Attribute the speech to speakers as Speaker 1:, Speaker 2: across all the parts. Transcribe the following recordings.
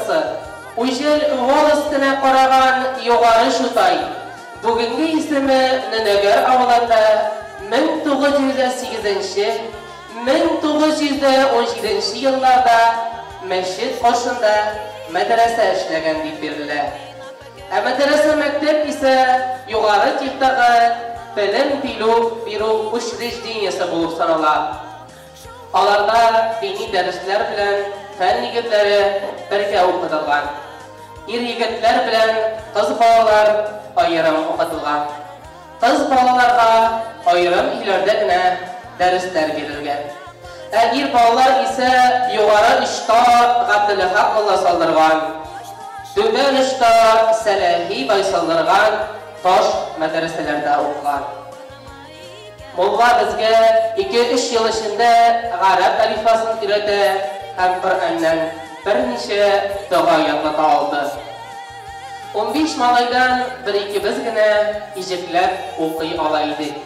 Speaker 1: елгасы, Үҗел волостенә караган Югары Чутай, бүгенге исеме Нөнәгәр авылында 1908 1917 елларда мәчет каршында мәдрәсә эшләгән дип бирелә. Ә мәдрәсә мәктәп исә югары типтагы белем бирү учреждениесе булып санала. Аларда дини дәресләр белән фән нигезләре бергә укытылган. Ир-егетләр белән кыз балалар аерым укытылган. Кыз балаларга аерым өйләрдә генә дәресләр бирелгән. Ә ир балалар исә югары очта Габделхак мулла салдырган, түбән очта Сәләхи бай салдырган таш мәдрәсәләрдә укыган. Мулла безгә ике-өч ел эчендә гарәп әлифбасын өйрәтә һәм Коръәннән берничә дога ятлата алды. 15 малайдан бер-икебез генә иҗекләп укый ала идек.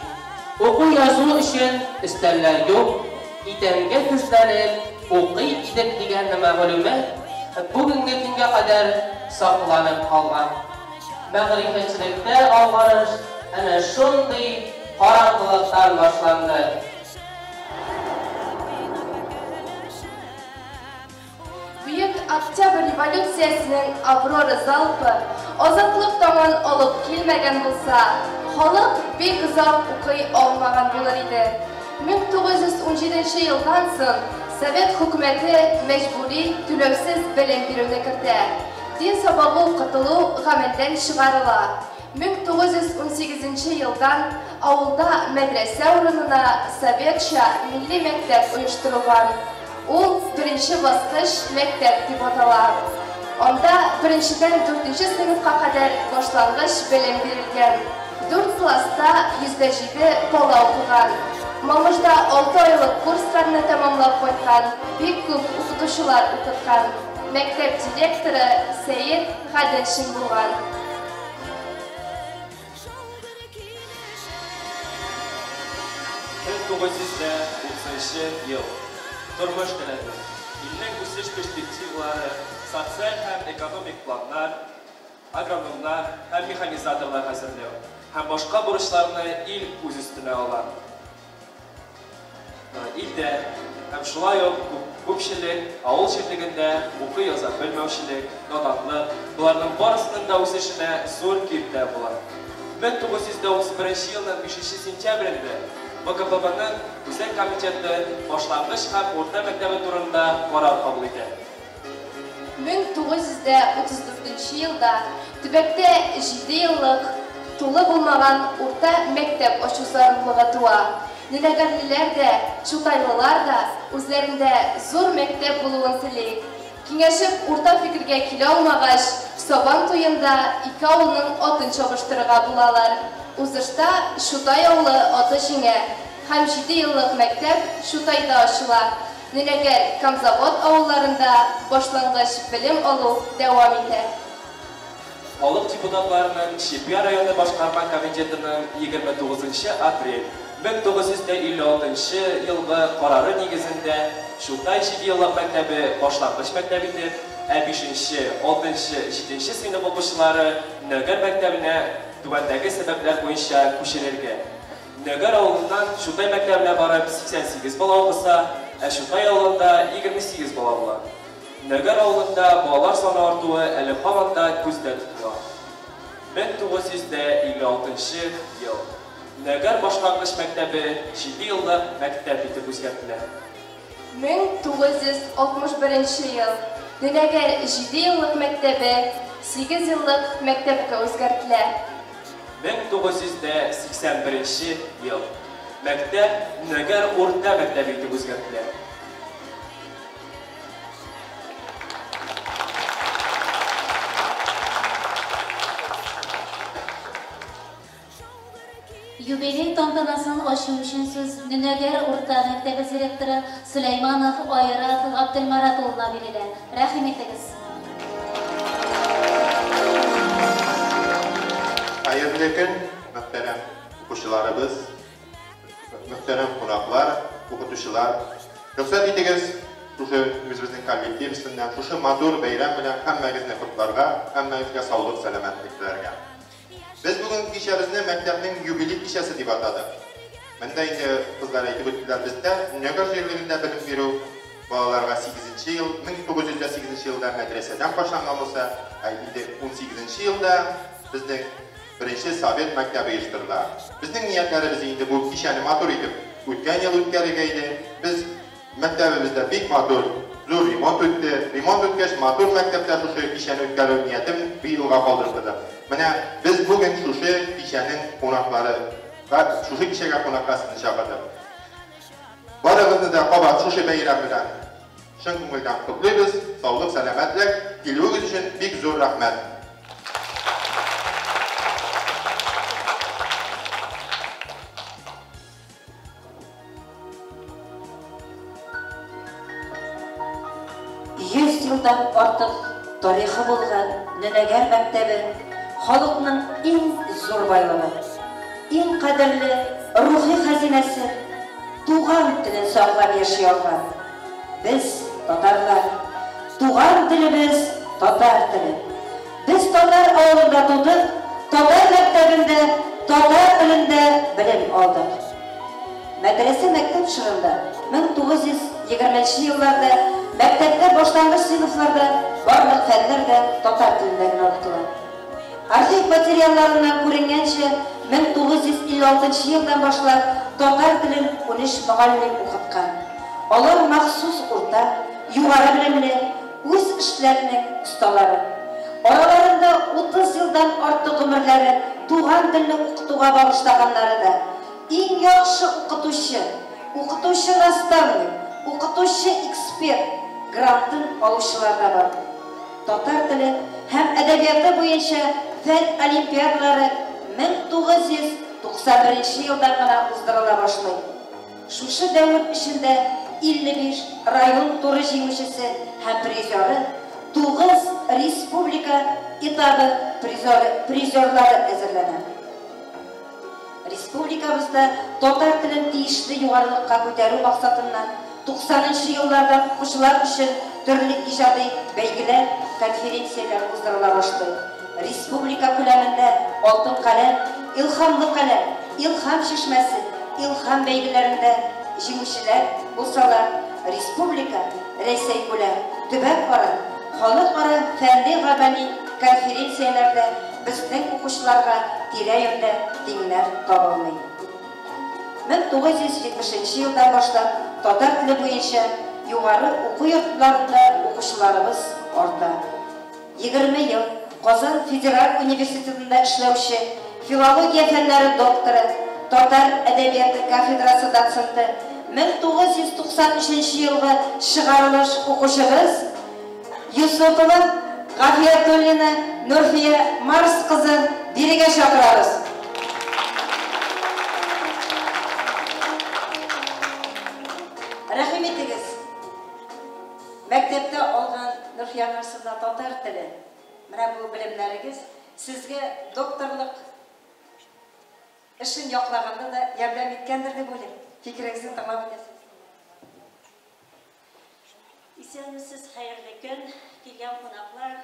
Speaker 1: Уку-язу өчен өстәлләр юк, идәнгә тезләнеп укый идек дигән мәгълүмат бүгенге көнгә кадәр сакланып калган. Мәгърифәтчелектә алгарыш әнә шундый караңгылыктан башланды.
Speaker 2: Бөек Октябрь революциясенең Аврора залпы азатлык таңын алып килмәгән булса, халык бик озак укый алмаган булыр иде. 1917 елдан соң Совет хөкүмәте мәҗбүри түләүсез белем бирүне кертә. Дин сабагы укытылу гамәлдән чыгарыла. 1918 елдан авылда мәдрәсә урынына советча милли мәктәп оештырылган. Ул беренче баскыч мәктәп дип атала. Анда беренчедән дүртенче сыйныфка кадәр башлангыч белем бирелгән. Дүрт класста 107 бала укыган. Мамышда 6 айлык курсларны тәмамлап кайткан, бик күп укытучылар укыткан. Мәктәп директоры Сәет Гаделшин булган.
Speaker 3: 1930 ел. Тормыш таләбе. Илнең үсеш перспективалары, социаль һәм экономик планнар, агрономнар һәм механизаторлар әзерләү һәм башка бурычларны ил үз өстенә ала. Илдә һәм шулай ук күпчелек авыл җирлегендә укый-яза белмәүчелек, наданлык, боларның барысының да үсешенә зур киртә була. 1931 елның 5 сентябрендә ВКПБның Үзәк комитеты башлангыч һәм урта мәктәбе турында карар кабул итә.
Speaker 2: 1934 елда төбәктә 7 еллык тулы булмаган урта мәктәп ачу зарурлыгы туа. Нөнәгәрлеләр дә, чутайлылар да үзләрендә зур мәктәп булуын тели. Киңәшеп урта фикергә килә алмагач, Сабан туенда ике авылның атын чабыштырырга булалар. Узышта Чутай авылы аты җиңә һәм 7 еллык мәктәп Чутайда ачыла. Нөнәгәр, Камзавод авылларында башлангыч белем алу дәвам итә.
Speaker 3: Халык депутатларының Чепья районы башкарма комитетының 29 апрель 1956 елгы карары нигезендә Чутай җидееллык мәктәбе башлангыч мәктәп итеп, ә 5, 6, 7 сыйныф укучылары Нөгәр мәктәбенә түбәндәге сәбәпләр буенча күчерелгән. Нөгәр авылыннан Чутай мәктәбенә барып 88 бала укыса, ә Чутай авылында 28 бала була. Нөгәр авылында балалар саны артуы әле һаман да күздә тотыла. 1956 ел. Нөгәр башлангыч мәктәбе 7 еллык мәктәп итеп үзгәртелә.
Speaker 2: 1961 ел. Нөнәгәр 7 еллык мәктәбе 8 еллык мәктәпкә үзгәртелә.
Speaker 3: 1981 ел. Мәктәп Нөгәр урта мәктәбе итеп үзгәртелә.
Speaker 4: Юбилей тантанасын ачу өчен сүз Нөнәгәр урта мәктәбе директоры Сөләйманов Айрат Габделмарат улына бирелә. Рәхим итегез.
Speaker 5: Хәерле көн, мөхтәрәм укучыларыбыз, мөхтәрәм кунаклар, укытучылар. Рөхсәт итегез, Шушы үзебезнең коллектив исеменнән шушы матур бәйрәм белән һәммәгезне котларга, һәммәгезгә саулык, сәламәтлек теләргә. Без бүген кичәбезне мәктәпнең юбилей кичәсе дип атадык. Монда инде кызлар әйтеп үттеләр, бездә Нөгер җирлегендә белем бирү балаларга 8 ел, 1908 елда мәдрәсәдән башланган булса, ә инде 18 елда безнең беренче совет мәктәбе оештырыла. Безнең ниятләребез инде бу кичәне матур итеп үткән ел үткәрергә иде. Без мәктәбебездә бик матур, зур ремонт үтте. Ремонт үткәч, матур мәктәптә шушы кичәне үткәрү ниятен быелга калдырдык. Менә без бүген шушы кичәнең кунаклары, шушы кичәгә кунакка сезне чакырдык. Барыгызны да кабат шушы бәйрәм белән чын күңелдән котлыйбыз. Саулык, сәламәтлек, килүегез өчен бик зур рәхмәт.
Speaker 6: Йөз елдан артык тарихы булган Нөнәгәр мәктәбе халыкның иң зур байлыгы, иң кадерле рухи хәзинәсе, туган телен саклап яши алган. Без, татарлар, туган телебез татар теле. Без татар авылында тудык, татар мәктәбендә татар телендә белем алдык. Мәдрәсә мәктәп чорында 1920 елларда мәктәптә башлангыч сыйныфларда барлык фәннәр дә татар телендә генә укытыла. Архив материалларыннан күренгәнчә, 1956 елдан башлап татар телен 13 мөгаллим укыткан. Алар махсус урта, югары белемле, үз эшләренең осталары. Араларында 30 елдан артык гомерләре туган телне укытуга багышлаганнары да, иң яхшы укытучы, укытучы-наставник, укытучы-эксперт грантын алучылар да бар. Татар теле һәм әдәбияты буенча фән олимпиадалары 1991 елдан гына уздырыла башлый. Шушы дәвер эчендә 55 район туры җиңүчесе һәм призеры, 9 республика этабы призерлары әзерләнә. Республикабызда татар телен тиешле югарылыкка күтәрү максатыннан 90 елларда укучылар өчен төрле иҗади бәйгеләр, конференцияләр уздырыла башлый. Республика күләмендә Алтын каләм, Илһамлы каләм, Илһам чишмәсе, Илһам бәйгеләрендә җиңүчеләр булсалар, республика, Рәсәй күләм, төбәкара, халыкара фәнни-гамәли конференцияләрдә безнең укучыларга тирә-юньдә тиңнәр табылмый. 1970 елдан башлап татар теле буенча югары уку йортларында укучыларыбыз арта. 20 ел Казан федераль университетында эшләүче филология фәннәре докторы, татар әдәбияты кафедрасы доценты, 1993 елгы чыгарылыш укучыбыз Юсупова Гафиятуллина Нурфия Марс кызын бирегә чакырабыз. Рәхим итегез. Мәктәптә алган Нурфия Марсовна татар теле. Менә бу белемнәрегез сезгә докторлык эшен яклаганда да ярдәм иткәндер дип уйлыйм. Фикерегезне тыңлап үтәсез.
Speaker 7: Исәнмесез, хәерле көн, килгән кунаклар,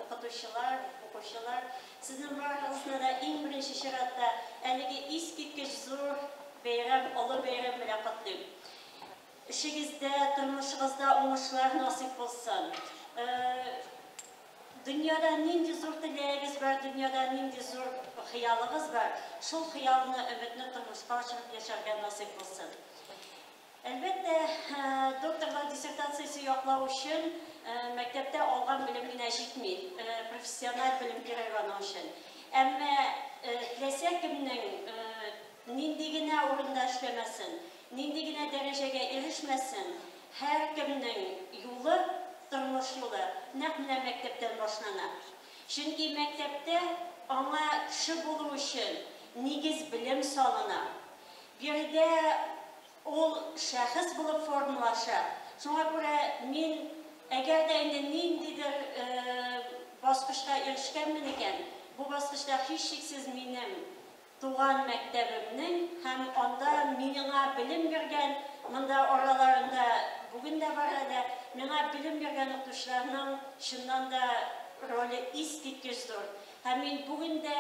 Speaker 7: укытучылар, укучылар. Сезнең барыгызны да иң беренче чиратта әлеге искиткеч зур бәйрәм, олы бәйрәм белән котлыйм. Эшегездә, тормышыгызда уңышлар насыйп булсын. Дөньяда нинди зур теләгегез бар, дөньяда нинди зур хыялыгыз бар, шул хыялны, өметне тормышка ашырып яшәргә насыйп булсын. Әлбәттә, докторлык диссертациясе яклау өчен мәктәптә алган белем генә җитми, профессиональ белем кирәк аның өчен. Әмма теләсә кемнең нинди генә урында эшләмәсен, нинди генә дәрәҗәгә ирешмәсен, һәркемнең юлы, тормыш юлы нәкъ менә мәктәптән башлана. Чөнки мәктәптә аңа кеше булу өчен нигез белем салына. Биредә ул шәхес булып формалаша. Шуңа күрә мин, әгәр дә инде ниндидер баскычка ирешкәнмен икән, бу баскычта һичшиксез минем туган мәктәбемнең һәм анда миңа белем биргән, монда араларында бүген дә бар әле. Миңа белем биргән укытучыларның чыннан да роле искиткеч зур. Һәм мин бүген дә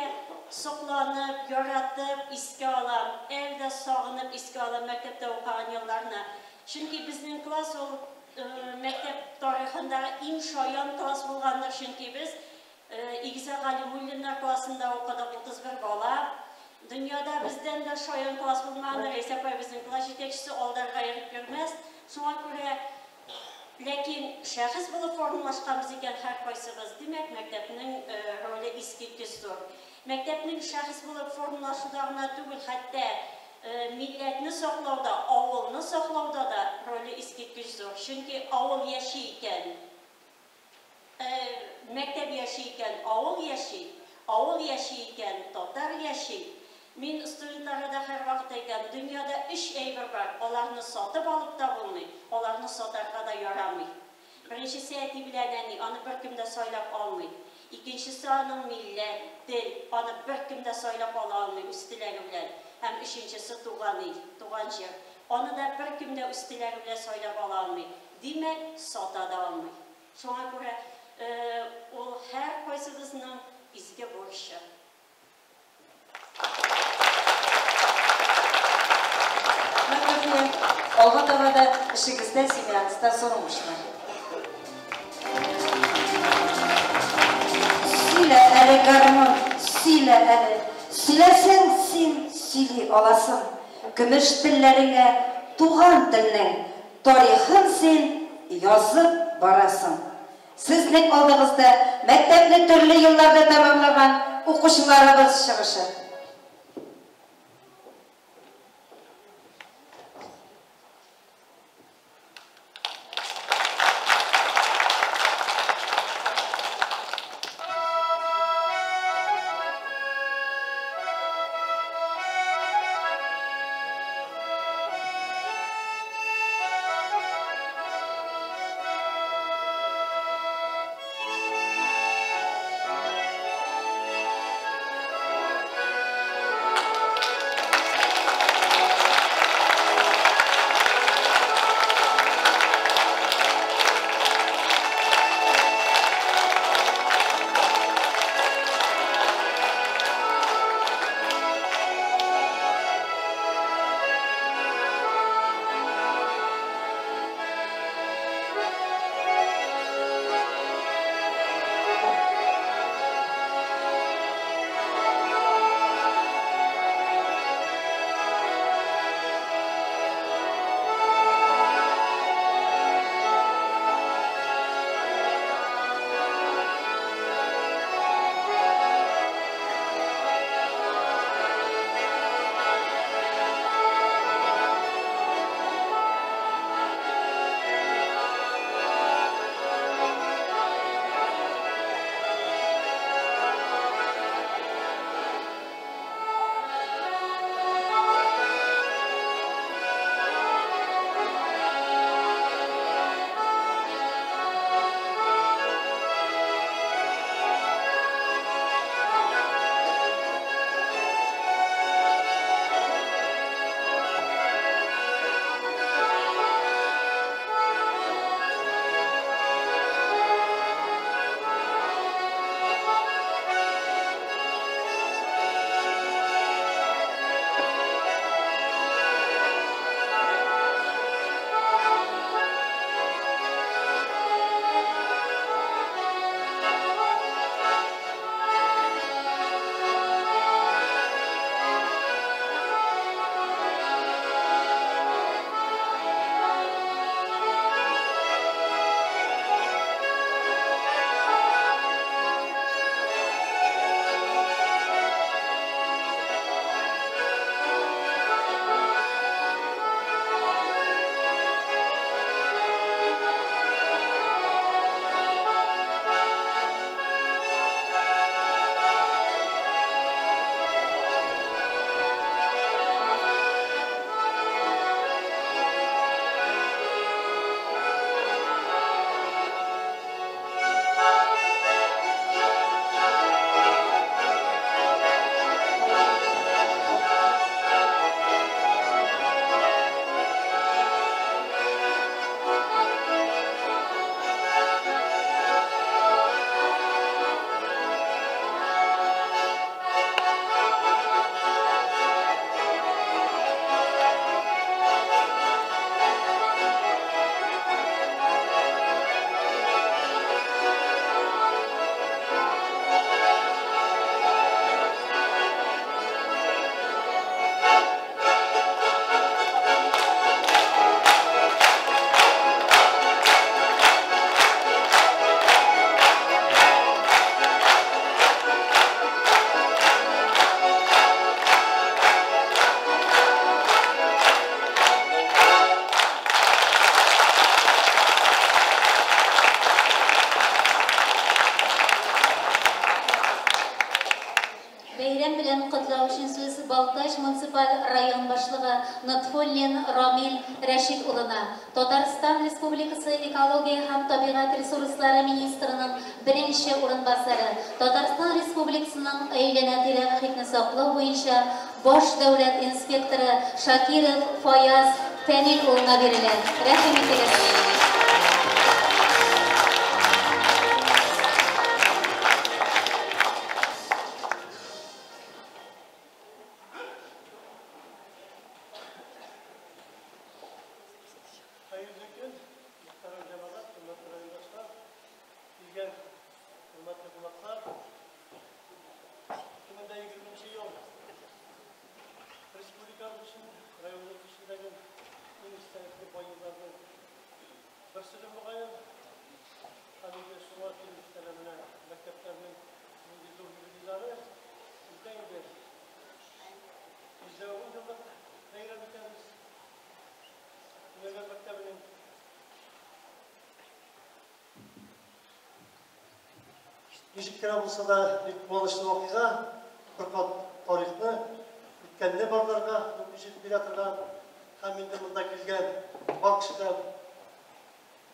Speaker 7: сокланып, яратып искә алам, әле дә сагынып искә алам мәктәптә укыган елларны. Чөнки безнең класс ул мәктәп тарихындагы иң шаян класс булгандыр, чөнки без Игезәк Галимуллиннар классында укыдык, 31 бала. Дөньяда бездән дә шаян класс булмагандыр, Рәйсә апай безнең класс җитәкчесе, алдарга йөреп йөрмәс. Шуңа күрә, ләкин шәхес булып формалашканбыз икән һәркайсыбыз, димәк, мәктәпнең роле искиткеч зур. Мәктәпнең шәхес булып формалашуда гына түгел, хәтта милләтне саклауда, авылны саклауда да роле искиткеч зур. Чөнки авыл яши икән, Мәктәп яши икән, авыл яши, авыл яши икән, татар яши. Мин студентларга да һәрвакыт әйтәм, дөньяда өч әйбер бар, аларны сатып алып та булмый, аларны сатарга да ярамый. Беренчесе, әти белән әни, аны беркем дә сайлап алмый. Икенчесе, аның милләт, тел, аны беркем дә сайлап ала алмый үз теләге белән. Һәм өченчесе, туган ил, туган җир. Аны да беркем дә үз теләге белән сайлап ала алмый. Димәк, сата да алмый. Шуңа күрә ул һәркайсыбызның изге бурычы.
Speaker 6: Рәхмәт, Алга таба да эшегездә, семьягызда зур уңышлар. Сөйлә әле, гармун, сөйлә әле. Сөйләсәң, син сөйли аласың. Көмеш телләреңә туган телнең Тарихын син язып барасың. Сезнең алдыгызда мәктәпне төрле елларда тәмамлаган укучыларыбыз чыгышы.
Speaker 4: Балтач муниципаль район башлыгы Нотфуллин Рамил Рәшит улына, Татарстан Республикасы экология һәм табигать ресурслары министрының беренче урынбасары, Татарстан Республикасының әйләнә-тирә мохитне саклау буенча баш дәүләт инспекторы Шакиров Фаяз Фәнил улына бирелә. Рәхим итегез.
Speaker 8: Хәерле көн, мөхтәрәм җәмәгать, хөрмәтле райондашлар, килгән хөрмәтле кунаклар. 2020 ел республикабыз өчен, районыбыз өчен дә иң истәлекле бай елларның берседер мөгаен. Һәм инде шуңа килеп җитәләр менә мәктәпләрнең нинди зур юбилейлары. Бездә инде 110 еллык бәйрәм итәбез. Нөнәгәр мәктәбенең. Ничек кенә булса да, бик куанычлы вакыйга, бер кат тарихны, үткәнне барларга мөмкинчелек бирә торган һәм инде монда килгән бар кеше дә,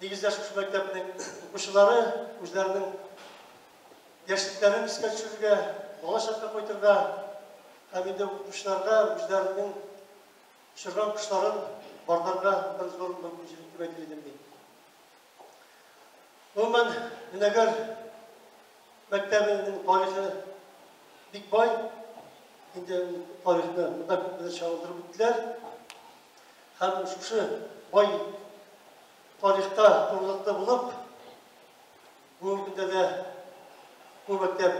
Speaker 8: нигездә шушы мәктәпнең укучылары, үзләренең яшьлекләрен искә төшерергә, балачакка кайтырга һәм инде укытучыларга үзләренең очырган кошларын барларга бер зур мөмкинчелек дип әйтер идем мин. Гомумән, Нөнәгәр мәктәбенең тарихы бик бай. Инде ул тарихны монда күпмедер чагылдырып үттеләр. Һәм шушы бай тарихка турылыклы булып, бүгенге көндә дә бу мәктәп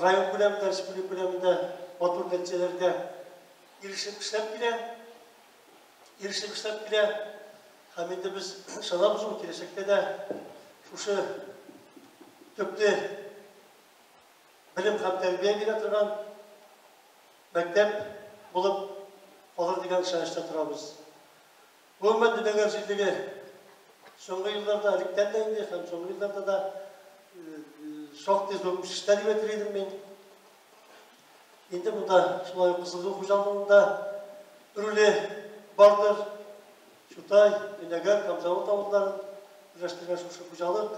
Speaker 8: район күләмендә, республика күләмендә матур нәтиҗәләргә ирешеп эшләп килә. Ирешеп эшләп килә. Һәм инде без ышанабыз, ул киләчәктә дә шушы төпле белем һәм тәрбия бирә торган мәктәп булып калыр дигән ышанычта торабыз. Гомумән, Нөнәгәр җирлеге соңгы елларда, электән дә инде һәм соңгы елларда да шактый зур үсештә дип әйтер идем мин. Инде монда шулай ук Кызылгөл хуҗалыгының да роле бардыр. Чутай, Нөнәгәр, Камзавод авылларын берләштергән шушы хуҗалык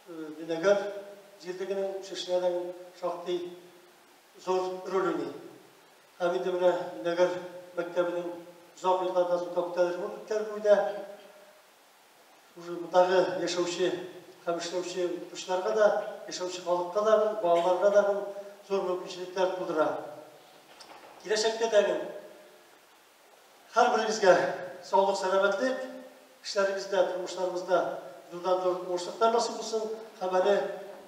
Speaker 8: Нөнәгәр җирлегенең үсешенә дә шактый зур роль уйный. Һәм инде менә Нөнәгәр мәктәбенең озак еллардан соң капиталь ремонт үткәрелүе дә уже мондагы яшәүче һәм эшләүче укытучыларга да, яшәүче халыкка да, балаларга да зур мөмкинчелекләр тудыра. Киләчәктә дә һәрберегезгә саулык, сәламәтлек, эшләрегездә, тормышларыгызда зурдан-зур уңышлыклар насыйп булсын. Һәм әле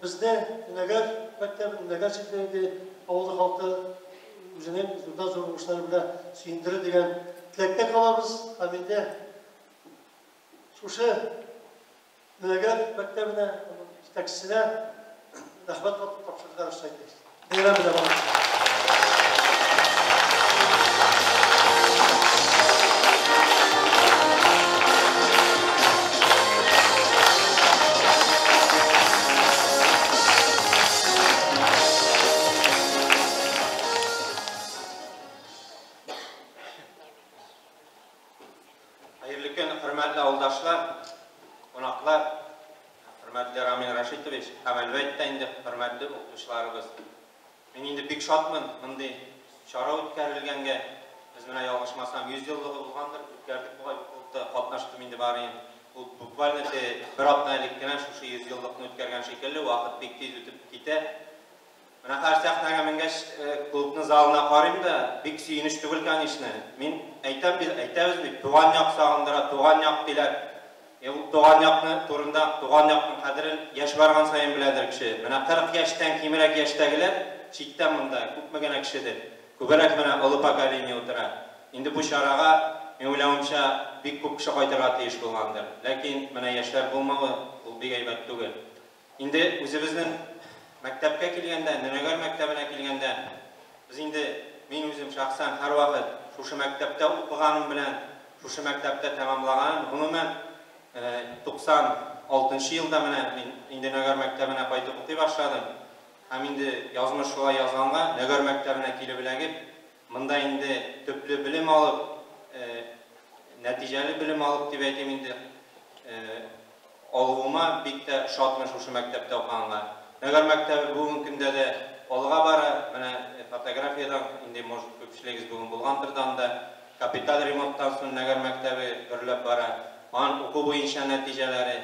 Speaker 8: безне Нөнәгәр мәктәбе, Нөнәгәр җирлеге авылы халкы үзенең зурдан-зур уңышлары белән сөендерер дигән теләктә калабыз. Һәм инде шушы Нөнәгәр мәктәбенә, аның җитәкчесенә рәхмәт хатын тапшырырга рөхсәт итегез. Бәйрәм белән барыгыз.
Speaker 9: Хәерле көн, хөрмәтле авылдашлар, кунаклар, хөрмәтле Рамил Рәшитович һәм, әлбәттә инде, хөрмәтле укытучыларыбыз. Мин инде бик шатмын мондый чара үткәрелгәнгә. Без менә, ялгышмасам, 100 еллыгы булгандыр, үткәрдек бугай, бу клубта катнаштым инде барыем. Ул буквально бер атна элек кенә шушы 100 еллыкны үткәргән шикелле, вакыт бик тиз үтеп китә. Менә хәзер сәхнәгә менгәч, клубның залына карыйм да, бик сөенеч түгел, конечно. Мин әйтәм бит, әйтәбез бит, туган як сагындыра, туган як диләр. Ул туган якны турында, туган якның кадерен яшь барган саен беләдер кеше. Менә 40 яшьтән кимрәк яшьтәгеләр читтә монда күпме генә кешедер. Күбрәк менә олы поколение утыра. Инде бу чарага, мин уйлавымча, бик күп кеше кайтырга тиеш булгандыр. Ләкин менә яшьләр булмавы, ул бик әйбәт түгел. Инде үзебезнең мәктәпкә килгәндә, Нөнәгәр мәктәбенә килгәндә, без инде, мин үзем шәхсән һәрвакыт шушы мәктәптә укыганым белән, шушы мәктәптә тәмамлаганым, гомумән, 96 нчы елда менә мин инде Нөгәр мәктәбенә кайтып укый башладым. Һәм инде язмыш шулай язганга, Нөгәр мәктәбенә килеп эләгеп, Монда инде төпле белем алып, нәтиҗәле белем алып дип әйтим инде, алуыма бик тә шатмын шушы мәктәптә укыганга. Нөгәр мәктәбе бүгенге көндә дә алга бара. Менә фотографиядән инде, может, күпчелегегез бүген булгандыр да анда. Капиталь ремонттан соң Нөгәр мәктәбе гөрләп бара. Аның уку буенча нәтиҗәләре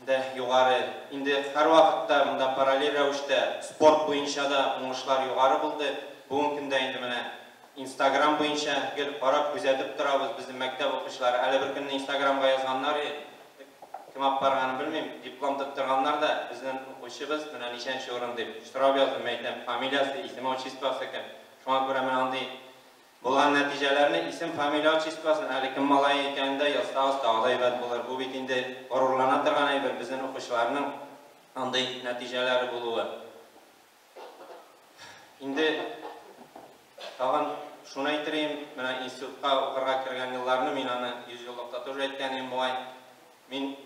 Speaker 9: дә югары. Инде һәрвакытта монда параллель рәвештә спорт буенча да уңышлар югары булды. Бүгенге көндә инде менә Инстаграм буенча гел карап, күзәтеп торабыз безнең мәктәп укучылары. Әле бер көнне Инстаграмга язганнар, кем алып барганын белмим, диплом тоттырганнар да, безнең укучыбыз менә ничәнче урын дип сорап яздым, мин әйтәм, фамилиясе, исеме, отчествосы кем. Шуңа күрә менә андый булган нәтиҗәләрне, исем, фамилия, отчествосын, әле кем малае икәнен дә язсагыз, тагы да әйбәт булыр. Бу бит инде горурлана торган әйбер, безнең укучыларның андый нәтиҗәләре булуы. Инде тагын шуны әйтер идем, менә институтка укырга кергән елларны, мин аны 100 еллыкта тоже әйткән идем бугай. Мин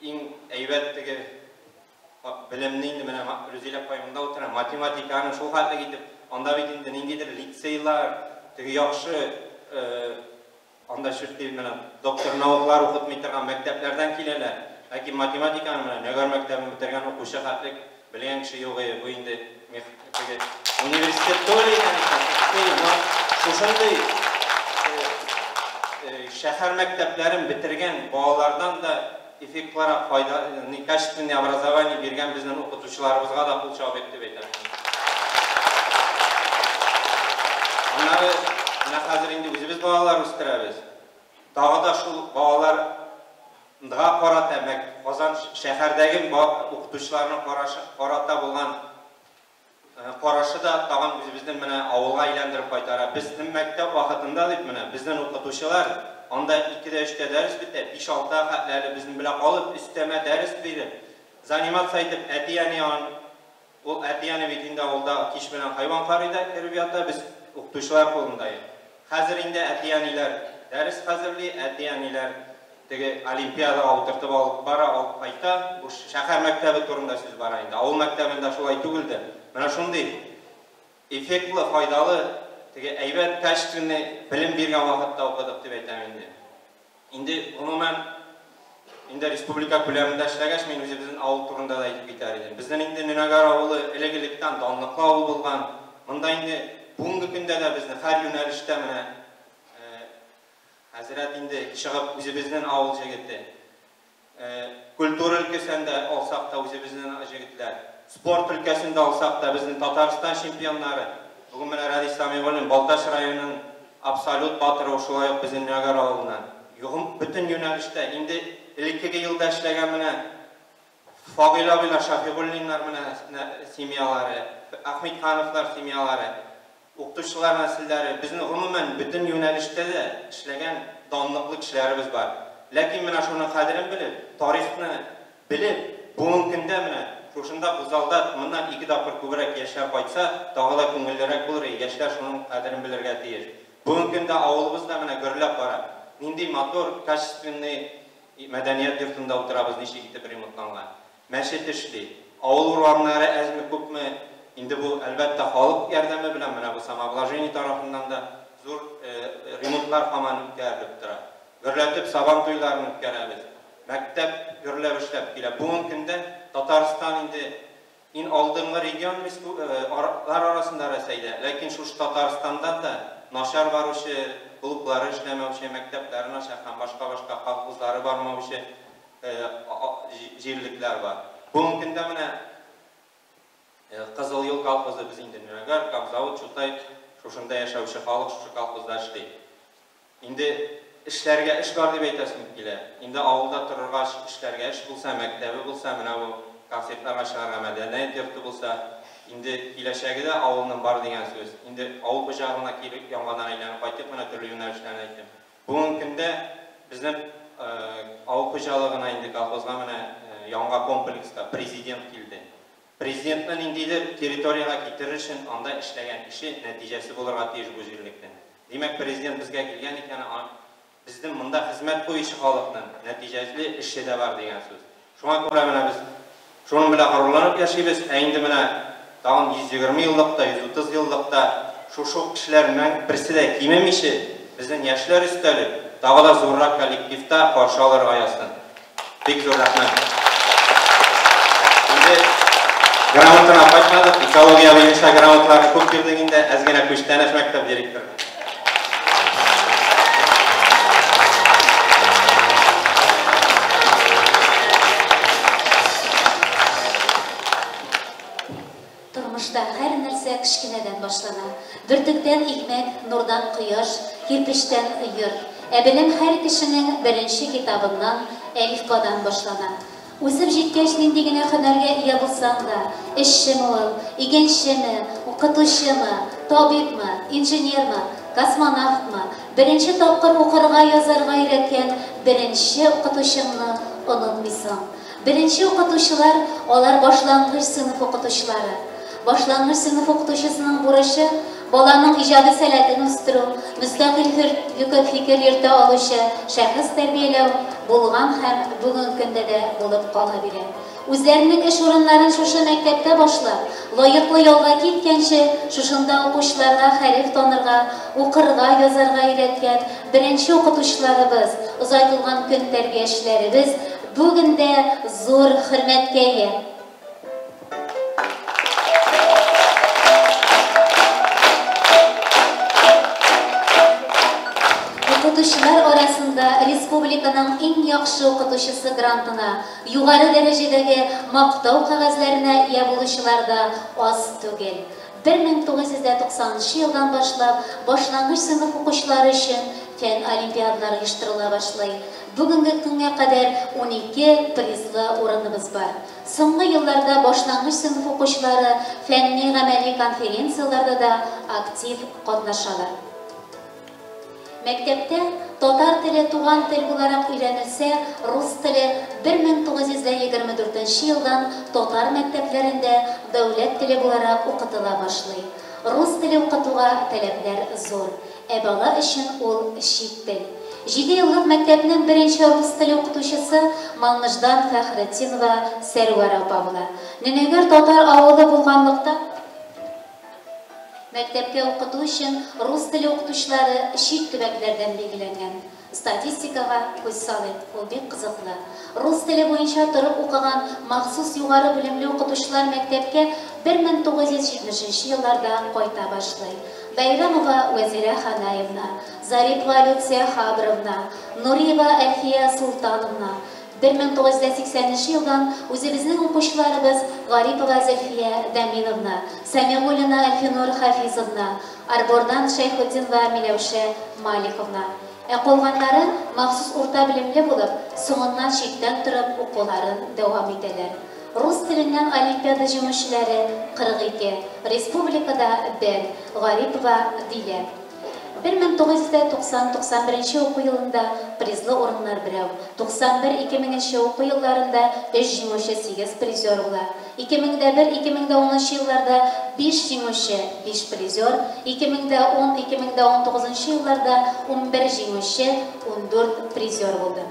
Speaker 9: иң әйбәт теге белемне инде менә Рүзилә апай монда утыра, математиканы шул хәтлек итеп, анда бит инде ниндидер лицейлар, теге яхшы анда чүт дип менә доктор наукалар укытмый торган мәктәпләрдән киләләр. Ләкин математиканы менә Нөгәр мәктәбен бетергән укучы хәтлек белгән кеше юк иде. Бу инде теге университет түгел икән, но шушындый шәһәр мәктәпләрен бетергән балалардан да эффектлырак файда, качественный образование биргән безнең укытучыларыбызга да кул чабыйк дип әйтәм. Аннары менә хәзер инде үзебез балалар үстерәбез. Тагы да шул балаларга карата, Казан шәһәрдәге укытучыларның карата булган карашы да тагын үзебезнең менә авылга әйләндереп кайтара. Безнең мәктәп вакытында дип менә безнең укытучылар анда 2-дә 3-тә дәрес бетә, 5-6-га хәтле әле безнең белән калып, өстәмә дәрес биреп, заниматься итеп, әти-әни ан, ул әти-әни бит инде авылда кич белән хайван карый да кереп ята, без укытучылар кулында. Хәзер инде әти-әниләр дәрес хәзерли, әти-әниләр теге олимпиадага утыртып алып бара, алып кайта. Бу шәһәр мәктәбе турында сүз бара инде. Авыл мәктәбендә шулай түгелдер. Менә шундый эффектлы, файдалы, теге әйбәт, качественный белем биргән вакытта укыдык дип әйтәм инде. Инде гомумән инде республика күләмендә эшләгәч, мин үзебезнең авыл турында да әйтеп китәр идем. Безнең инде Нөнәгәр авылы элек-электән данлыклы авыл булган. Монда инде бүгенге көндә дә безне һәр юнәлештә менә хәзрәт инде чыгып үзебезнең авыл җегете. Культура өлкәсендә алсак та үзебезнең җегетләр. Спорт өлкәсендә алсак та безнең Татарстан чемпионнары. Бүген менә Радис Самигуллин Балтач районының абсолют батыры, шулай ук безнең Нөгәр авылыннан. Бөтен юнәлештә инде элеккеге елда эшләгән менә Фагыйль абыйлар, Шафигуллиннар менә семьялары, Ахмедхановлар семьялары, укытучылар нәселләре, безнең гомумән бөтен юнәлештә дә эшләгән данлыклы кешеләребез бар. Ләкин менә шуның кадерен белеп, тарихны белеп, бүгенге көндә менә шушында бу залда моннан 2 тапкыр күбрәк яшьләр кайтса, тагы да күңеллерәк булыр. Яшьләр шуның кадерен белергә тиеш. Бүгенге көндә авылыбыз да менә гөрләп бара. Нинди матур, качественный мәдәният йортында утырабыз, ничек итеп ремонтланган. Мәчет эшли. Авыл урамнары әзме күпме, инде бу әлбәттә халык ярдәме белән менә бу самообложение тарафыннан да зур ремонтлар һаман үткәрелеп тора. Гөрләтеп сабан туйларын үткәрәбез. Мәктәп гөрләп эшләп килә. Бүгенге көндә Татарстан инде иң алдынгы регион республикалар арасында Рәсәйдә, ләкин шушы Татарстандан да начар баручы, клублары эшләмәүче, мәктәпләре начар һәм башка-башка колхозлары бармаучы җирлекләр бар. Бүгенге көндә менә Кызыл юл колхозы без инде Нөнәгәр, Камзавод, Чутай шушында яшәүче халык шушы колхозда эшли. Инде эшләргә эш бар дип әйтәсем килә. Инде авылда торырга эшләргә эш булса, мәктәбе булса, менә бу концертларга чыгарга мәдәният йорты булса, инде киләчәге дә авылның бар дигән сүз. Инде авыл хуҗалыгына килеп яңадан әйләнеп кайтып, менә төрле юнәлешләрне әйттем. Бүгенге көндә безнең авыл хуҗалыгына инде колхозга менә яңа комплекста президент килде. Президентны ниндидер территорияга китерер өчен анда эшләгән эше нәтиҗәсе булырга тиеш бу җирлектә. Димәк, президент безгә килгән икән, безнең монда хезмәт куючы халыкның нәтиҗәле эше дә бар дигән сүз. Шуңа күрә менә без шуның белән горурланып яшибез. Ә инде менә тагын 120 еллыкта, 130 еллыкта Шушы ук кешеләрнең берсе дә кимемичә, безнең яшьләр өстәлеп, тагы да зуррак коллективта каршы алырга язсын. Бик зур рәхмәт. Инде грамотаны кайтмадык, экология буенча грамоталарны күп бирдек инде, әз генә күчтәнәч мәктәп директоры.
Speaker 4: Тормышта һәр нәрсә кечкенәдән башлана. Бөртектән икмәк, нурдан кояш, кирпечтән йорт. Ә белем һәр кешенең беренче китабыннан, әлифбадан башлана. Үсеп җиткәч нинди генә һөнәргә ия булсаң да, эшчеме ул, игенчеме, укытучымы, табибмы, инженермы, космонавтмы, беренче тапкыр укырга, язарга өйрәткән беренче укытучыңны онытмыйсың. Беренче укытучылар алар башлангыч сыйныф укытучылары. Башлангыч сыйныф укытучысының бурычы баланың иҗади сәләтен үстерү, мөстәкыйль фикер йөртә алучы шәхес тәрбияләү булган һәм бүгенге көндә дә булып кала бирә. Үзләренең эш урыннарын шушы мәктәптә башлап, лаеклы ялга киткәнче шушында укучыларга хәреф танырга, укырга, язарга өйрәткән беренче укытучыларыбыз, озайтылган көн тәрбиячеләребез бүген дә зур хөрмәткә ия. Укытучылар арасында республиканың иң яхшы укытучысы грантына, югары дәрәҗәдәге мактау кәгазьләренә ия булучылар да аз түгел. 1990 елдан башлап башлангыч сыйныф укучылары өчен фән олимпиадалары оештырыла башлый. Бүгенге көнгә кадәр 12 призлы урыныбыз бар. Соңгы елларда башлангыч сыйныф укучылары фәнни гамәли конференцияләрдә дә актив катнашалар. Мәктәптә татар теле туган тел буларак өйрәнелсә, рус теле 1924 елдан татар мәктәпләрендә дәүләт теле буларак укытыла башлый. Рус теле укытуга таләпләр зур, ә бала өчен ул чит тел. 7 еллык мәктәпнең беренче рус теле укытучысы Малмыждан Фәхретдинова Сәрвәр апа була. Нөнәгәр татар авылы булганлыктан мәктәпкә укыту өчен рус теле укытучылары чит төбәкләрдән билгеләнгән. Статистикага күз салыйк, ул бик кызыклы. Рус теле буенча торып укыган махсус югары белемле укытучылар мәктәпкә 1970 елларда кайта башлый. Байрамова Вәзирә Ханаевна, Зарипова Люция Хабровна, Нуриева Әлфия Султановна. 1980 елдан үзебезнең укучыларыбыз Гарипова Зөлфия Даминовна, Самигуллина Әлфинур Хафизовна, Арбордан Шәйхетдинова Миләүшә Маликовна. Ә калганнары махсус урта белемле булып, соңыннан читтән торып укуларын дәвам итәләр. Рус теленнән олимпиада җиңүчеләре 42, республикада 1, Гарипова Дилә. 1990-91 уку елында призлы урыннар берәү, 91-2000 уку елларында 3 җиңүче 8 призер була. 2001-2010 елларда 5 җиңүче 5 призер, 2010-2019 елларда 11 җиңүче 14 призер булды.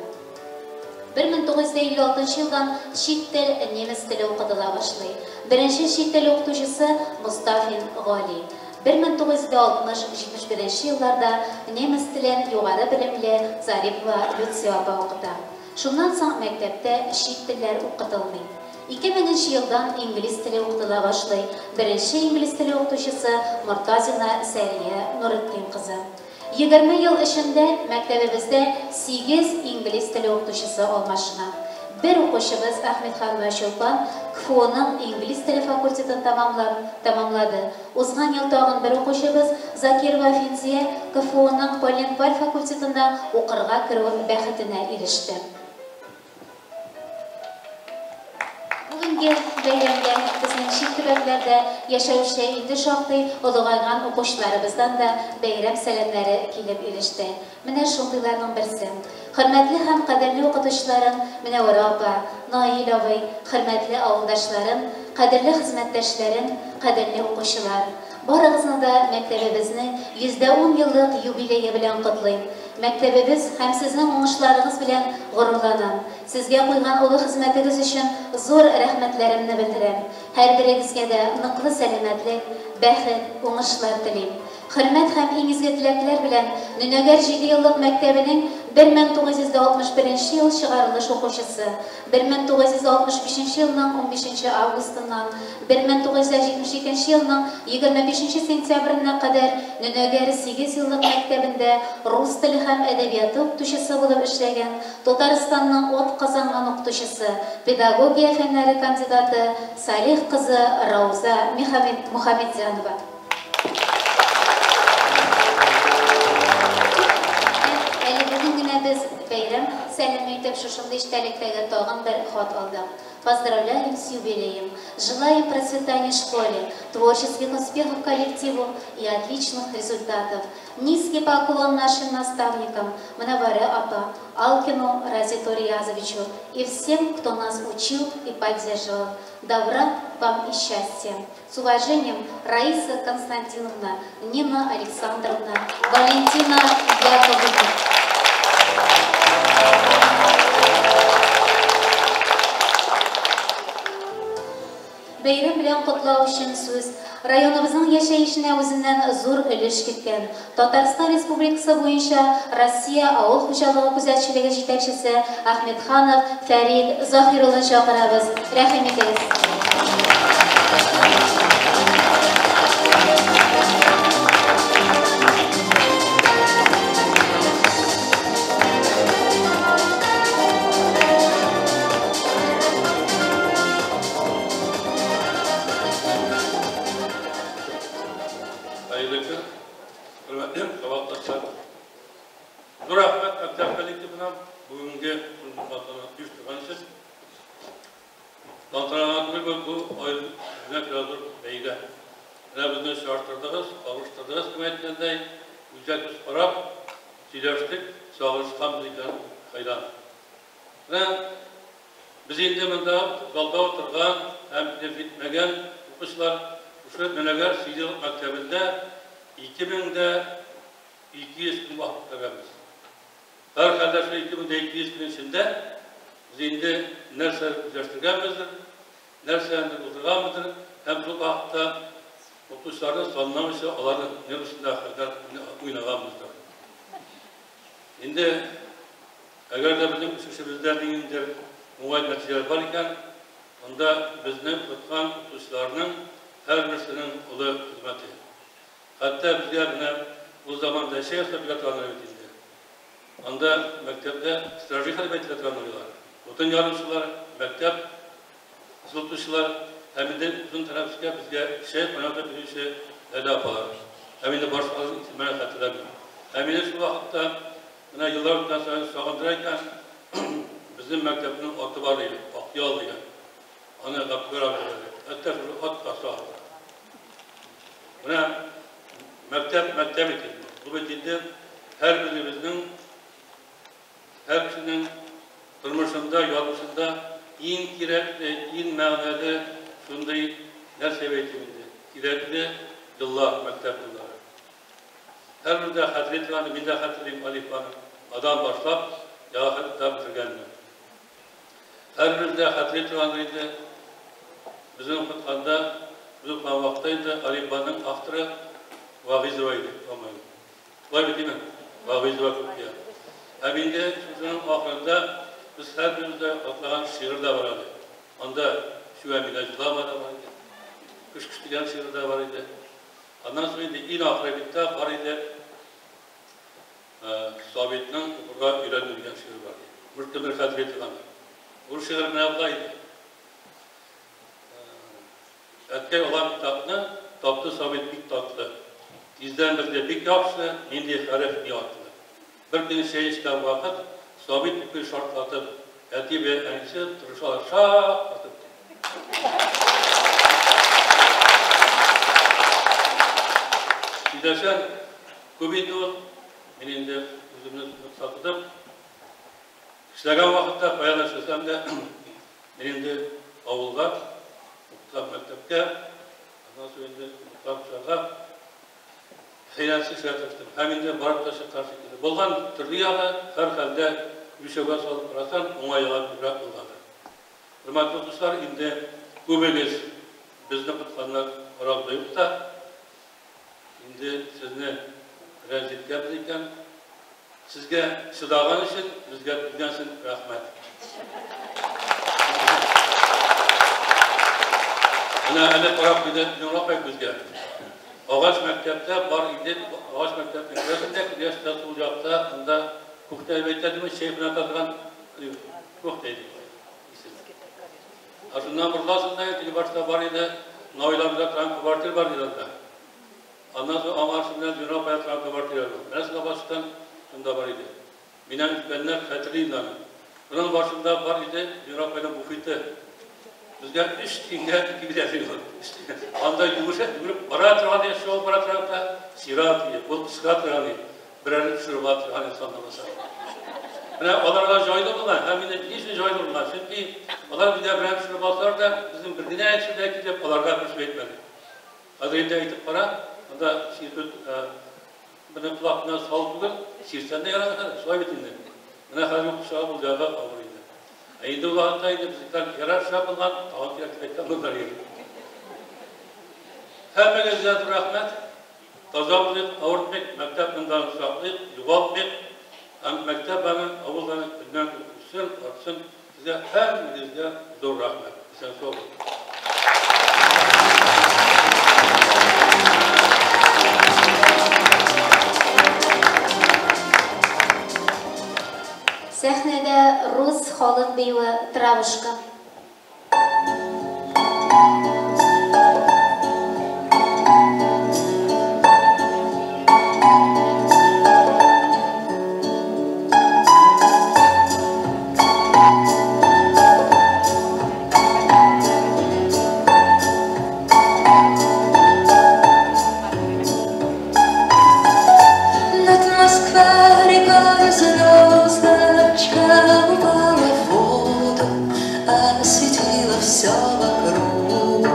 Speaker 4: 1956 елдан чит тел немец теле укытыла башлый. Беренче чит тел укытучысы Мустафин Гали. 1960-71 елларда немец телен югары белемле Зарипова Люция апа укыта. Шуннан соң мәктәптә чит телләр укытылмый. 2000 елдан инглиз теле укытыла башлый. Беренче инглиз теле укытучысы Мортазина Сәрия Нуретдин кызы. 20 ел эчендә мәктәбебездә 8 инглиз теле укытучысы алмашына. Бер укучыбыз Ахмедханова Чулпан КФУның инглиз теле факультетын тамамлады. Узган ел тагын бер укучыбыз Закирова Финзия КФУның полингваль факультетында укырга керү бәхетенә иреште. Бүгенге бәйрәмгә безнең чит төбәкләрдә яшәүче инде шактый олыгайган укучыларыбыздан да бәйрәм сәламнәре килеп иреште. Менә шундыйларның берсе. Хөрмәтле һәм кадерле укытучыларым Менәвәрә апа, Наил абый, хөрмәтле авылдашларым, кадерле хезмәттәшләрем, кадерле укучылар. Барыгызны да мәктәбебезнең 110 еллык юбилее белән котлыйм. Мәктәбебез һәм сезнең уңышларыгыз белән горурланам. Сезгә куйган олы хезмәтегез өчен зур рәхмәтләремне белдерәм. Һәрберегезгә дә ныклы сәламәтлек, бәхет, уңышлар телим. Хөрмәт һәм иң изге теләкләр белән Нөнәгәр җидееллык мәктәбенең 1961 ел чыгарылыш укучысы, 1965 елның 15 августыннан 1972 елның 25 сентябренә кадәр Нөнәгәр сигезьеллык мәктәбендә рус теле һәм әдәбияты укытучысы булып эшләгән Татарстанның атказанган укытучысы, педагогия фәннәре кандидаты Салих кызы Рауза Мухаметзянова. Әле бүген генә без бәйрәм сәламе итеп шушындый эчтәлектәге тагын бер хат алдык. Поздравляем с юбилеем! Желаем процветания школе, творческих успехов коллективу и отличных результатов. Низкий поклон нашим наставникам Мнаваре апа, Алкину Разиту Риязовичу и всем, кто нас учил и поддерживал. Добра вам и счастья! С уважением, Раиса Константиновна, Нина Александровна, Валентина Яковлевна. Бәйрәм белән котлау өчен сүз районыбызның яшәешенә үзеннән зур өлеш керткән Татарстан Республикасы буенча Россия авыл хуҗалыгы күзәтчелеге җитәкчесе Ахметханов Фәрит Заһир улын чакырабыз. Рәхим итегез.
Speaker 10: Хәерле көн, хөрмәтле сабакташлар. Зур рәхмәт мәктәп коллективына бүгенге тантананы оештырган өчен. Тантанага түгел бу, бу үзенә күрә зур бәйге. Менә безне очраштырдыгыз, кавыштырдыгыз, кем әйткәндәй, күзгә күз карап, сөйләштек, сагынышканбыз икән, хәйран. Менә без инде монда залда утырган һәм килеп җитмәгән укучылар шушы Нөнәгәр сигезьеллык мәктәбендә 2200 көн вакыт үткәргәнбез. Һәрхәлдә шул 2200 көн эчендә без инде нәрсә үзләштергәнбездер, нәрсәне булдырганбыздыр һәм шул вакытта укытучыларны санламыйча аларның нервысында хәлдәр уйнаганбыздыр. Инде әгәр дә безнең үсешебездә ниндидер уңай нәтиҗәләр бар икән, анда безне укыткан укытучыларның һәрберсенең олы хезмәте. Хәтта безгә менә ул заманда чәй ясап бирә торганнар бит инде. Анда мәктәптә стражиха дип әйтелә торган булдылар. Утын яручылар, мәктәп җылытучылар һәм инде озын тәнәфескә безгә чәй кайнатып бирүче Ләлә апалар. Һәм инде башкаларын исемнәрен хәтерләмим. Һәм инде шул вакытта менә еллар үткән саен сагындыра икән, безнең мәктәпнең аты бар иде, Акъял дигән. Аны Габдулла абый бирде. Хәтта шушы ат та сагындыра. Менә мәктәп, мәктәп бит инде. Бу бит инде һәрберебезнең, һәр кешенең тормышында, язмышында иң кирәкле, иң мәгънәле шундый нәрсә дип әйтим инде, кирәкле еллар, мәктәп еллары. Һәрбер дә хәтерли торган, мин дә хәтерлим Алифбаны адан башлап, яңа бетергәнне. Һәрбер дә хәтерли торгандыр инде, безне укытканда, без укыган вакытта инде Алифбаның авторы Вагыйзова иде, по-моему. Шулай бит, димме? Вагыйзова Күкия. Һәм инде шушының ахырында без һәрберебез дә атлаган шигырь дә бар әле. Анда Чүәмилә җылама да бар иде. Көш көш дигән шигырь дә бар иде. Аннан соң инде иң ахыры биттә бар иде Сабитның укырга өйрәнү дигән шигырь бар иде. Бер кемдер хәтерли торгандыр. Ул шигырь менә болай иде. Әткәй алган китапны тапты Сабит бик татлы. Тиздән белде бик яхшы, нинди хәреф ни атлы. Бер көн чәй эчкән вакыт Сабит укый шартлатып, әти белән әнисе торышалар шаккатып. Сөйләсәң, күп инде ул. Мин инде үземне нокса тотып, эшләгән вакытта кая гына эшләсәм дә, мин инде авылга, укыткан мәктәпкә, аннан соң инде укыткан кешеләргә хыянәтсез эшләргә тырыштым. Һәм инде барып та чыккан шикелле. Булган төрле ягы, һәрхәлдә үлчәүгә салып карасаң, уңай ягы күбрәк булгандыр. Хөрмәтле укучылар, инде күбегез безне укытканнар арабызда юк та. Инде сезне рәнҗеткәнбез икән, сезгә чыдаган өчен, безгә түзгән өчен рәхмәт. Менә әле карап куйды Нур апай күзгә. Агач мәктәптә бар иде, агач мәктәпнең күрәсең дә, сул якта, анда кухня дип әйтә дими, чәй белән торган кухня иде. Ә шуннан борыласың да, теге башта бар иде, Наилабызда торган квартира бар иде анда. Аннан соң аңа шуннан Нур апай торган квартира бар. Менә шунда баштан шунда бар иде. Миннән өлкәннәр хәтерли инде аны. Шуның башында бар иде Нур апайның буфеты. Безгә 3 тиңгә ике билет бирде. Анда йөгереп йөгереп бара торган иде, шул бара торган да чират иде, ул чыга торган иде. Берәрне төшереп ала торган иде сандаласа. Менә аларга җайлы булган, һәм инде ни өчен җайлы булган? Чөнки алар безгә берәр төшереп алсалар да, безнең бер генә кеше дә килеп аларга бер сүз әйтмәде. Хәзер инде әйтеп кара, анда чиртү менә колакны сал түгел, чиртсән дә ярады хәзер, шулай бит инде. Менә хәзер укучыга бу ягы авыр инде. Ә инде ул вакытта инде безнекеләр ярар эшләп булган, тагын кирәк дип әйткән булдылар инде. Һәммәгезгә зур рәхмәт. Таза булыйк, авыртмыйк, мәктәп монда саклыйк, югалтмыйк. Һәм мәктәп аны, авыл аны көннән көн үссен, артсын. Сезгә һәммәгезгә зур рәхмәт. Исән сау булыгыз.
Speaker 4: Сәхнәдә рус халык биюе Травушка.
Speaker 11: Над Москва-рекой звездочка упала в воду, осветила все вокруг.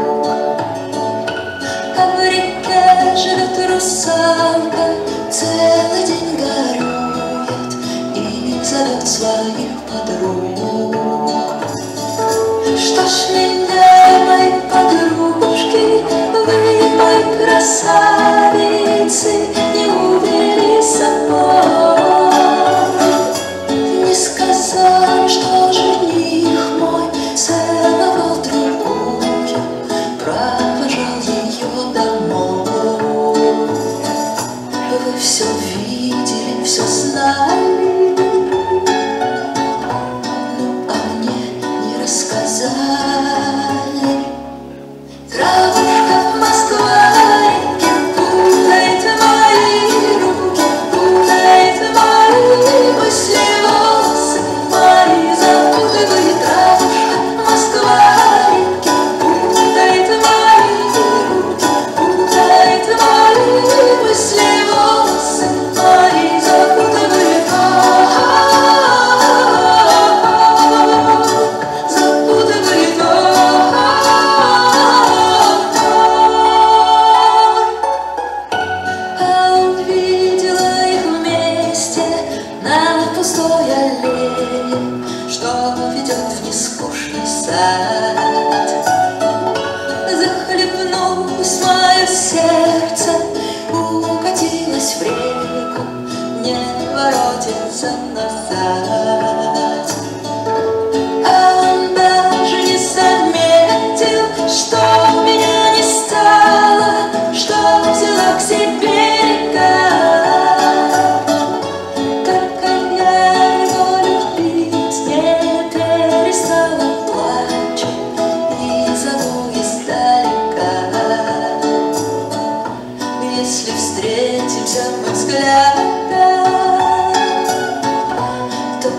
Speaker 11: А в реке живет русалка, целый день горюет и зовет своих подруг. Что ж меня, мои подружки, вы, мои красавицы, не увели с собой? Не сказали, что жених мой целовал другую, провожал ее домой. Вы все видели, все знали, но а мне не рассказали. Травушка в Москва-реке путает мои руки, путает мои мысли, волосы мои запутывает. Травушка в Москва-реке путает мои руки, путает мои мысли, волосы мои запутывает. Запутывает. А увидела их вместе на пустой аллее, что ведет в нескучный сад. Захлебнулось мое сердце, укатилось в реку, не воротится назад. А он даже не заметил, что меня не стало, что взяла к себе река. Только я его любить не перестала, плачу и зову издалека. Если встретимся мы взглядом, то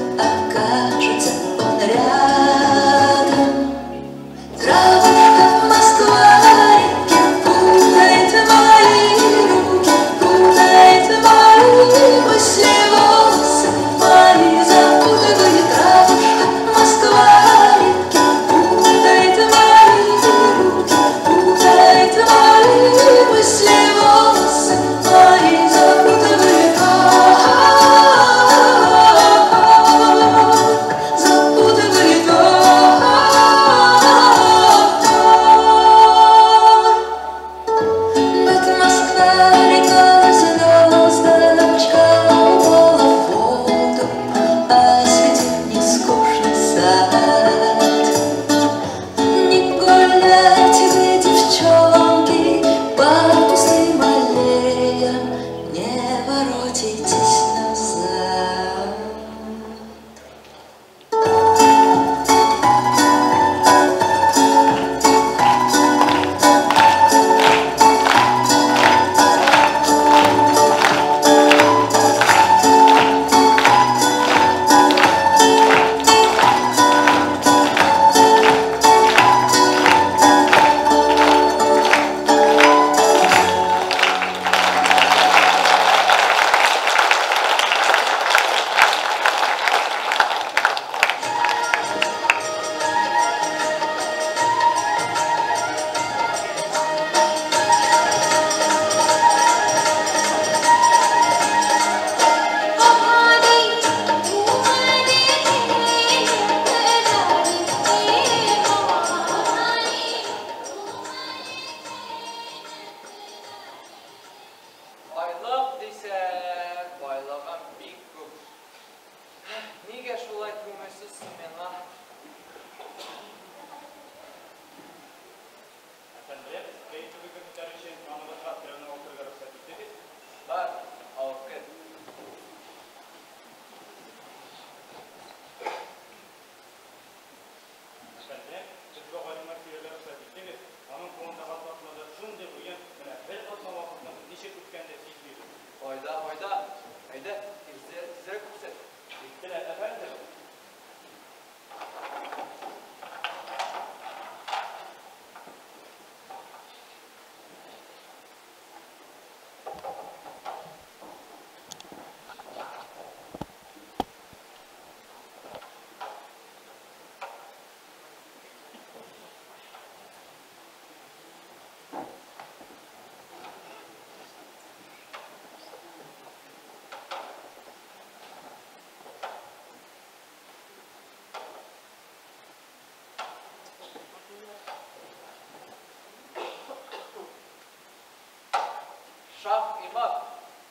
Speaker 12: Шах и мат.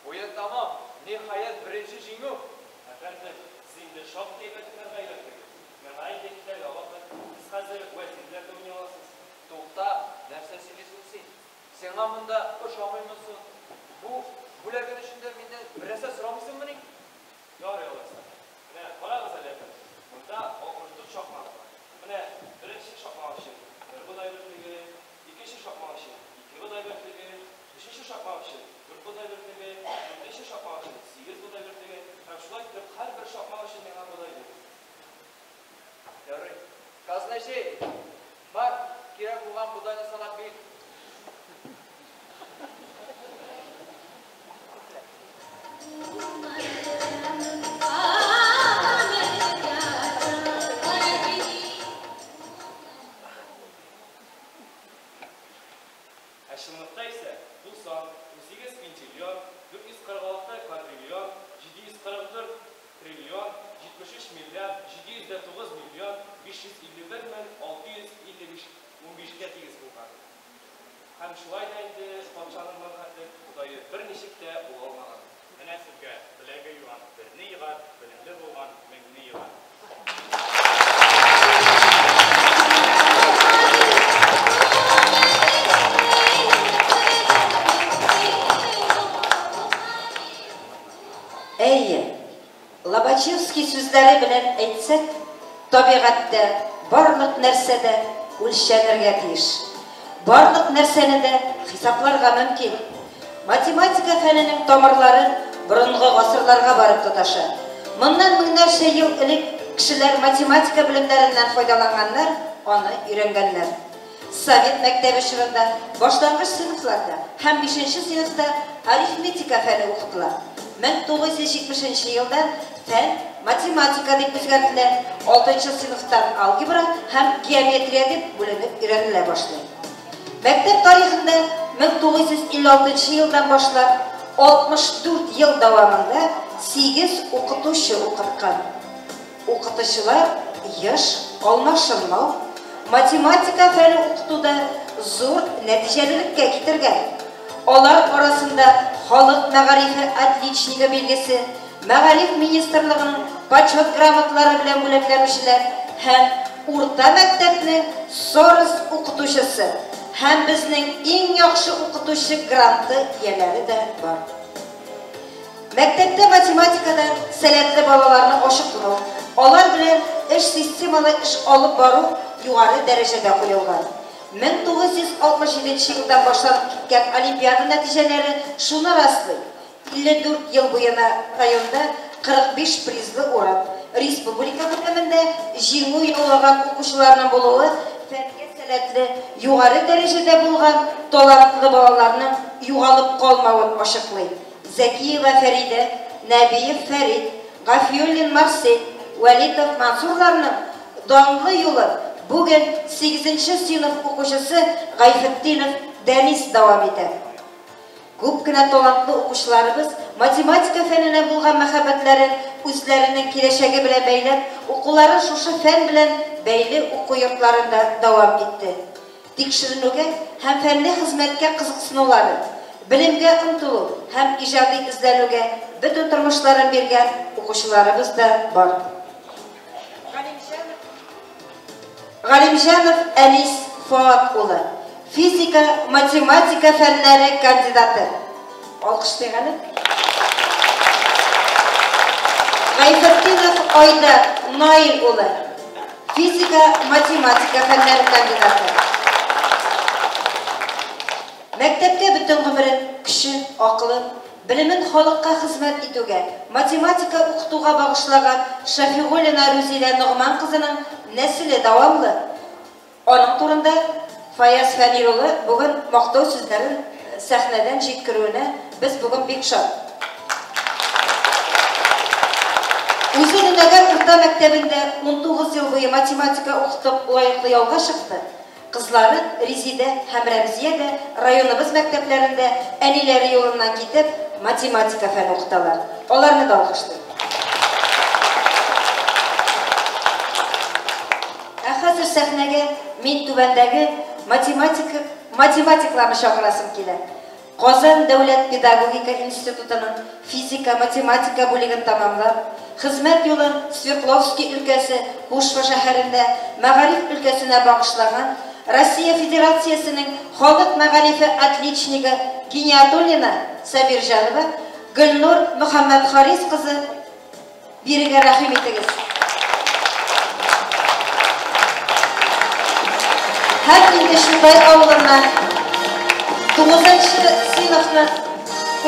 Speaker 12: Уен тәмам. Ниһаять, беренче җиңү.
Speaker 3: Әфәндем, сез инде шактый әйбәт һөнәргә өйрәттегез. Миңа инде китәргә вакыт. Сез хәзер вәзир белән дә уйный аласыз.
Speaker 12: Тукта, нәрсә сөйлисең син? Сиңа монда ошамыймы соң? Бу бүләгең өчен дә миннән бернәрсә сорамыйсыңмыни?
Speaker 3: Ярый алайса. Менә карагыз әле, әфәндем. Монда 64 шакмак бар. Менә беренче шакмак өчен бер бодай бөртеге, икенче шакмак өчен ике бодай бөртеге, өченче шакмак өчен дүрт бодай бөртеге, дүртенче шакмак өчен сигез бодай бөртеге һәм шулай итеп һәрбер шакмак өчен миңа бодай бирегез.
Speaker 12: Ярый. Казначей, бар, кирәк булган бодайны санап бир.
Speaker 3: Ә чынлыкта исә бу сан 18 квинтиллион, 446 квадриллион, 744 триллион, 73 миллиард, 709 миллион, 551 мең 655 унбишкә тигез булган. Һәм шулай да инде патшаның моңа хәтле Бодае берничек тә була алмаган.
Speaker 13: Менә сезгә беләге юан берне егар, белемле булган меңне егар.
Speaker 6: Әйе, Лобачевский сүзләре белән әйтсәк, табигатьтә барлык нәрсә дә үлчәнергә тиеш. Барлык нәрсәне дә хисапларга мөмкин. Математика фәненең тамырлары борынгы гасырларга барып тоташа. Моннан меңнәрчә ел элек кешеләр математика белемнәреннән файдаланганнар, аны өйрәнгәннәр. Совет мәктәбе чорында башлангыч сыйныфларда һәм бишенче сыйныфта арифметика фәне укытыла. 1970 нче елдан фән математика дип үзгәртелә, алтынчы сыйныфтан алгебра һәм геометрия дип бүленеп өйрәнелә башлый. Мәктәп тарихында 1956 нчы елдан башлап 64 ел дәвамында сигез укытучы укыткан. Укытучылар еш алмашынмау математика фәне укытуда зур нәтиҗәлелеккә китергән. Алар арасында Халык мәгарифе отличнигы билгесе, Мәгариф министрлыгының Почет грамоталары белән бүләкләнүчеләр һәм урта мәктәпнең Сорос укытучысы һәм Безнең иң яхшы укытучы гранты ияләре дә бар. Мәктәптә математикада сәләтле балаларны ачыклау, алар белән эш системалы эш алып бару югары дәрәҗәдә куелган. 1967 нче елдан башланып киткән олимпиада нәтиҗәләре шуны раслый, 54 ел буена районда 45 призлы урын, республика күләмендә җиңү яулаган укучыларның булуы фәнгә сәләтле, югары дәрәҗәдә булган талантлы балаларның югалып калмавын ачыклый. Зәкиева Фәридә, Нәбиев Фәрит, Гафиуллин Марсель, Вәлитов Мансурларның данлы юлын бүген сигезенче сыйныф укучысы Гайфетдинов Дәнис дәвам итә. Күп кенә талантлы укучыларыбыз математика фәненә булган мәхәббәтләрен үзләренең киләчәге белән бәйләп, укуларын шушы фән белән бәйле уку йортларында дәвам итте. Тикшеренүгә һәм фәнни хезмәткә кызыксынулары, белемгә омтылу һәм иҗади эзләнүгә бөтен тормышларын биргән укучыларыбыз да бар. Галимҗанов Әнис Фоат улы, физика, математика фәннәре кандидаты. Алкышлыйк әле. Гайфетдинов Айдар Наил улы, физика, математика фәннәре кандидаты. Мәктәпкә бөтен гомерен, көчен, акылын, белемен халыкка хезмәт итүгә, математика укытуга багышлаган Шәфигуллина Рүзилә Ногман кызының нәселе дәвамлы. Аның турында Фаяз Фәнил улы бүген мактау сүзләрен сәхнәдән җиткерүенә без бүген бик шат. Үзе Нөнәгәр урта мәктәбендә 19 ел буе математика укытып лаеклы ялга чыкты. Кызлары Резидә һәм Рәмзия дә районыбыз мәктәпләрендә әниләре юлыннан китеп, математика фәне укыталар. Аларны да алкышлыйм. Ә хәзер сәхнәгә мин түбәндәге математика математикларны чакырасым килә. Казан дәүләт педагогика институтының физика-математика бүлеген тәмамлап, хезмәт юлын Свердловски өлкәсе Кушва шәһәрендә мәгариф өлкәсенә багышлаган Россия Федерациясенең халык мәгарифе отличнигы Гиниатуллина Сабирҗанова Гөлнур Мөхәммәтхарис кызы бирегә рәхим итегез. Һәм инде Чутай авылыннан тугызынчы сыйныфны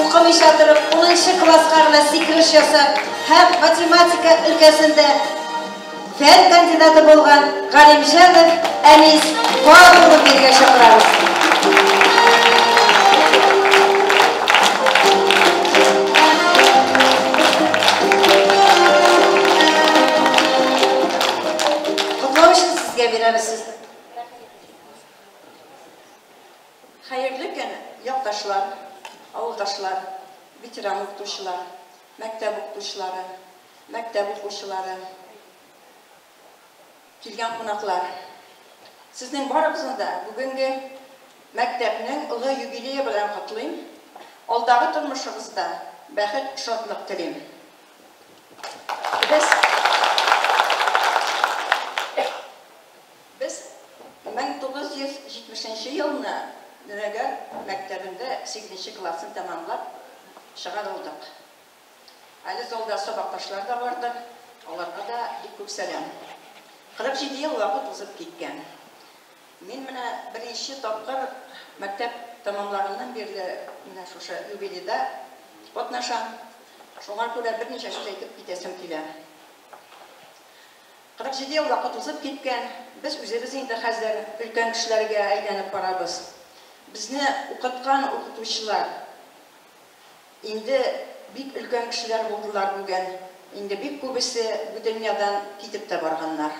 Speaker 6: укымыйча торып, унынчы класска гына сикереш ясап һәм математика өлкәсендә фән кандидаты булган Галимҗанов Әнис Фарык улын бирегә чакырабыз. Котлау өчен сезгә бирәбез сүзне.
Speaker 14: Хәерле көн, якташлар, авылдашлар, ветеран укытучылар, мәктәп укытучылары, мәктәп укучылары, килгән кунаклар. Сезнең барыгызны да бүгенге мәктәпнең олы юбилее белән котлыйм. Алдагы тормышыгызда бәхет, шатлык телим. Без Без 1970 нче елны Нөнәгәр мәктәбендә сигезенче классны тәмамлап чыгарылдык. Әле залда сабакташлар да бардыр, аларга да бик күп сәлам. 47 ел вакыт узып киткән. Мин менә беренче тапкыр мәктәп тәмамлаганнан бирле менә шушы юбилейда катнашам. Шуңа күрә берничә сүз әйтеп китәсем килә. 47 ел вакыт узып киткән, без үзебез инде хәзер өлкән кешеләргә әйләнеп барабыз. Безне укыткан укытучылар инде бик өлкән кешеләр булдылар бүген, инде бик күбесе бу дөньядан китеп тә барганнар.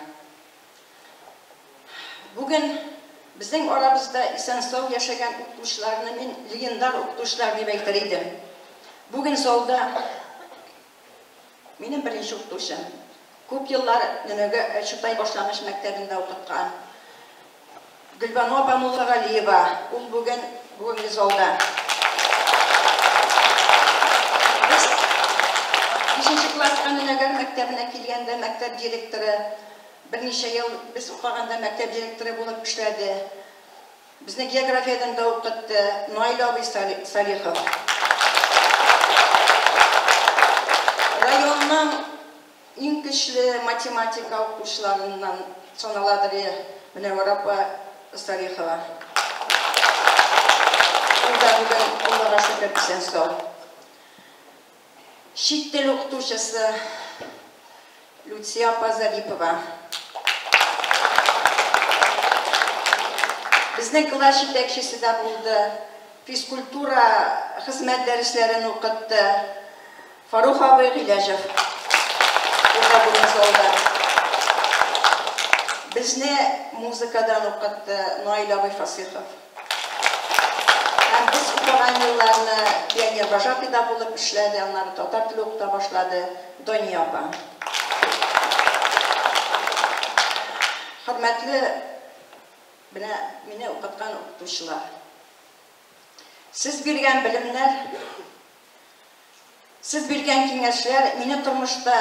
Speaker 14: Бүген безнең арабызда исән-сау яшәгән укытучыларны мин легендар укытучылар дип әйтер идем. Бүген залда минем беренче укытучым, күп еллар Нөнәгә Чутай башлангыч мәктәбендә укыткан Гөлбану апа Муллагалиева, ул бүген бүгенге залда. Без бишенче класска Нөнәгәр мәктәбенә килгәндә мәктәп директоры берничә ел без укыганда мәктәп директоры булып эшләде. Безне географиядән дә укытты Наил абый Салихов. Районның иң көчле математика укытучыларыннан саналадыр Мөнәвәрә апа Салихова. Ул да бүген, Аллага шөкер, исән-сау. Чит тел укытучысы Люция апа Зарипова. Безнең класс җитәкчесе дә булды, физкультура, хезмәт дәресләрен укытты. Фарух абый Гыйләҗев. Ул да бүген залда. Безне музыкадан укытты Наил абый Фасыйхов. Һәм без укыган елларны пионервожатый да булып эшләде, аннары татар теле укыта башлады Дания апа. Хөрмәтле менә мине укыткан укытучылар. Сез биргән белемнәр, сез биргән киңәшләр мине тормышта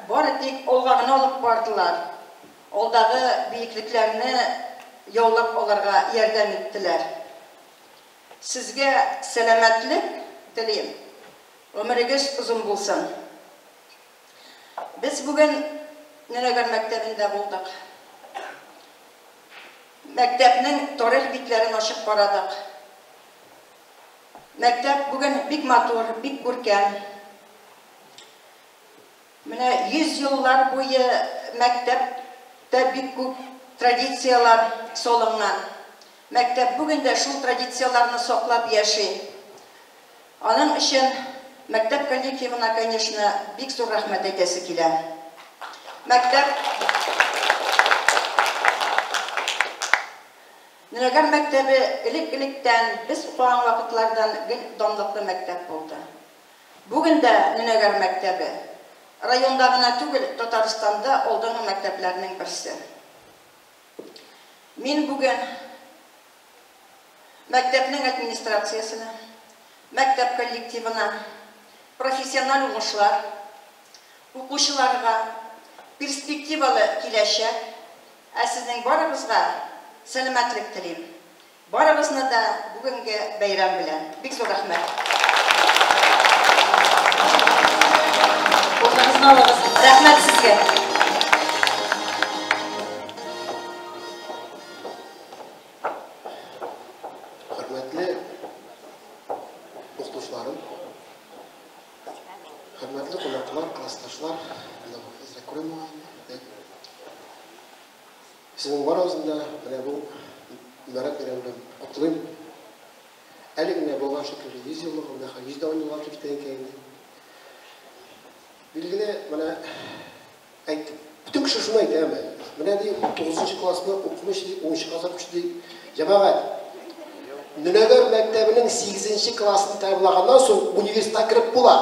Speaker 14: бары тик алга гына алып бардылар, алдагы биеклекләрне яулап алырга ярдәм иттеләр. Сезгә сәламәтлек телим, гомерегез озын булсын. Без бүген Нөнәгәр мәктәбендә булдык. Мәктәпнең тарих битләрен ачып карадык. Мәктәп бүген бик матур, бик күркәм. Менә 100 еллар буе мәктәптә бик күп традицияләр салынган. Мәктәп бүген дә шул традицияләрне саклап яши. Аның өчен мәктәп коллективына, конечно, бик зур рәхмәт әйтәсе килә. Мәктәп Нөнәгәр мәктәбе элек-электән, без укыган вакытлардан гел данлыклы мәктәп булды. Бүген дә Нөнәгәр мәктәбе, районда гына түгел, Татарстанда алдынгы мәктәпләрнең берсе. Мин бүген Мәктәпнең администрациясенә, мәктәп коллективына профессиональ уңышлар, укучыларга перспективалы киләчәк, ә сезнең барыгызга сәламәтлек телим. Барыгызны да бүгенге бәйрәм белән. Бик зур рәхмәт.
Speaker 6: Урыныгызны алыгыз. Рәхмәт сезгә.
Speaker 15: Хөрмәтле укытучыларым, хөрмәтле кунаклар, классташлар, әзрәк күрәм инде. Сезнең барыгызны да менә бу мөбарәк бәйрәм белән котлыйм. Әле генә булган шикелле 100 еллыгы, менә хәзер 110 елга килеп җиткән икән инде. Билгеле, менә әйт, бөтен кеше шуны әйтә, әмма менә ди 9 классны укымыш ди, 10 класс укучы ди. Җәмәгать, Нөнәгәр мәктәбенең 8 классын тәмамлаганнан соң университетка кереп була.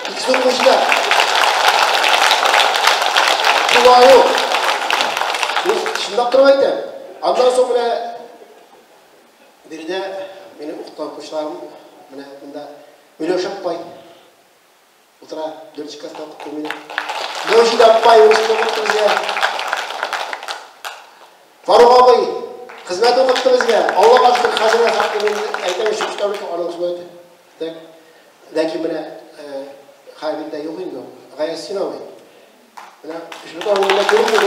Speaker 15: Икесе укучыда. Шулай ук. Мин чынлап торып әйтәм. Аннан соң менә биредә минем укыткан укучыларым менә монда Миләүшә апай утыра, дүртенче класста укытты мине. Мәүҗидә апай урыс теле укытты безгә. Фарук абый хезмәт укытты безгә. Аллага шөкер, хәзер дә хәтле мин әйтәм, өченче таблица аның хезмәте. Так. Ләкин менә хәбирдә юк инде ул. Гаясин абый. Менә өченче авылында күренми,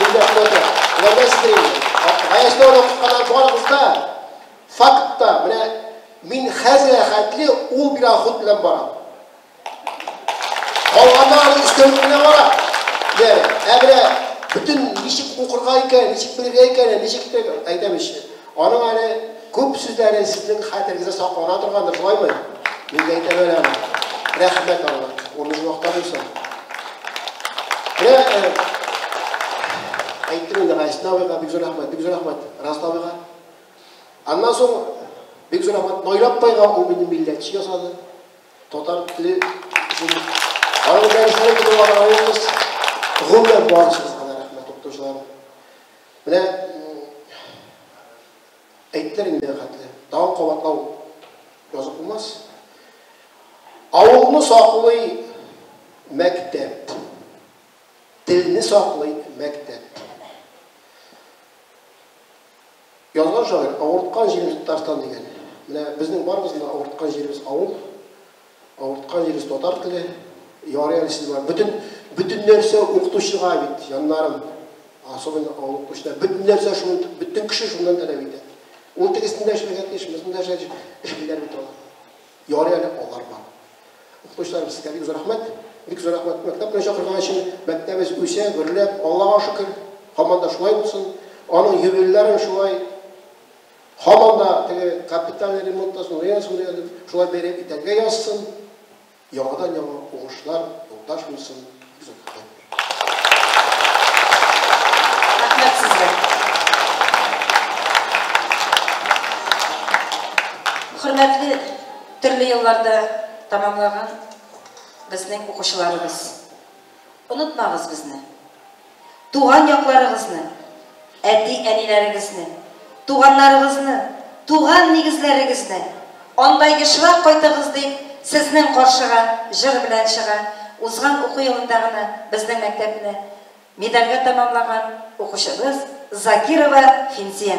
Speaker 15: бездә хезмәте. Улар нәрсәдер инде. Гаясин абый укытканнар барыгыз да фактта менә мин хәзер хәтле ул биргән ход белән барам. Калганнары өстәлеп кенә бара. Ә менә бөтен ничек укырга икән, ничек белергә икән, ничек итәргә, әйтәм ич. Аның әле күп сүзләре сезнең хәтерегездә саклана торгандыр, шулаймы? Мин дә әйтәм әле аны. Рәхмәт аңа, урыны җомахта булсын. Менә әйттем инде Гайсин абыйга бик зур рәхмәт, бик зур рәхмәт Расул абыйга. Аннан соң бик зур рәхмәт Наил апайга, ул мине милләтче ясады. Татар теле өчен аның дәресләре көтеп алган авылыбыз. Гомумән барчагызга да рәхмәт, укытучылар. Менә әйттеләр инде хәтле. Тагын кабатлау язып булмас. Авылны саклый мәктәп. Телне саклый мәктәп. Язган шагыйрь, авырткан җиребез Татарстан дигән. Менә безнең барыбызның да авырткан җиребез авыл, авырткан җиребез татар теле. Ярый әле сез бар. Бөтен, бөтен нәрсә укытучыга бит, җаннарым. Особенно авыл укытучына. Бөтен нәрсә шуны, бөтен кеше шуннан таләп итә. Ул тегесен дә эшләргә тиеш, монысын да эшләргә тиеш. Эшлиләр бит алар. Ярый әле алар бар. Укытучыларым, сезгә бик зур рәхмәт. Бик зур рәхмәт мәктәп белән чакырган өчен. Мәктәбебез үсә, гөрләп, Аллага шөкер. Һаман да шулай булсын. Аның юбилейларын шулай һаман да теге капитальный ремонттан соң, шулай бәйрәм итәргә язсын. Яңадан-яңа уңышлар юлдаш булсын. Бик зур рәхмәт.
Speaker 6: Рәхмәт сезгә. Хөрмәтле төрле елларда тәмамлаган безнең укучыларыбыз. Онытмагыз безне. Туган якларыгызны, әти-әниләрегезне, туганнарыгызны, туган нигезләрегезне, анда ешрак кайтыгыз дип, сезнең каршыга җыр белән чыга. Узган уку елында гына безнең мәктәпне медальгә тәмамлаган укучыбыз Закирова Финзия.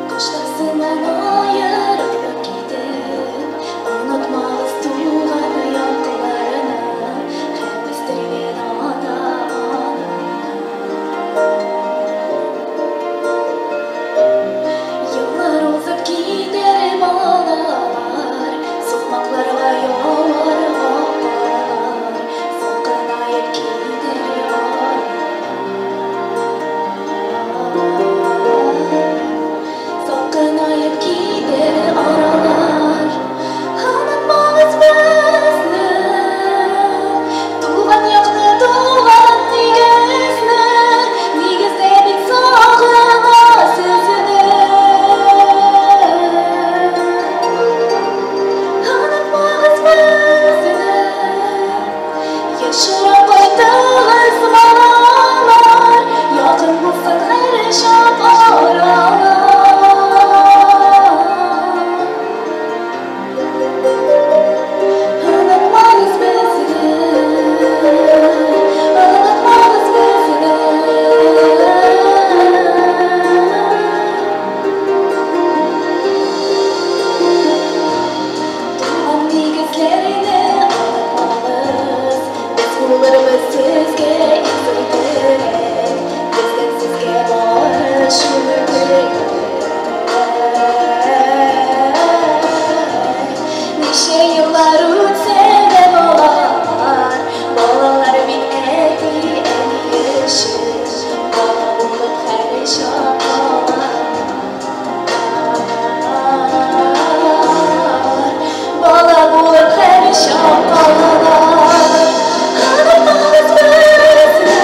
Speaker 11: Кошлар сыман аерылып китеп, онытмагыз туган якларны һәм үстергән ата-ананы. Ешрак кайтыгыз, балалар, якын булсын һәрчак аралар. Онытмагыз безне, онытмагыз безне. Туган нигезләрне онытмагыз, без булырбыз сезгә иң зур терәк, бездән сезгә бары шул теләк. Ничә еллар үтсә дә балалар, балалар бит әти-әни өчен, бала булып һәрчак калалар. Бала булып һәрчак калалар. Онытмагыз безне,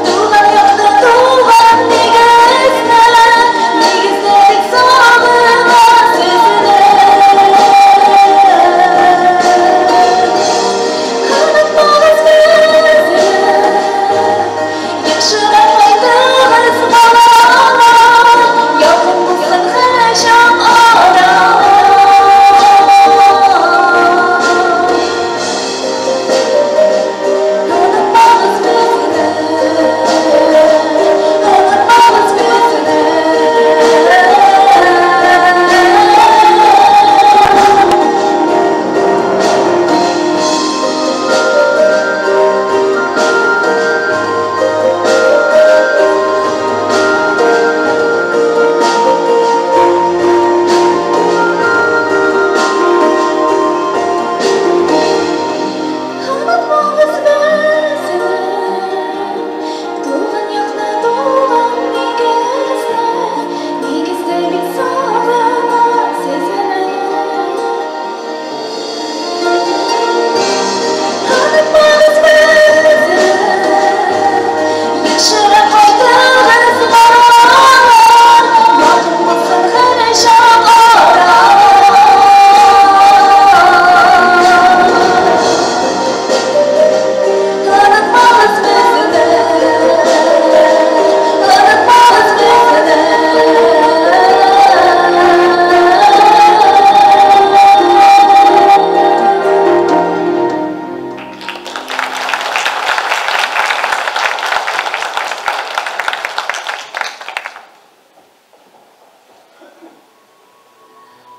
Speaker 11: туган якны, туган нигезне, нигездә бик сагына сезне. Онытмагыз безне, ешрак кайтыгыз, балалар, якын булсын һәрчак аралар. Онытмагыз безне, онытмагыз безне. Онытмагыз безне, туган якны, туган нигезне, нигездә бик сагына сезне. Онытмагыз безне, ешрак кайтыгыз, балалар, якын булсын һәрчак аралар. Онытмагыз безне, онытмагыз безне.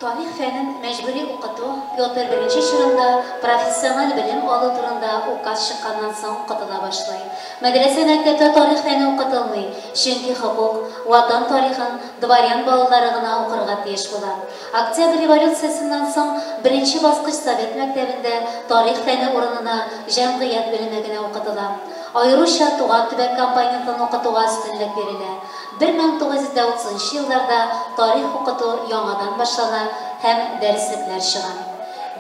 Speaker 4: Тарих фәнен мәҗбүри укыту Петр I чорында профессиональ белем алу турында указ чыкканнан соң укытыла башлый. Мәдрәсә мәктәптә тарих фәне укытылмый, чөнки хокук, ватан тарихын дворян балалары гына укырга тиеш була. Октябрь революциясеннән соң беренче баскыч совет мәктәбендә тарих фәне урынына җәмгыять белеме генә укытыла. Аеруча туган төбәк компонентын укытуга өстенлек бирелә. 1930 елларда тарих укыту яңадан башлана һәм дәреслекләр чыга.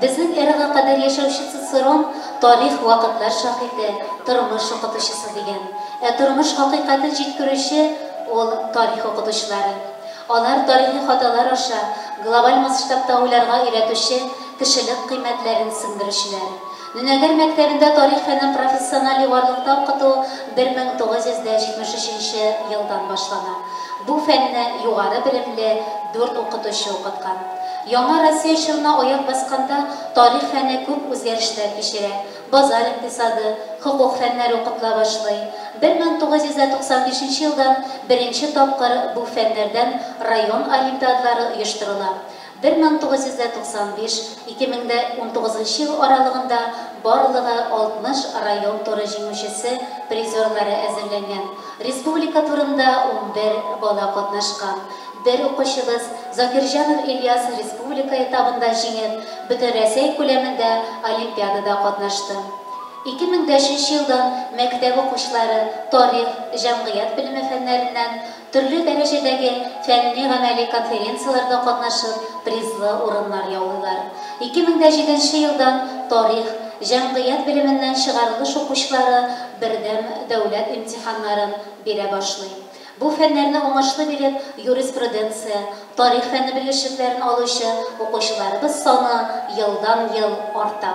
Speaker 4: Безнең эрага кадәр яшәүче Цицерон тарих вакытлар шаһиты, тормыш укытучысы дигән. Ә тормыш хакыйкатен җиткерүче ул тарих укытучылары. Алар тарихи хаталар аша глобаль масштабта уйларга өйрәтүче кешелек кыйммәтләрен сеңдерүчеләр. Нөнәгәр мәктәбендә тарих фәнен профессиональ югарылыкта укыту 1973 елдан башлана. Бу фәнне югары белемле 4 укытучы укыткан. Яңа Россия чорына аяк басканда тарих фәне күп үзгәрешләр кичерә. Базар икътисады, хокук фәннәре укытыла башлый. 1995 елдан беренче тапкыр бу фәннәрдән район олимпиадалары оештырыла. 1995-2019 ел аралыгында барлыгы 60 район туры җиңүчесе призерлары әзерләнгән. Республика турында 11 бала катнашкан. Бер укучыбыз Закирҗанов Ильяс республика этабында җиңеп, Бөтенрәсәй күләмендә олимпиадада катнашты. 2003 елдан мәктәп укучылары тарих, җәмгыять белеме фәннәреннән төрле дәрәҗәдәге фәнни-гамәли конференцияләрдә катнашып, призлы урыннар яулыйлар. 2007 елдан тарих, җәмгыять белеменнән чыгарылыш укучылары бердәм дәүләт имтиханнарын бирә башлый. Бу фәннәрне уңышлы биреп, юриспруденция, тарих фәне белгечлекләрен алучы укучыларыбыз саны елдан-ел арта.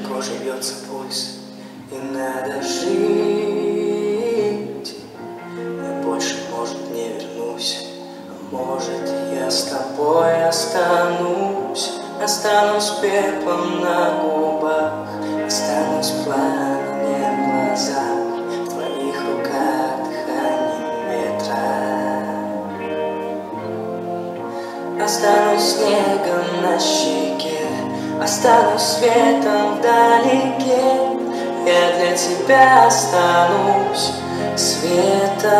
Speaker 16: коже бьется пульс, и надо жить. Я больше, может, не вернусь, а может, я с тобой останусь. Останусь пеплом на губах, останусь пламенем в глазах, в твоих руках дыханием ветра. Останусь снегом на щеке, останусь светом вдалеке. Я для тебя останусь светом.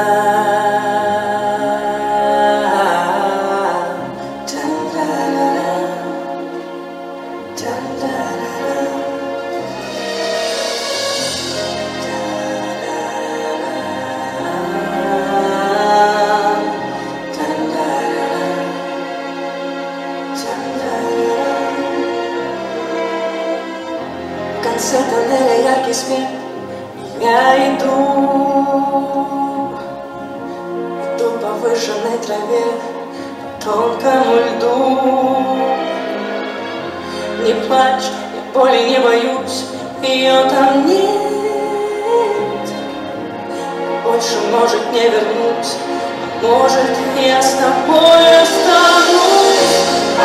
Speaker 16: В конце тоннеля яркий свет, я иду, иду по выжженной траве, по тонкому льду. Не плачь, я боли не боюсь, ее там нет. Больше, может, не вернусь, а может, я с тобой останусь.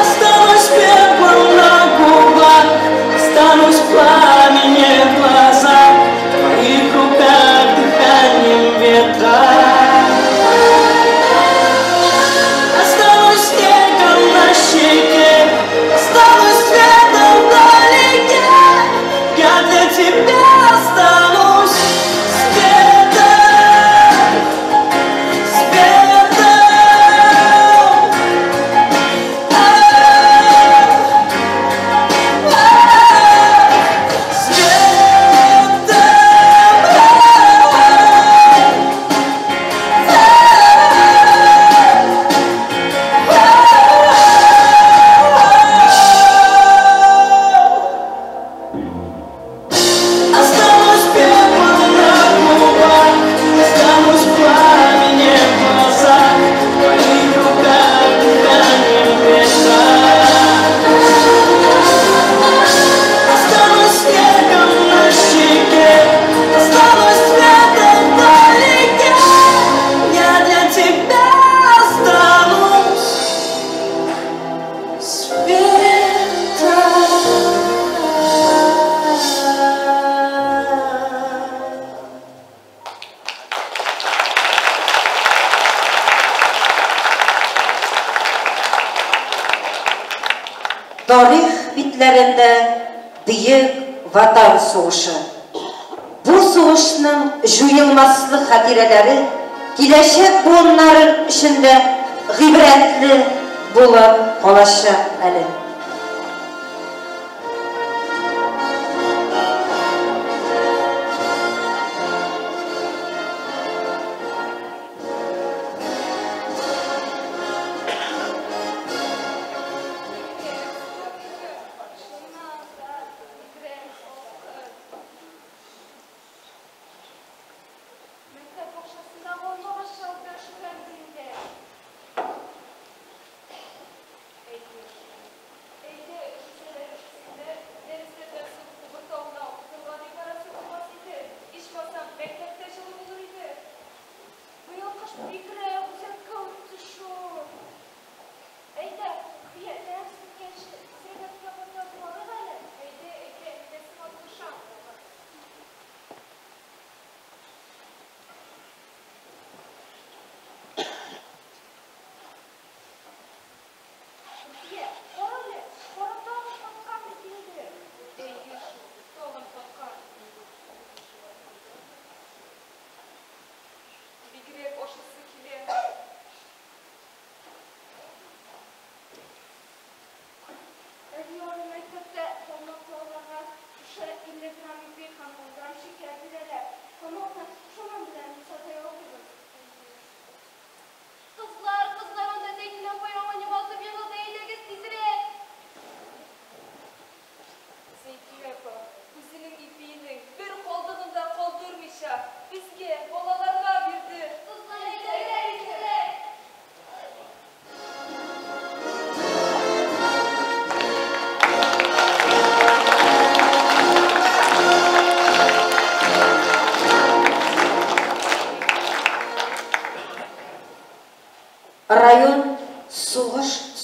Speaker 16: Останусь пеплом на губах, останусь пламенем в глазах, в твоих руках дыханием ветра. Останусь снегом на щеке, останусь светом вдалеке. Я для тебя останусь светом, светом. Останусь пеплом на губах, останусь пламенем в глазах, в твоих руках дыханием ветра. Останусь снегом на щеке, останусь светом вдалеке. Я для тебя останусь светом.
Speaker 6: Тарих битләрендә Бөек Ватан сугышы. Бу сугышның җуелмаслык хатирәләре киләчәк буыннары өчен дә гыйбрәтле булып калачак әле.
Speaker 2: Мәктәп бакчасындагы алма агачлары белән шөгыльләнде инде. Әйе.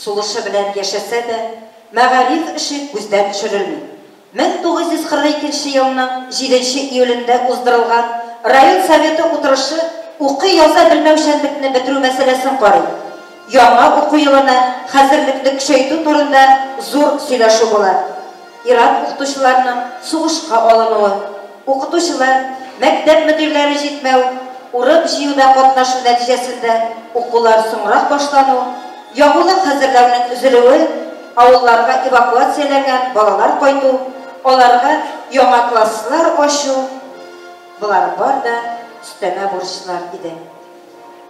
Speaker 6: сулышы белән яшәсә дә, мәгариф эше күздән төшерелми. 1942 елның 7 июлендә уздырылган район советы утырышы укый-яза белмәүчәнлекне бетерү мәсьәләсен карый. Яңа уку елына хәзерлекне көчәйтү турында зур сөйләшү була. Ир-ат укытучыларның сугышка алынуы, укытучылар, мәктәп мөдирләре җитмәү, урып-җыюда катнашу нәтиҗәсендә укулар соңрак башлану, ягулык хәзерләүнең өзелүе, авылларга эвакуацияләнгән балалар кайту, аларга яңа класслар ачу, болар бар да өстәмә бурычлар иде.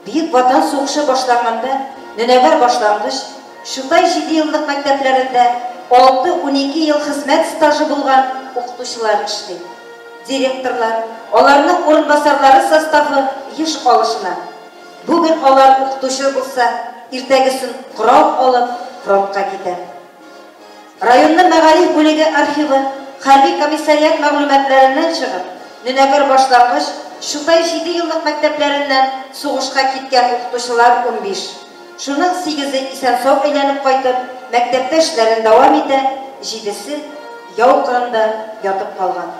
Speaker 6: Бөек Ватан сугышы башланганда Нөнәгәр башлангыч, Чутай җидееллык мәктәпләрендә алты-12 ел хезмәт стажы булган укытучылар эшли. Директорлар, аларның урынбасарлары составы еш алышына. Бүген алар укытучы булса, иртәгесен корал алып, фронтка китә. Районның мәгариф бүлеге архивы хәрби комиссариат мәгълүматларыннан чыгып, Нөнәгәр башлангыч, Чутай җидееллык мәктәпләреннән сугышка киткән укытучылар 15. Шуның сигезе исән-сау әйләнеп кайтып, мәктәптә эшләрен дәвам итә, җидесе яу кырында ятып калган.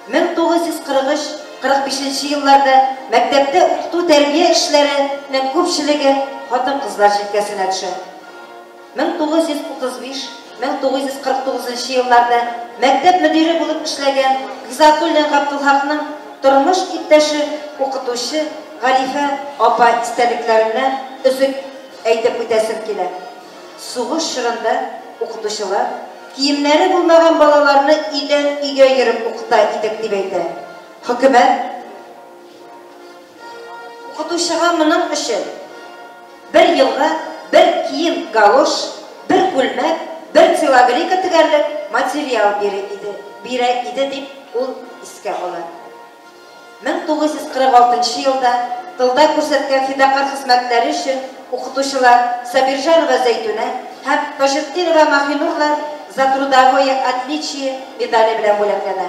Speaker 6: 1943, 45 елларда мәктәптә укыту-тәрбия эшләренең күпчелеге хатын-кызлар җилкәсенә төшә. 1935, 1949 елларда мәктәп мөдире булып эшләгән Гыйззәтуллин Габдулхакның тормыш иптәше, укытучы Гарифә апа истәлекләреннән өзек әйтеп үтәсем килә. Сугыш чорында укытучылар киемнәре булмаган балаларны өйдән өйгә йөреп укыта идек, дип әйтә. Хөкүмәт укытучыга моның өчен бер елга бер кием галош, бер күлмәк, бер телогрейка тегәрлек материал бирә иде, бирә иде, дип ул искә ала. 1946 елда тылда күрсәткән фидакарь хезмәтләре өчен укытучылар Сабирҗанова Зәйтүнә һәм Таҗетдинова Маһинурлар За трудовое отличие медале белән бүләкләнә.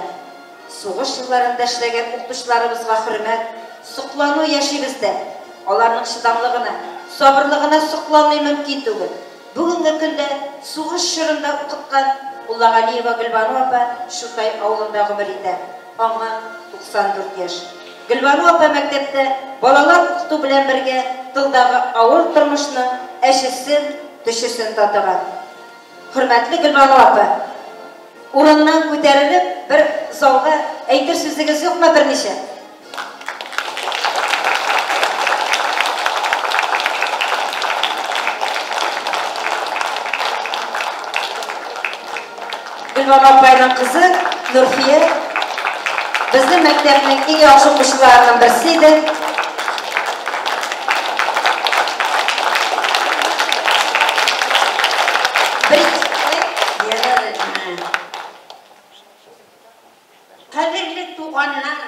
Speaker 6: Сугыш елларында эшләгән укытучыларыбызга хөрмәт, соклану яши бездә. Аларның чыдамлыгына, сабырлыгына сокланмый мөмкин түгел. Бүгенге көндә сугыш чорында укыткан Муллагалиева Гөлбану апа Чутай авылында гомер итә. Аңа 94 яшь. Гөлбану апа мәктәптә балалар укыту белән бергә тылдагы авыр тормышның әчесен, төчесен татыган. Хөрмәтле Гөлбану апа, урыннан күтәрелеп, бер залга әйтер сүзегез юкмы берничә? Гөлбану апайның кызы Нурфия безнең мәктәпнең иң яхшы укучыларының берсе иде.
Speaker 17: Кадерле туганнар,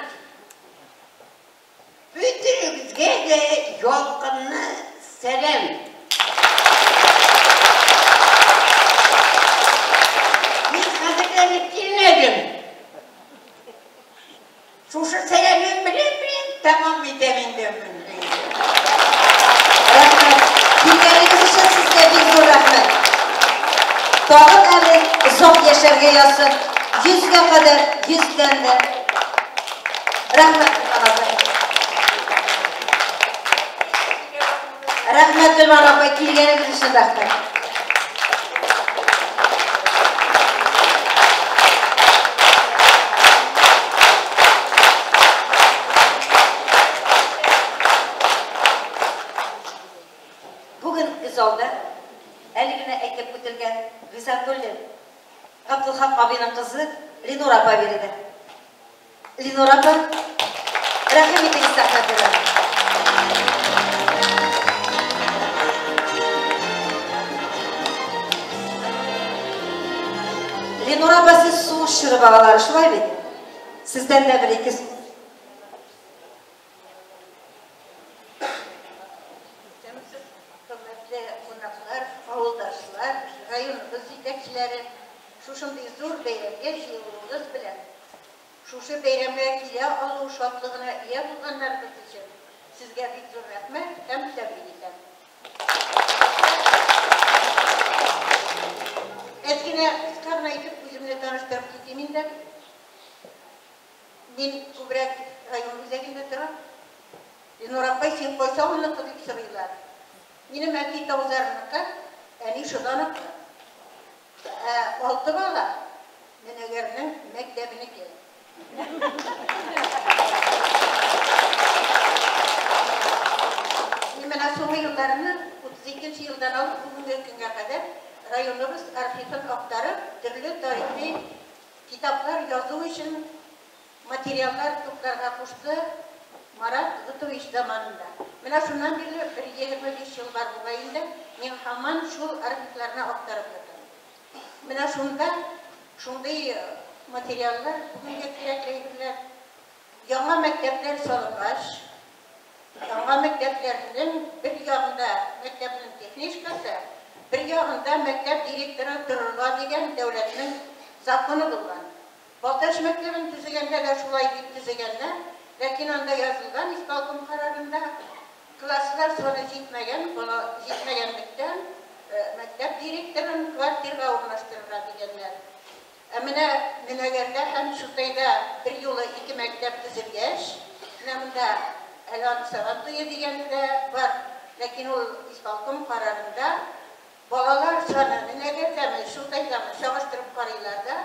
Speaker 17: бөтенегезгә дә ялкынлы сәлам! Мин хәзерләнеп килмәдем. Шушы сәламем белән белән тәмам итәм инде.
Speaker 6: Рәхмәт. Килгәнегез өчен сезгә бик зур рәхмәт. Тагын әле озак яшәргә язсын. Йөзгә кадәр, йөздән дә. Рәхмәт, Гөлман апай. Рәхмәт, Гөлман апай, килгәнегез өчен рәхмәт. Бүгенге залда әле генә әйтеп үтелгән Гыйззәтуллин Габдулхак абыйның кызы Ленура апа биредә. Ленур апа, рәхим итегез сәхнә түренә. Ленур апа, сез сугыш чоры балалары, шулай бит? Сездән дә бер-ике сүз.
Speaker 17: Хөрмәтле кунаклар, авылдашлар, районыбыз җитәкчеләре, шушындый зур бәйрәмгә җыелуыгыз белән, шушы бәйрәмгә килә алу шатлыгына ия булганнарыбыз өчен сезгә бик зур рәхмәт һәм тәбрик итәм. Әз генә кыска гына итеп үземне таныштырып китим инде. Мин күбрәк район үзәгендә торам. Ленур апай, син кайсы авылныкы дип сорыйлар. Минем әти Таузарныкы, әни Шоданыкы. Ә алты бала Нөнәгәрнең мәктәбенеке. Мин менә соңгы елларны, 32 нче елдан алып бүгенге көнгә кадәр районыбыз архивын актарып, төрле тарихи китаплар язу өчен материаллар тупларга кушты Марат Готович заманында. Менә шуннан бирле бер 25 ел бар бугай инде, мин һаман шул архивларны актарып ятам. Менә шунда шундый материаллар, бүгенгә кирәкле әйберләр. Яңа мәктәпләр салынгач, яңа мәктәпләрнең бер ягында мәктәпнең техничкасы, бер ягында мәктәп директоры торырга дигән дәүләтнең законы булган. Балтач мәктәбен төзегәндә дә шулай дип төзегәннәр, ләкин анда язылган исполком карарында класслар саны җитмәгән, бала җитмәгәнлектән, мәктәп директорын квартирга урнаштырырга дигәннәр. Ә менә Нөнәгәрдә һәм Чутайда берьюлы ике мәктәп төзелгәч, менә монда әле аның Сабан туе дигәне дә бар, ләкин ул исполком карарында балалар саны Нөнәгәрдәме, Чутайдамы чагыштырып карыйлар да,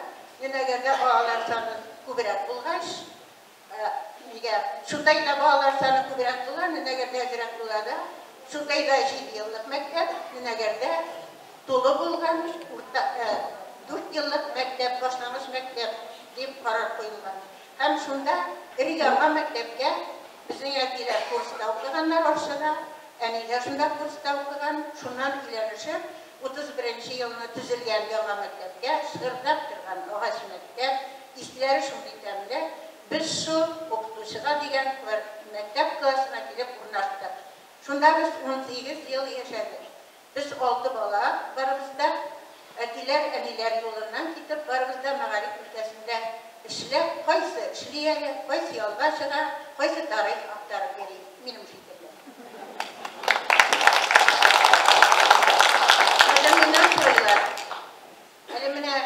Speaker 17: Нөнәгәрдә балалар саны күбрәк булгач, Нигә? Чутайда балалар саны күбрәк була, Нөнәгәрдә әзрәк була да. Чутайда җидееллык мәктәп, Нөнәгәрдә тулы булган урта, дүртьеллык мәктәп, башлангыч мәктәп дип карар куелган. Һәм шунда өр-яңа мәктәпкә безнең әтиләр курста укыганнар Арчада, әни дә шунда курста укыган, шуннан өйләнешеп, 31 нче елны төзелгән яңа мәктәпкә, шыгырдап торган агач мәктәп, исләре шундый тәмле, без шул укытучыга дигән мәктәп классына килеп урнаштык. Шунда без 18 ел яшәдек. Без алты бала, барыбыз да, әтиләр, әниләр юлыннан китеп, барыбыз да мәгариф өлкәсендә эшләп, кайсы эшли әле, кайсы ялга чыга, кайсы тарих актарып йөри, минем шикелле. Хәзер миннән сорыйлар, әле менә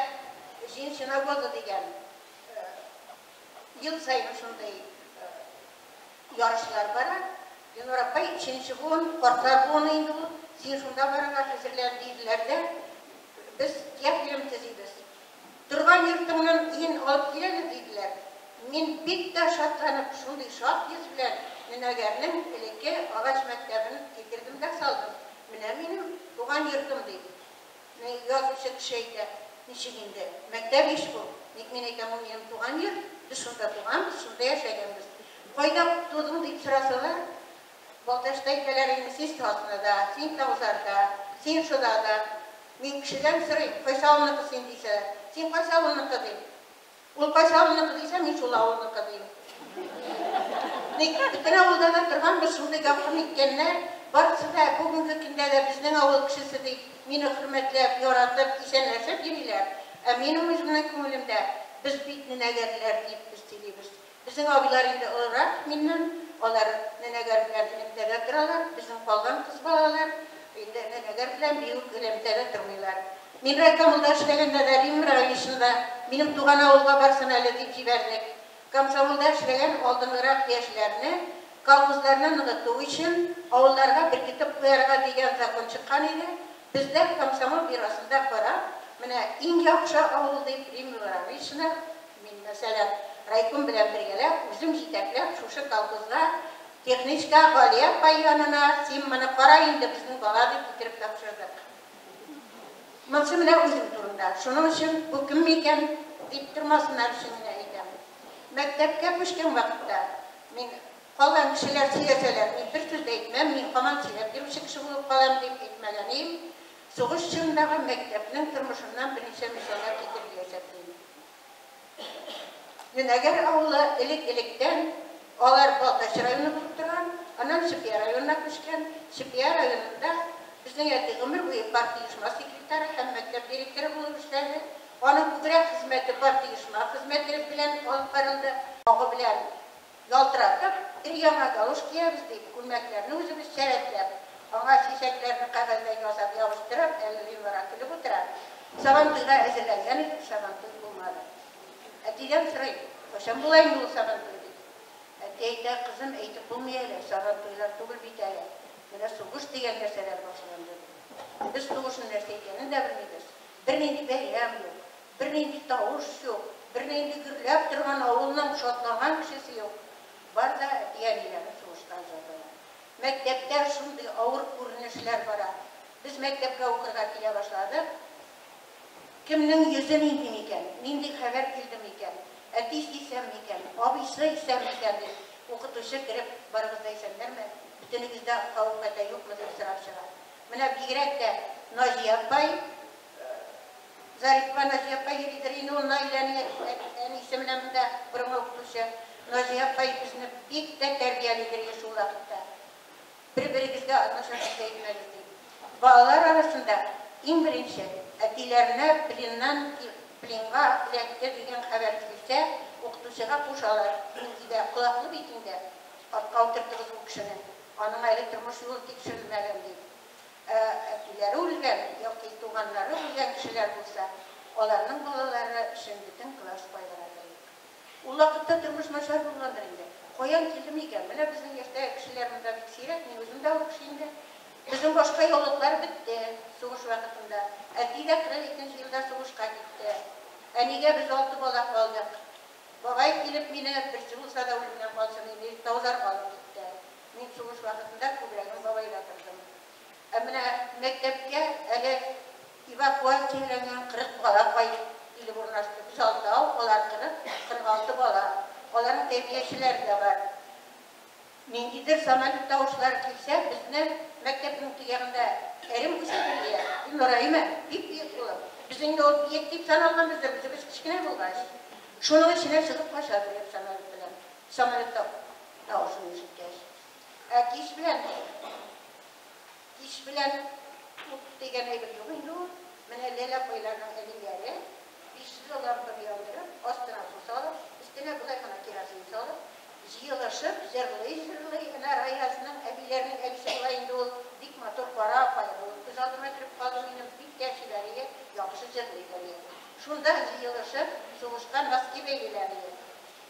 Speaker 17: Женщина года дигән ел саен шундый ярышлар бара. Ленур апай, өченче буын, картлар буыны инде ул, син шунда барырга әзерлән, диделәр дә, без кәфлем төзибез. Торган йортыңнан өен алып кил әле, диделәр. Мин бик тә шатланып, шундый шат йөз белән Нөнәгәрнең элекке агач мәктәбен китердем дә салдым. Менә минем туган йортым, дип. Менә язучы кеше әйтә, ничек инде, мәктәп ич бу. Ник мин әйтәм, ул минем туган йорт, без шунда туганбыз, шунда яшәгәнбез. Кайда тудың дип сорасалар, Балтачта әйтәләр инде, син Саснада, син Таузарда, син Шодада. Мин кешедән сорыйм, кайсы авылныкы син дисәләр, син кайсы авылныкы дим. Ул кайсы авылныкы дисә, мин шул авылныкы дим. Ник бөтен авылда да торганбыз, шундый якын иткәннәр, барысы да бүгенге көндә дә безнең авыл кешесе дип, мине хөрмәтләп, яратып, исәнләшеп йөриләр. Ә минем үземнең күңелемдә, без бит нөнәгәрләр дип без сөйлибез. Безнең абыйлар инде олырак миннән, алар Нөнәгәр белән элемтәдә торалар, безнең калган кыз балалар инде Нөнәгәр белән бик үк элемтәдә тормыйлар. Мин райкомолда эшләгәндә дә Римма Раилевичны да минем туган авылга барсын әле дип җибәрдек. Комсомолда эшләгән алдынгырак яшьләрне колхозларны ныгыту өчен авылларга беркетеп куярга дигән закон чыккан иде, без дә комсомол бюросында карап, менә иң яхшы авыл дип Римма Раилевичны Мин, мәсәлән, райком белән бергәләп, үзем җитәкләп, шушы колхозга техничка Галия апай янына, син моны кара инде, безнең бала дип китереп тапшырдык. Монсы менә үзем турында. Шуның өчен бу кем микән дип тормасыннар өчен генә әйтәм. Мәктәпкә күчкән вакытта мин калган кешеләр сөйләсәләр, мин бер сүз дә әйтмәм, мин һаман сөйләп йөрүче кеше булып калам дип әйтмәгәнием. Сугыш чорындагы мәктәпнең тормышыннан берничә мисаллар китерергә исәплим. Нөнәгәр авылы элек-электән алар Балтач районы булып торган, аннан Чепья районына күчкән. Чепья районында безнең әти гомер буе партоешма секретаре һәм мәктәп директоры булып эшләде. Аның күбрәк хезмәте партоешма хезмәте белән алып барылды. Агы белән Ялтыратып, өр-яңа галош киябез дип, күлмәкләрне үзебезчә рәтләп, аңа чәчәкләрне кәгазьдән ясап ябыштырып, әле Ленара көлеп утыра. Сабантуйга әзерләнгән идек, Сабантуй булмады. Әтидән сорыйм, кайчан була инде ул Сабантуй дип. Әти әйтә, кызым, әйтеп булмый әле, Сабантуйлар түгел бит әле. Менә сугыш дигән нәрсәләр башланды, ди. Без сугышның нәрсә икәнен дә белмибез. Бернинди бәйрәм юк, бернинди тавыш юк, бернинди гөрләп торган авылның шатланган кешесе юк. Бар да әти-әниләрен сугышка озаталар. Мәктәптә шундый авыр күренешләр бара. Без мәктәпкә укырга килә башладык. Кемнең йөзе нинди микән, нинди хәбәр килде микән, әтисе исән микән, абыйсы исән микән дип, укытучы кереп, барыгыз да исәннәрме, бөтенегездә хәвеф-хәтәр юкмы дип сорап чыга. Менә бигрәк тә Наҗия апай, Зарипова Наҗия апай йөридер инде ул Наиләнең әнисе менә монда, борынгы укытучы. Наҗия апай безне бик тә тәрбиялидер иде шул вакытта. Бер-берегезгә начар сүз әйтмәгез, ди. Балалар арасында иң беренче әтиләренә пленнан пленга эләкте дигән хәбәр килсә, укытучыга кушалар, Мин өйдә колаклы бит инде, атка утыртыгыз ул кешене, аның әле тормыш юлы тикшерелмәгән, ди. Ә әтиләре үлгән яки туганнары үлгән кешеләр булса, аларның балалары өчен бөтен класс кайгыра, ди. Ул вакытта тормыш начар булгандыр инде. Каян килде микән? Менә безнең яшьтәге кешеләр монда бик сирәк, мин үзем дә олы кеше инде. Безнең башка яулыклар бетте сугыш вакытында. Әти дә 42 нче елда сугышка китте. Әнигә без алты бала калдык. Бабай килеп мине, берсе булса да үлемнән калсын инде дип, Таузарга алып китте. Мин сугыш вакытында күбрәген бабайда тордым. Ә менә мәктәпкә әле эвакуацияләнгән 40 бала кайтып килеп урнашты. Без алтау, алар 40, 46 бала. Аларның тәрбиячеләре дә бар. Ниндидер самолет тавышлары килсә, безне мәктәпнең теге ягында әрем үсә бирде. Илнур бик биек булып. Без инде ул биек дип саналганбыздыр, үзебез кечкенә булгач. Шуның эченә чыгып качадыр дип самолет белән. Самолет тавышын ишеткәч. Ә кич белән Кич белән ут дигән әйбер юк инде ул. Менә Ләлә апайларның әниләре бишле лампаны яндырып, астына су салып, өстенә болай гына керосин салып, җыелышып, җырлый-җырлый, әнә Раязның әбиләренең әбисе була инде ул, бик матур кара апай булып күз алдыма кереп калды минем, бик тә чибәр ие, яхшы җырлыйдыр ие. Шунда җыелышып, сугышка носки бәйлиләр ие.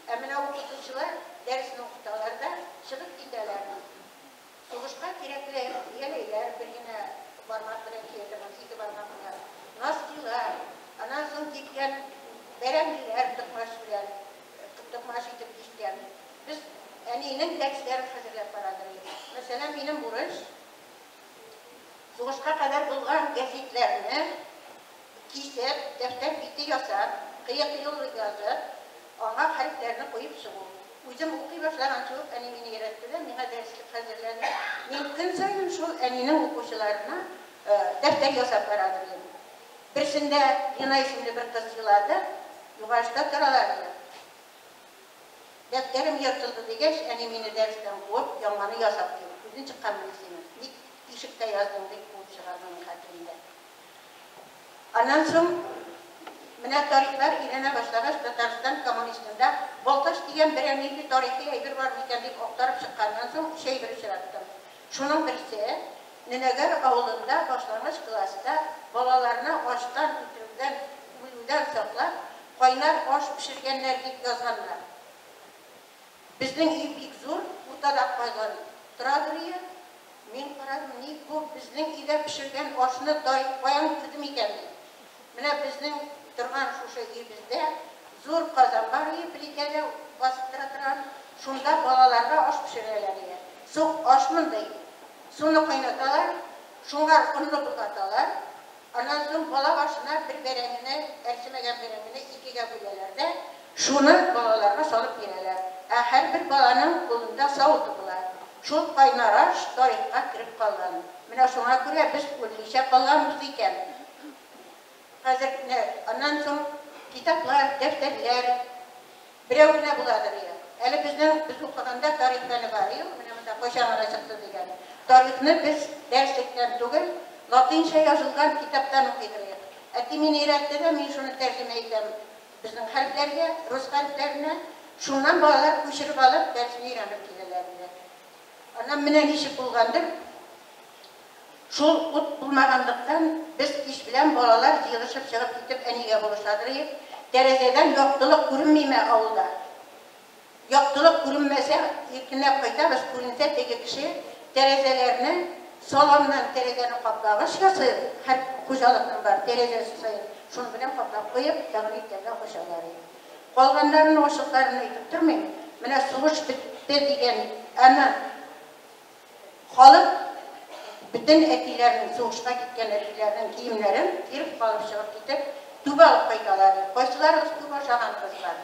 Speaker 17: Ә менә укытучылар дәресне укыталар да, чыгып китәләр. Сугышка кирәкле бияләйләр, бер генә бармак белән кия торган, ике бармаклы носкилар, аннан соң кипкән бәрәңгеләр токмач белән, токмач итеп кискән. Без әнинең дәресләрен хәзерләп барадыр идек. Мәсәлән, минем бурыч, сугышка кадәр булган гәзитләрне кисеп, дәфтәр бите ясап, кыек юл язып, аңа хәрефләрне куеп чыгу. Үзем укый башлаганчы ук әни мине өйрәтте дә, миңа дәреслек хәзерләде. Мин көн саен шул әнинең укучыларына дәфтәр ясап барадыр идем. Берсендә Лена исемле бер кыз елады, Югарышта торалар иде. Дәфтәрем ертылды дигәч, әни мине дәрестән куып, яңаны ясап кил. Күзен чыкканмыни синең? Ник тишектә яздың, дип куып чыгарды минем хәтеремдә. Аннан соң менә тарихлар өйрәнә башлагач, Татарстан коммунистында Балтач дигән берәр нинди тарихи әйбер бар микән дип актарып чыкканнан соң өч әйбер очраттым. Шуның берсе, Нөнәгәр авылында башлангыч класста балаларны ачтан үтерүдән, үлүдән саклап, кайнар аш пешергәннәр дип язганнар. Безнең өй бик зур, уртада казан торадыр ие. Мин карадым, ни бу безнең өйдә пешергән ашны тай каян күрде микән дип. Менә безнең торган шушы өебездә зур казан бар ие, плитәдә басып тора торган, шунда балаларга аш пешерәләр ие. Су аш мондый, суны кайнаталар, шуңар онны болгаталар, Аннан соң бала башына бер бәрәңгене, әрчемәгән бәрәңгене икегә бүләләр дә, шуны балаларга салып бирәләр. Ә һәрбер баланың кулында савыты була. Шул кайнар аш тарихка кереп калган. Менә шуңа күрә без үлмичә калганбыз икән. Хәзер менә аннан соң китаплар, дәфтәрләр берәү генә буладыр ия. Әле безнең, без укыганда тарих фәне бар ие ул, менә монда кайчан гына чыкты дигән. Тарихны без дәрслектән түгел, латинча язылган китаптан укыйдыр идек. Әти мине өйрәтте дә, мин шуны тәрҗемә итәм безнең хәрефләргә, рус хәрефләренә. Шуннан балалар күчереп алып, дәресне өйрәнеп киләләр иде. Аннан менә ничек булгандыр. Шул ут булмаганлыктан, без кич белән балалар җыелышып чыгып китеп әнигә булышадыр идек. Тәрәзәдән яктылык күренмиме авылда? Яктылык күренмәсә, иркенләп кайтабыз, күренсә, теге кеше тәрәзәләрне саламнан тәрәзәне каплагыч ясый, һәр хуҗалыкның бар тәрәзәсе саен шуны белән каплап куеп, тагын иртәгә ачалар иде. Калганнарының ачыкларын әйтеп тормыйм. Менә сугыш бетте дигән, аннан Халык бөтен әтиләрнең, сугышка киткән әтиләрнең киемнәрен киереп калып чыгып китеп, түбә алып кайталар иде. Кайсыларыгыз түбә ашаганыгыз бар?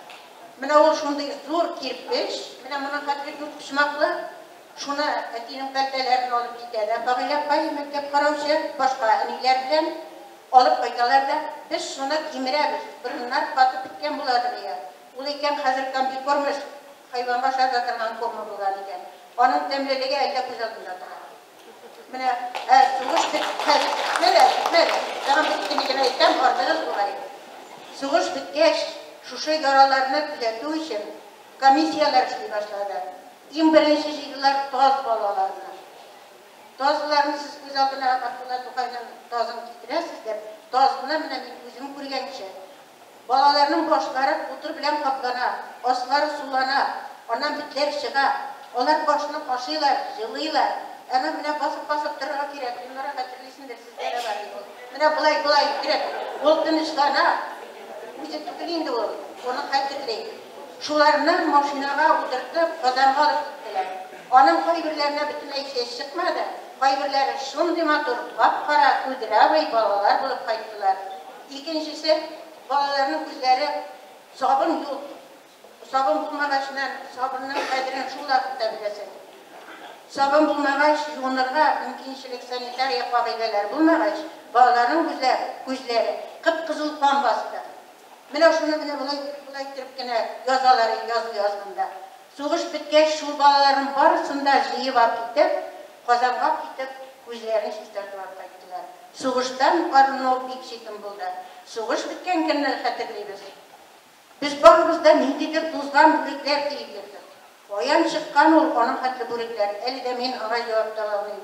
Speaker 17: Менә ул шундый зур кирпеч, менә моның хәтле дүртпочмаклы. Шуны әтинең пәлтәләрен алып китә дә Фагыйлә апай, мәктәп караучы, башка әниләр белән алып кайталар да, без шуны кимерәбез, борыннар катып беткән буладыр ия. Ул икән хәзер комбикорм хайванга ашата торган корма булган икән. Аның тәмлелеге әллә күз алдында тора. Менә, ә сугыш беткәч, бетмәде әле, бетмәде. Тагын бетте диген әйтәм, ардыгыз бугай. Сугыш беткәч, шушы яраларны төзәтү өчен комиссияләр эшли башлады. Иң беренче җыйдылар таз балаларны. Тазларны сез күз алдына Габдулла Тукайның тазын китерәсездер. Тазны менә мин үзем күргәнче, Балаларның башлары кутыр белән каплана, аслары сулана, аннан бетләр чыга. Алар башны кашыйлар, җылыйлар. Әнә менә басып-басып торырга кирәк. Гөлнара, хәтерлисеңдер, сездә дә бар иде ул. Менә болай-болай иттереп, ул тынычлана. Үзе түгел инде ул, оны хәтерли. Шуларны машинага утыртып, Казанга алып киттеләр. Аның кайберләренә бөтенләй чәч чыкмады, кайберләре шундый матур, кап-кара, кудрявый балалар булып кайттылар. Икенчесе, балаларның күзләре сабын юк. Сабын булмагачыннан сабынның кадерен шул вакытта беләсең. Сабын булмагач, юынырга мөмкинчелек, санитария кагыйдәләре булмагач, балаларның күзләре, күзләре кып-кызыл кан басты. Менә шуны менә болай, болай иттереп кенә язалар язу язганда. Сугыш беткәч, шул балаларның барысын да җыеп алып китеп, Казанга алып китеп, күзләрен чистартып алып кайттылар. Сугыштан арыну бик читен булды. Сугыш беткән көнне хәтерлибез. Без барыбыз да ниндидер тузган бүрекләр киеп йөрдек. Каян чыккан ул аның хәтле бүрекләр, әле дә мин аңа җавап таба алмыйм.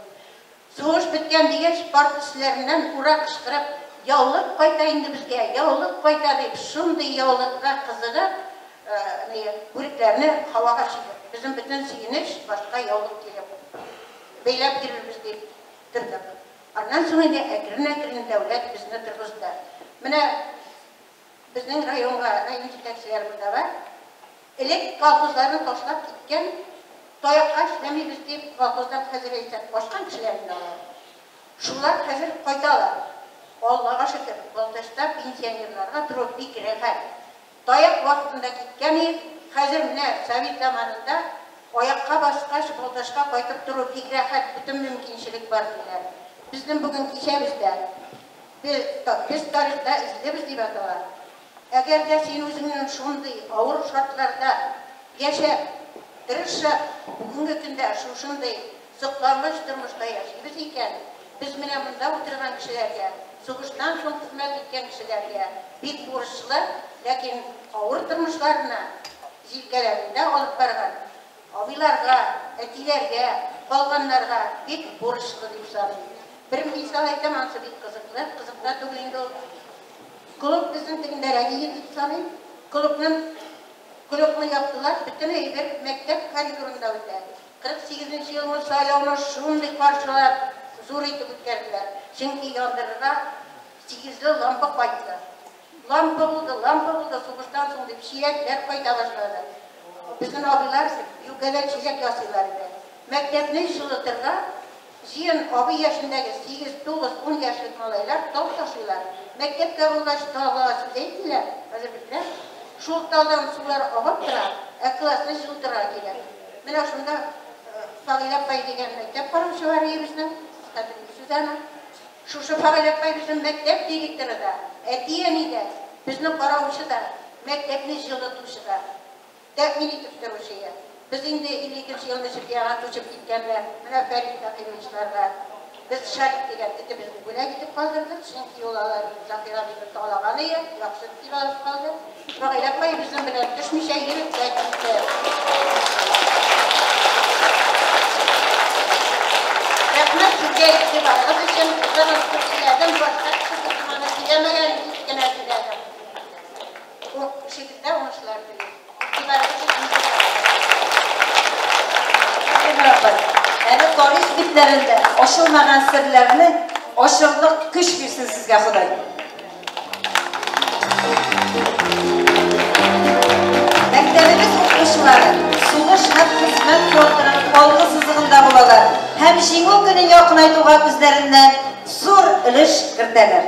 Speaker 17: Сугыш беткән дигәч, парт өсләреннән ура кычкырып, Яулык кайта инде безгә, яулык кайта, дип, шундый яулыкка кызыгып, ни, бүрекләрне һавага чөйдек. Безнең бөтен сөенеч, башка яулык килеп, бәйләп йөрербез дип тордык. Аннан соң инде әкрен-әкрен дәүләт безне торгызды. Менә безнең районга, район җитәкчеләре монда бар. Элек колхозларны ташлап киткән, таякка эшләмибез дип, колхоздан хәзер әйтсәк, качкан кешеләр инде алар. Шулар хәзер кайталар. Аллага шөкер, Балтачта пенсионерларга тору бик рәхәт. Таяк вакытында киткән идек, хәзер менә совет заманында аякка баскач, Балтачка кайтып тору бик рәхәт, бөтен мөмкинчелек бар, диләр. Безнең бүген кичәбез дә Без, без тарихта эзлебез дип атала. Әгәр дә син үзеңнең шундый авыр шартларда яшәп, тырышып, бүгенге көндә шушындый соклангыч тормышта яшибез икән, без менә монда утырган кешеләргә, сугыштан соң хезмәт иткән кешеләргә бик бурычлы, ләкин авыр тормышларны җилкәләрендә алып барган абыйларга, әтиләргә, калганнарга бик бурычлы дип саныйм. Бер мисал әйтәм, анысы бик кызыклы, кызык та түгел инде ул. Клуб безнең тегендәрәк иде дип саныйм. Клубның клубны яптылар, бөтен әйбер мәктәп коридорында үтә. 48 нче елны сайлауны шундый каршылап, зур итеп үткәрделәр. Чөнки яндырырга сигезле лампа кайтты. Лампа булды, лампа булды, сугыштан соң дип чиләкләр кайта башлады. Безнең абыйлар юкәдән чиләк ясыйлар иде. Мәктәпне җылытырга җыен абый яшендәге сигез, тугыз, ун яшьлек малайлар тал ташыйлар. Мәктәпкә булгач, талга сүз әйтмиләр, хәзер бетерәм. Шул талдан сулар агып тора, ә классны җылытырга кирәк. Менә шунда Фагыйлә апай дигән мәктәп караучы бар иде безнең, сез хәтерлисез аны. Шушы Фагыйлә апай безнең мәктәп директоры да, әти-әни дә, безне караучы да, мәктәпне җылытучы да, тәэмин итеп торучы. Без инде 52 нче елны Чепьяга күчеп киткәндә, менә Фәрит Фәкыйровичларга без Шарик дигән этебезне бүләк итеп калдырдык, чөнки ул алар Заһир абыйны талаган ие, яхшы эт дип алып калды. Фагыйлә апай безнең белән төшмичә йөреп тә китте. Рәхмәт сезгә игътибарыгыз өчен.
Speaker 6: битләрендә ачылмаган серләрне ачырлык көч бирсен сезгә Ходай. Мәктәбебез укытучылары сугыш һәм хезмәт фронтының алгы сызыгында булалар һәм Җиңү көнен якынайтуга үзләреннән зур өлеш кертәләр.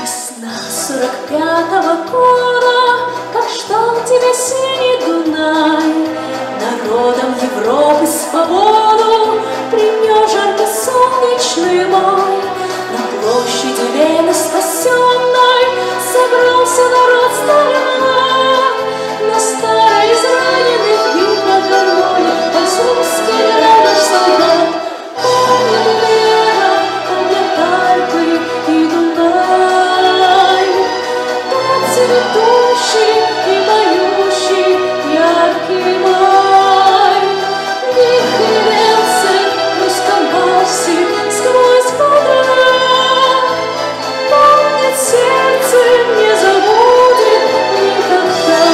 Speaker 11: Весна 45-го года, как ждал тебя синий Дунай, народам Европы свободу принес жарко солнечный май. На площади Вены спасенной собрался народ старый, на старой израненных битвах гармония русский наш солдат. Помнит Вена, помнят Альпы и Дунай, тот цветущий и поющий яркий май. Вихрь венцы в русском вальсе сквозь года. Помнит сердце, не забудет никогда.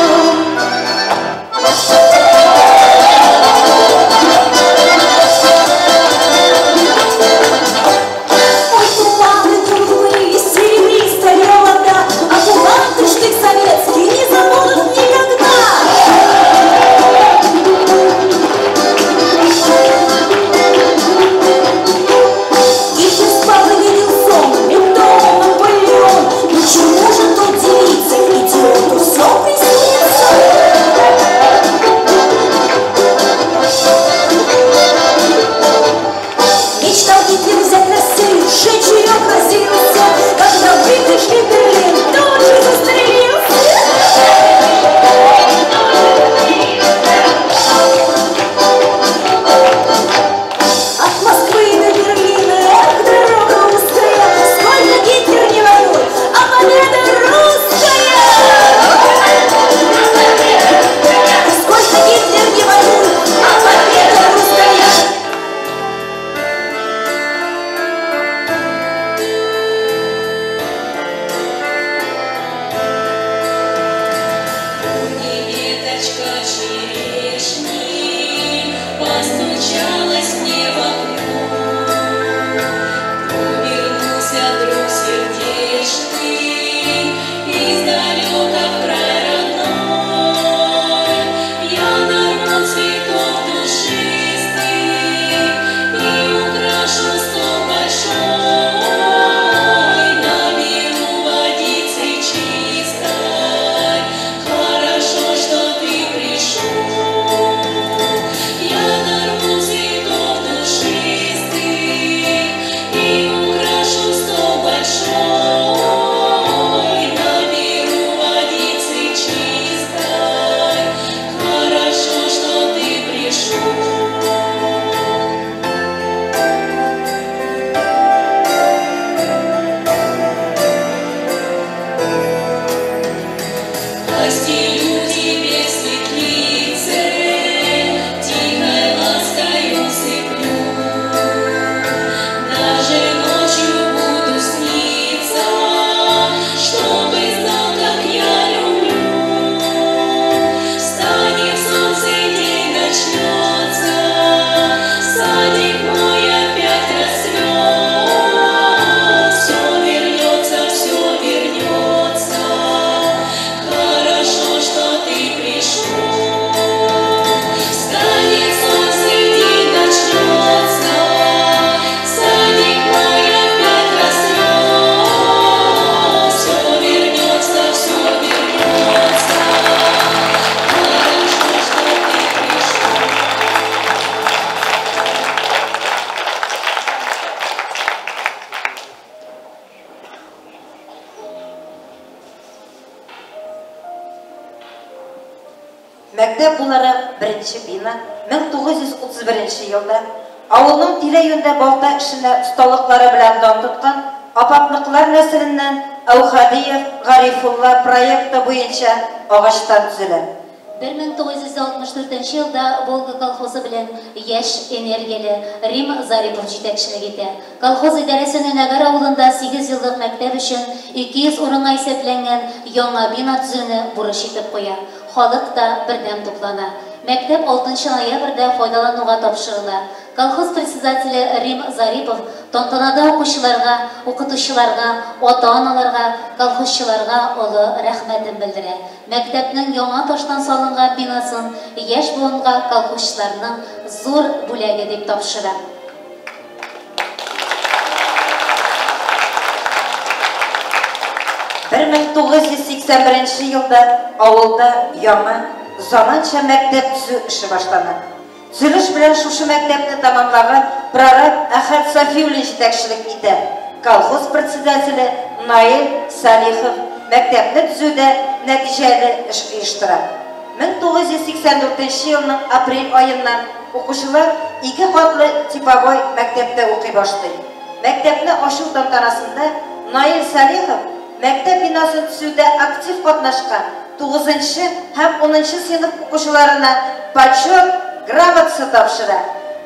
Speaker 18: Ой, туманы трубы, серебристая вода, а куланты штык советский не забудут никогда. Гитлер спал и видел сон, это он Наполеон. Ну чему же тут удивиться, идиоту все приснится. Мечтал Гитлер взять Россию, сжечь ее грозился. Когда вы пришли в Берлин, тоже застрелился. От Москвы до Берлина, эх, дорога узкая. Сколько Гитлер не воюет, а победа русская. Сколько Гитлер не воюет, а победа русская.
Speaker 11: Веточка черешни постучалась мне в окно. Вернулся друг сердечный издалека в край родной. Я нарву цветов душистых и украшу стол большой. Наберу водицы чистой. Хорошо, что ты пришел. Я нарву цветов.
Speaker 6: Мәктәп буларак беренче бина 1931 елда авылның тирә-юньдә балта эшенә осталыклары белән дан тоткан Апапныкылар нәселеннән Әүхәдиев Гарифулла проекты буенча агачтан төзелә.
Speaker 4: 1964 елда Волга колхозы белән яшь, энергияле Рим Зарипов җитәкчелек итә. Колхоз идарәсе Нөнәгәр авылында сигезьеллык мәктәп өчен 200 урынга исәпләнгән яңа бина төзүне бурыч итеп куя. Халык та бердәм туплана. Мәктәп алтынчы ноябрьдә файдалануга тапшырыла. Колхоз председателе Рим Зарипов тантанада укучыларга, укытучыларга, ата-аналарга, колхозчыларга олы рәхмәтен белдерә. Мәктәпнең яңа таштан салынган бинасын яшь буынга колхозчыларның зур бүләге дип тапшыра.
Speaker 6: 1981 елда авылда яңа, заманча мәктәп төзү эше башлана. Төзелеш белән шушы мәктәпне тәмамлаган прораб Әхәт Сафиуллин җитәкчелек итә. Колхоз председателе Наил Салихов мәктәпне төзүдә нәтиҗәле эш оештыра. 1984 елның апрель аеннан укучылар ике катлы типовой мәктәптә укый башлый. Мәктәпне ачу тантанасында Наил Салихов мәктәп бинасын төзүдә актив катнашкан тугызынчы һәм унынчы сыйныф укучыларына Почет грамотасы тапшыра.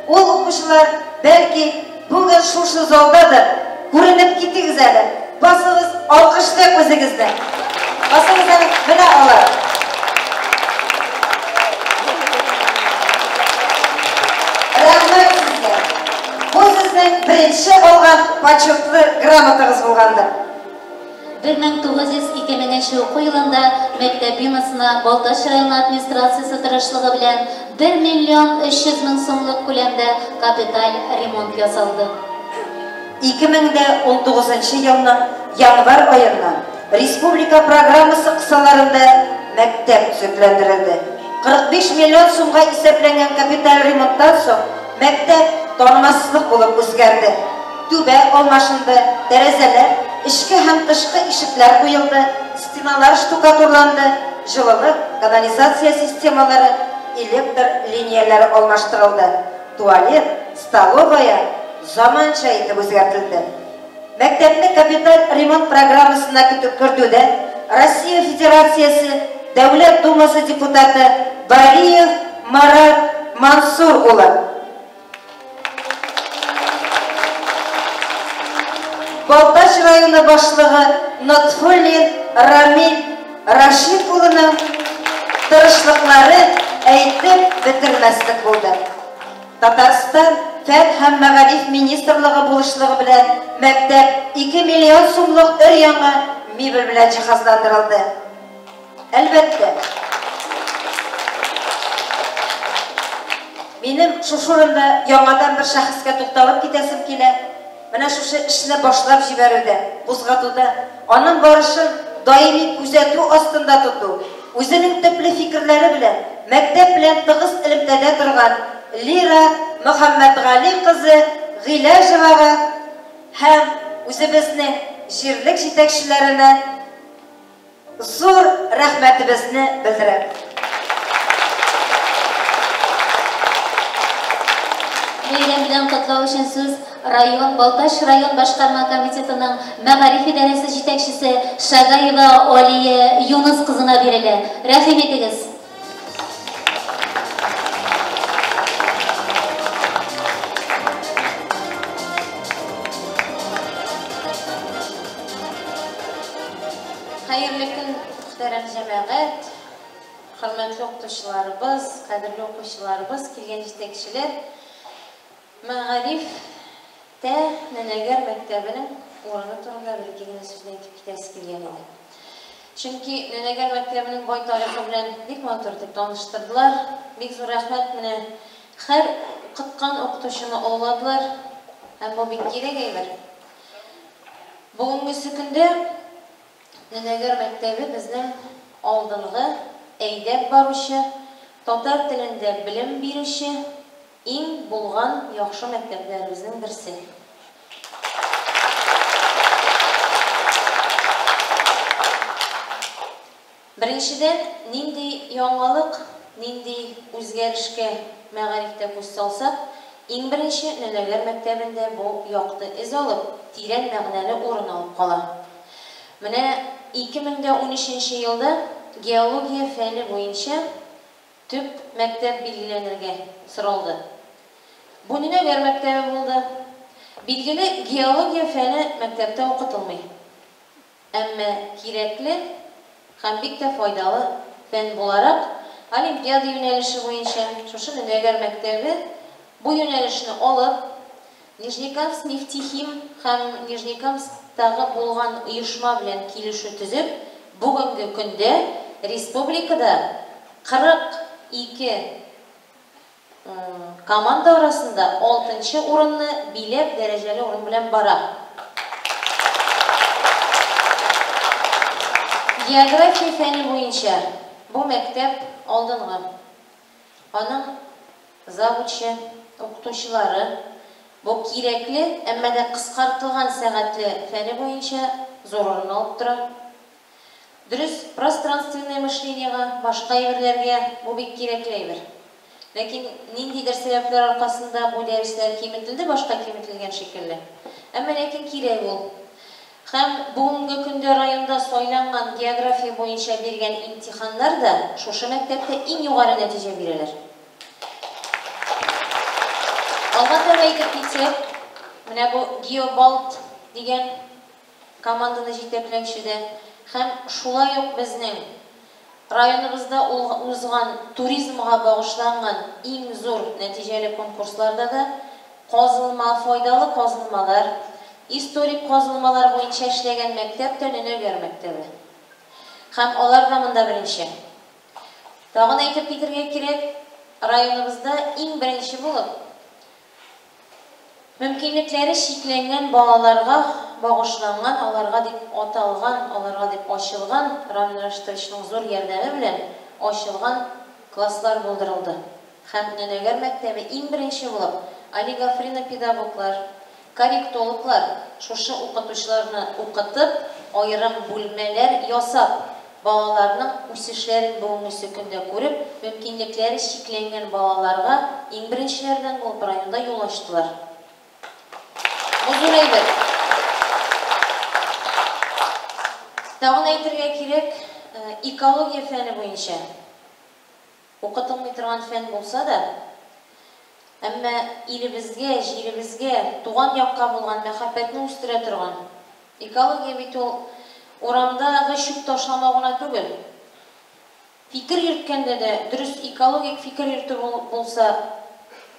Speaker 6: Ул укучылар, бәлки, бүген шушы залдадыр. Күренеп китегез әле. Басыгыз, алкышлыйк үзегезне. Басыгыз әле, менә алар. Рәхмәт сезгә. Бу сезнең беренче алган почетлы грамотагыз булгандыр.
Speaker 4: 1902 меңенче уку елында мәктәп бинасына Балтач районы администрациясе тырышлыгы белән 1 миллион 300 мең сумлык күләмдә капиталь ремонт ясалды.
Speaker 6: 2019 елның январь аеннан республика программасы кысаларында мәктәп төзекләндерелде. 45 миллион сумга исәпләнгән капиталь ремонттан соң мәктәп танымаслык булып үзгәрде. Түбә алмашынды, тәрәзәләр, эчке һәм тышкы ишекләр куелды, стеналар штукатурланды, җылылык, канализация системалары, электр линияләре алмаштырылды, туалет, столовая заманча итеп үзгәртелде. Мәктәпне капиталь ремонт программасына кертүдә Россия Федерациясе Дәүләт Думасы депутаты Бариев Марат Мансур улы, Балтач районы башлыгы Нотфуллин Рамил Рашид улының тырышлыклары әйтеп бетермәслек булды. Татарстан Фән һәм мәгариф министрлыгы булышлыгы белән мәктәп 2 миллион сумлык өр-яңа мебель белән җиһазландырылды. Әлбәттә, минем шушы урында яңадан бер шәхескә тукталып китәсем килә. Менә шушы эшне башлап җибәрүдә, кузгатуда, аның барышын даими күзәтү астында тоту, үзенең төпле фикерләре белән мәктәп белән тыгыз элемтәдә торган Лира Мөхәммәтгали кызы Гыйләҗевага һәм үзебезнең җирлек җитәкчеләренә Зур рәхмәтебезне белдерәм.
Speaker 4: Бәйрәм белән котлау өчен сүз район, Балтач район башкарма комитетының мәгариф идарәсе җитәкчесе Шагаева Алия Юныс кызына бирелә. Рәхим итегез.
Speaker 19: Хәерле көн, мөхтәрәм җәмәгать, хөрмәтле укытучыларыбыз, кадерле укучыларыбыз, килгән җитәкчеләр. Мәгариф тә Нәнәгәр мәктәбенең урыны турында бер-ике генә сүзне әйтеп китәсе килгән иде. Чөнки Нәнәгәр мәктәбенең бай тарихы белән бик матур итеп таныштырдылар. Бик зур рәхмәт менә һәр укыткан укытучыны олыладылар. Һәм бу бик кирәк әйбер. Бүгенгесе көндә Нөнәгәр мәктәбе безнең алдынгы, әйдәп баручы, татар телендә белем бирүче иң булган яхшы мәктәпләребезнең берсе. Беренчедән, нинди яңалык, нинди үзгәрешкә мәгарифтә күз салсак, иң беренче Нөнәгәр мәктәбендә бу якты эз алып, тирән мәгънәле урын алып кала. Менә 2013 нче елда геология фәне буенча төп мәктәп билгеләнергә соралды. Бу Нөнәгәр мәктәбе булды. Билгеле, геология фәне мәктәптә укытылмый. Әмма кирәкле һәм бик тә файдалы фән буларак, олимпиада юнәлеше буенча шушы Нөнәгәр мәктәбе бу юнәлешне алып, Нижнекамскнефтехим һәм Нижнекамсктагы булган оешма белән килешү төзеп, бүгенге көндә республикада 42 Команда арасында алтынчы урынны биләп дәрәҗәле урын белән бара. География фәне буенча бу мәктәп алдынгы. Аның завучы, укытучылары бу кирәкле, әмма дә кыскартылган сәгатьле фәне буенча зур урын алып тора. Дөрес, пространственное мышлениега, башка әйберләргә бу бик кирәкле әйбер. Ләкин ниндидер сәбәпләр аркасында бу дәресләр киметелде, башка киметелгән шикелле. Әмма ләкин кирәк ул. Һәм бүгенге көндә районда сайланган география буенча биргән имтиханнар да шушы мәктәптә иң югары нәтиҗә бирәләр. Алга таба әйтеп китсәк, менә бу Геобалт дигән команданы җитәкләүче дә һәм шулай ук безнең районыбызда узган туризмга багышланган иң зур нәтиҗәле конкурсларда да казылма, файдалы казылмалар, историк казылмалар буенча эшләгән мәктәп тә Нөнәгәр мәктәбе. Һәм алар да монда беренче. Тагын әйтеп китергә кирәк, районыбызда иң беренче булып, Мөмкинлекләре чикләнгән балаларга багышланган, аларга дип аталган, аларга дип ачылган, Рамил Рашитовичның зур ярдәме белән ачылган класслар булдырылды. Һәм Нөнәгәр мәктәбе иң беренче булып олигофренопедагоглар, корректологлар шушы укытучыларны укытып, аерым бүлмәләр ясап, Балаларның үсешләрен бүгенгесе көндә күреп, мөмкинлекләре чикләнгән балаларга иң беренчеләрдән булып районда юл ачтылар. Бу зур әйбер. Тагын әйтергә кирәк, экология фәне буенча укытылмый торган фән булса да, әмма илебезгә, җиребезгә, туган якка булган мәхәббәтне үстерә торган Экология бит ул урамдагы чүп ташламау гына түгел. Фикер йөрткәндә дә дөрес экологик фикер йөртү булса,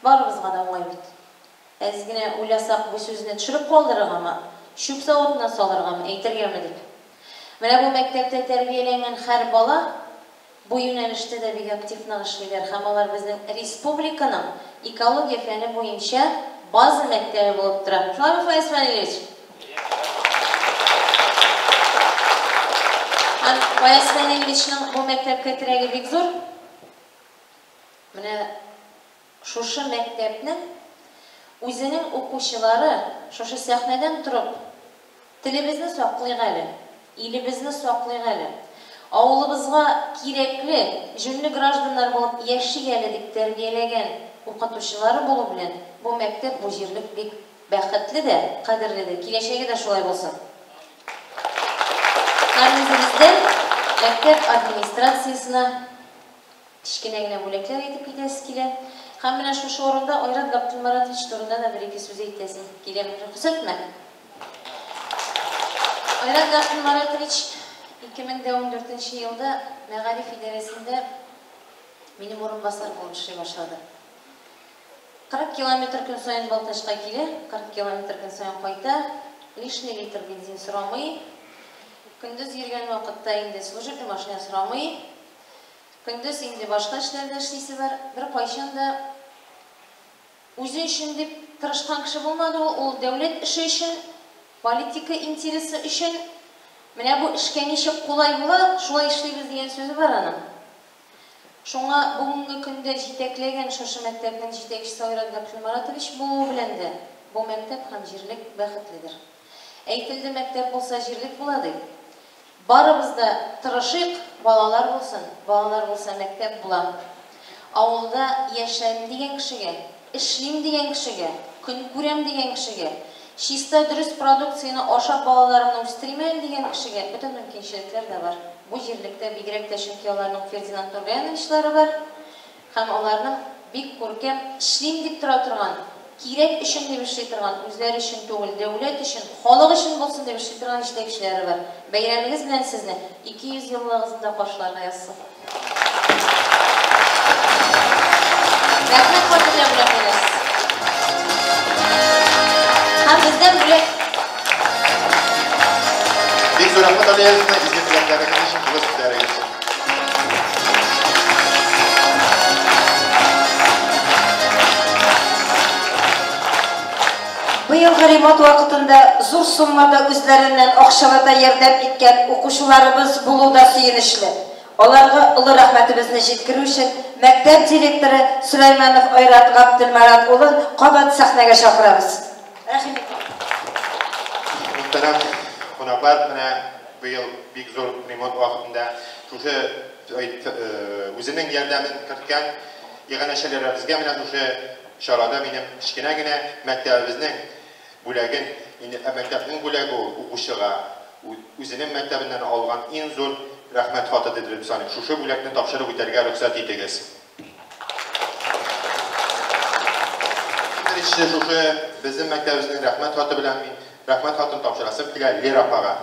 Speaker 19: барыбызга да уңай бит. Әз генә уйласак, бу сүзне төшереп калдырыргамы, чүп савытына салыргамы, әйтергәме дип. Менә бу мәктәптә тәрбияләнгән һәр бала Бу юнәлештә дә бик актив нык эшлиләр һәм алар безнең республиканың экология фәне буенча база мәктәбе булып тора. Шулаймы, Фаяз Фәнилевич? Һәм Фаяз Фәнилевичның бу мәктәпкә терәге бик зур. Менә Шушы мәктәпнең үзенең укучылары шушы сәхнәдән торып, Телебезне саклыйк әле, илебезне саклыйк әле, авылыбызга кирәкле, җүнле гражданнар булып яшик әле дип тәрбияләгән укытучылары булу белән бу мәктәп, бу җирлек бик бәхетле дә, кадерле дә, киләчәге дә шулай булсын. Һәм үзебездән мәктәп администрациясенә Кечкенә генә бүләкләр әйтеп китәсе килә. Һәм менә шушы урында Айрат Габделмаратович турында да бер-ике сүз әйтәсем килә. Рөхсәтме? Айрат Габделмаратович 2014 нче елда мәгариф идарәсендә минем урынбасар булып эшли башлады. 40 километр көн саен Балтачка килә, 40 километр көн саен кайта, лишний литр бензин сорамый. Көндез йөргән вакытта инде служебный машина сорамый. Көндез инде башка эшләрдә эшлисе бар. Беркайчан да үзе өчен дип тырышкан кеше булмады ул. Ул дәүләт эше өчен, политика интересы өчен, менә бу эшкә ничек кулай була, шулай эшлибез дигән сүзе бар аның. Шуңа бүгенге көндә җитәкләгән шушы мәктәпнең җитәкчесе Айрат Габделмаратович булуы белән дә бу мәктәп һәм җирлек бәхетледер. Әйтелде, мәктәп булса, җирлек була дип. Барыбыз да тырышыйк, балалар булсын, балалар булса, мәктәп була. Авылда яшәм дигән кешегә, эшлим дигән кешегә, көн күрәм дигән кешегә, чиста дөрес продукцияне ашап балаларымны үстерим әле дигән кешегә бөтен мөмкинчелекләр дә бар. Бу җирлектә бигрәк тә, чөнки аларның Фердинанд Нургаяновичлары бар һәм аларның бик күркәм, эшлим дип тора торган, кирәк өчен дип эшли торган, үзләре өчен түгел, дәүләт өчен, халык өчен булсын дип эшли торган җитәкчеләре бар. Бәйрәмегез белән сезне, 200 еллыгыгызны да каршыларга язсын. Рәхмәт хаты белән бүләкләнәсез. Һәм бездән бүләк.
Speaker 5: Бик зур рәхмәт, Алия Язовна, изге теләкләрегез өчен, җылы сүзләрегез өчен.
Speaker 6: Быелгы ремонт вакытында зур суммада үзләреннән акчалата ярдәм иткән укучыларыбыз булу да сөенечле. Аларга олы рәхмәтебезне җиткерү өчен мәктәп директоры Сөләйманов Айрат Габделмарат улын кабат сәхнәгә чакырабыз. Рәхим итегез.
Speaker 5: Мөхтәрәм кунаклар, менә быел бик зур ремонт вакытында шушы үзенең ярдәмен керткән иганәчеләребезгә менә шушы чарада минем кечкенә генә мәктәбебезнең бүләген, инде ә мәктәпнең бүләге ул укучыга үзенең мәктәбеннән алган иң зур рәхмәт хаты дип саныйм. Шушы бүләкне тапшырып үтәргә рөхсәт итегез. Иң беренче шушы безнең мәктәбебезнең рәхмәт хаты белән мин рәхмәт хатын тапшырасым килә Лера апага.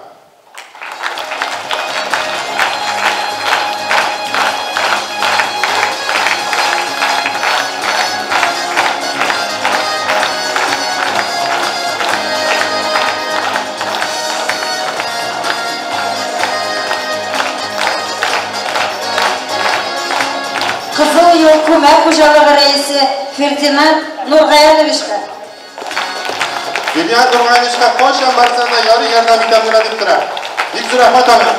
Speaker 6: Кызыл юл күмәк хуҗалыгы рәисе Фердинанд Нургаяновичка.
Speaker 5: Фердинанд Нургаяновичка кайчан барсаң да ярый ярдәм итәм генә дип тора. Бик зур рәхмәт аңа.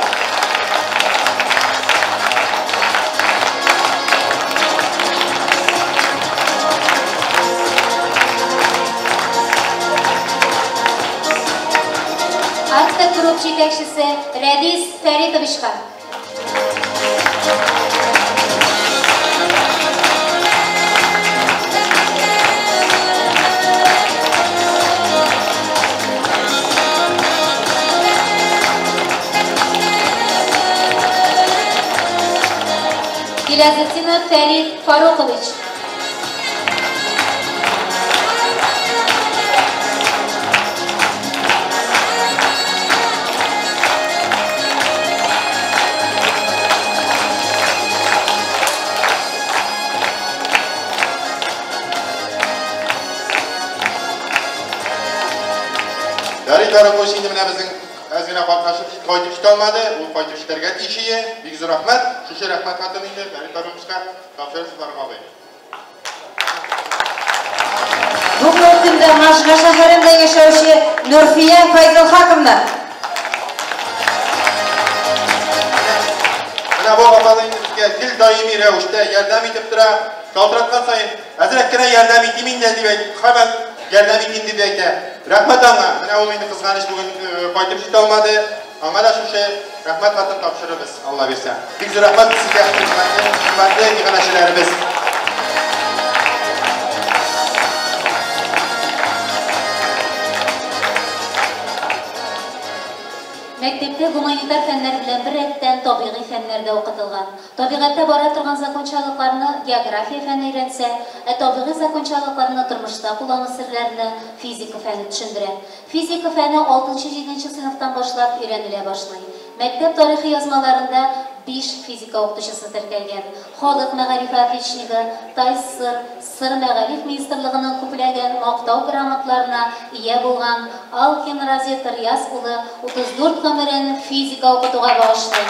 Speaker 4: Арта Групп җитәкчесе Рәдис Фәритовичка. Гилязетдинов Фәрит Фарукович.
Speaker 5: Фәрит Фарукович инде менә безнең әз генә катнашып кайтып җитә алмады. Ул кайтып җитәргә тиеш иде. Бик зур рәхмәт. Шушы рәхмәт хатын инде Фәрит Фаруковичка тапшырырсыз, Фарук абый.
Speaker 6: Бүгенге көндә Можга шәһәрендә яшәүче Нурфия Файзылхаковна.
Speaker 5: Менә бу апа да инде безгә гел даими рәвештә ярдәм итеп тора. Шалтыраткан саен, әзрәк кенә ярдәм итим инде дип әйт, һаман ярдәм итим дип әйтә. Рәхмәт аңа. Менә ул инде кызганыч бүген кайтып җитә алмады. Аңа да шушы рәхмәт хатын тапшырырбыз, Алла бирсә. Бик зур рәхмәт сезгә, хөрмәтле иганәчеләребез.
Speaker 4: Мәктәптә гуманитар фәннәр белән беррәттән табигый фәннәр дә укытылган. Табигатьтә бара торган закончалыкларны география фәне өйрәтсә, ә табигый закончалыкларны тормышта куллану серләрне физика фәне төшендерә. Физика фәне алтынчы-җиденче сыйныфтан башлап өйрәнелә башлый. Мәктәп тарихы язмаларында биш физика укытучысы теркәлгән. Халык мәгарифе отличнигы, ТАССР, СССР Мәгариф министрлыгының күпләгән Мактау грамоталарына ия булган Алкин Разит Рияз улы 34 гомерен физика укытуга багышлый.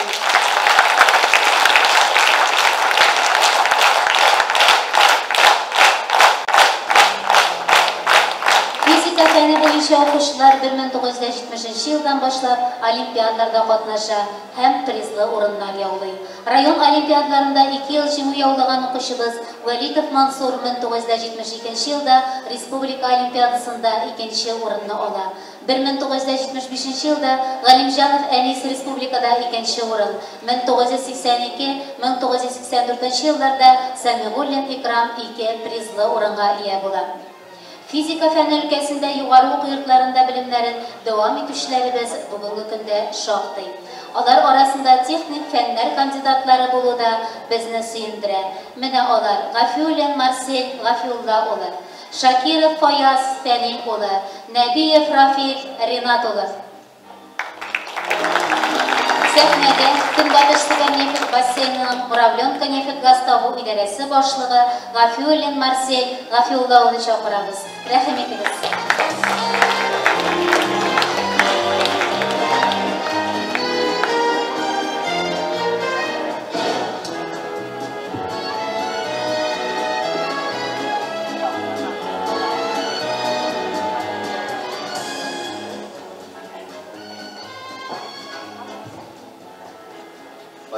Speaker 4: Физика фәне буенча буенча укучылар 1970 нче елдан башлап олимпиадаларда катнаша һәм призлы урыннар яулый. Район олимпиадаларында ике ел җиңү яулаган укучыбыз Вәлитов Мансур 1972 нче елда республика олимпиадасында икенче урынны ала. 1975 нче елда Галимҗанов Әнис республикада икенче урын, 1982, 1984 нче елларда Сәмигуллин Икрам ике призлы урынга ия була. Физика фәне өлкәсендә югары уку йортларында белемнәрен дәвам итүчеләребез бүгенге көндә шактый. Алар арасында техник фәннәр кандидатлары булу да безне сөендерә. Менә алар, Гафиуллин Марсель Гафиулла улы, Шакиров Фаяз Фәнил улы, Нәбиев Рафил Ринат улы. Сәхнәгә Көнбатыш Себер нефть бассейнының Муравленка нефть-газ табу идарәсе башлыгы Гафиуллин Марсель Гафиулла улын чакырабыз. Рәхим итегез.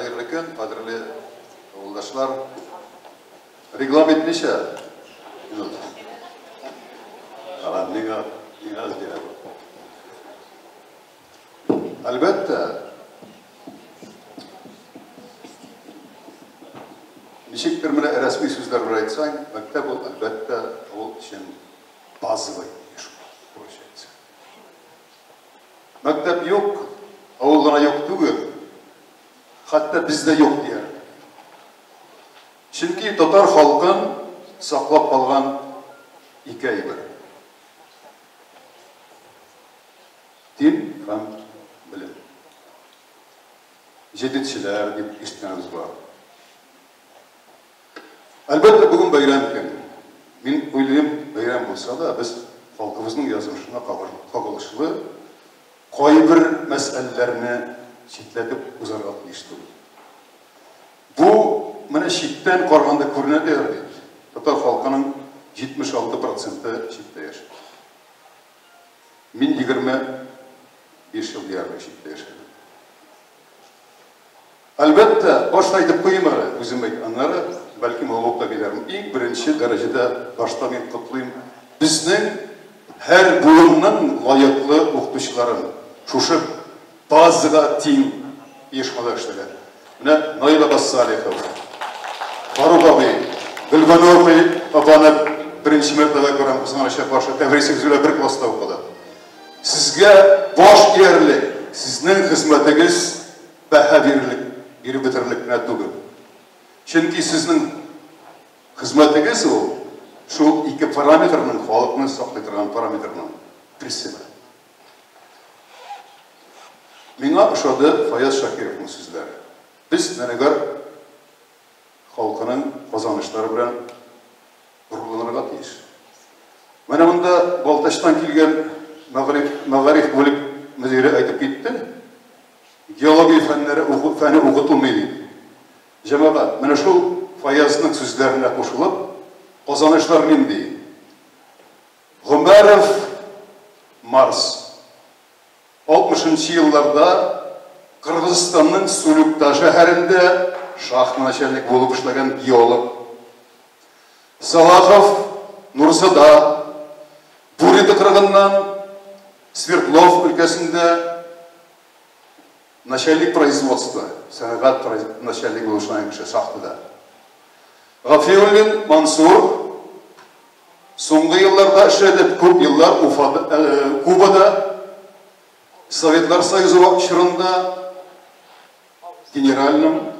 Speaker 20: Хәерле көн, кадерле авылдашлар. Регламент ничә минут? Ара, миңа, миңа аз бирә. Әлбәттә, ничектер менә рәсми сүзләр белән әйтсәң, мәктәп ул, әлбәттә, авыл өчен базовый оешма, получается. Мәктәп юк, авыл гына юк түгел, хәтта без дә юк диярлек. Чөнки татар халкын саклап калган ике әйбер. Дин һәм белем. Җәдитчеләр дип ишеткәнебез бар. Әлбәттә, бүген бәйрәм көн. Мин уйлыйм, бәйрәм булса да, без халкыбызның язмышына кагылышлы кайбер мәсьәләләрне читләтеп узарга тиеш түгел. Бу менә читтән караганда күренә дә бит. Татар халкының 76 проценты читтә яши. Мин 25 ел диярлек читтә яшәдем. Әлбәттә, башта әйтеп куйыйм әле, үзем әйт, аннары бәлкем мавыгып та китәрмен. Иң беренче дәрәҗәдә башта мин котлыйм безнең һәр буынның лаеклы укытучыларын, шушы базага тиң оешмада эшләгән. Менә Наил абаз Салихов, Фарук абый, Гөлбану апай апаны беренче мәртәбә күрәм, кызганычка каршы, Тәбрисебез белән бер класста укыды. Сезгә баш иярлек, сезнең хезмәтегез бәһа бирерлек, биреп бетерерлек кенә түгел. Чөнки сезнең хезмәтегез ул шул ике параметрның, халыкны саклый торган параметрның берсе. Миңа ошады Фаяз Шакировның сүзләре. Без Нәнәгәр халкының казанышлары белән горурланырга тиеш. Менә монда Балтачтан килгән мәгариф, мәгариф бүлек мөдире әйтеп китте. Геология фәннәре уку, фәне укытылмый дип. Җәмәгать, менә шул Фаязның сүзләренә кушылып, казанышлар нинди? Гомәров Марс 60 нчы елларда Кыргызстанның Сулюкта шәһәрендә шахта начальнигы булып эшләгән геолог. Салахов Нурзада Бури тыкрыгыннан Свердлов өлкәсендә начальник производства, сәнәгать начальнигы булып эшләгән кеше шахтада. Гафиуллин Мансур соңгы елларда эшләде, күп еллар Уфада, Кубада Советлар Союзы чорында генеральным,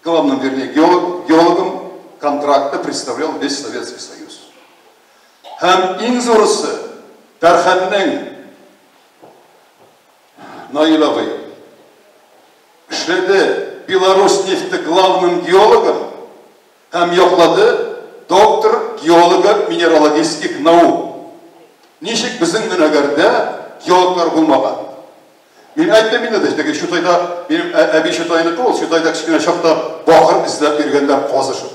Speaker 20: главным, вернее, геолог, геологом контракта представлял весь Советский Союз. Һәм иң зурысы Тәрхәннең Наил абый эшләде Беларусь нефте главным геологом һәм яклады доктор геолога минералогических наук. Ничек безнең Нөнәгәрдә геологлар булмаган? Мин әйттем инде, теге Чутайда, минем әби Чутайныкы ул, Чутайда кечкенә чакта бакыр эзләп йөргәннәр казышып.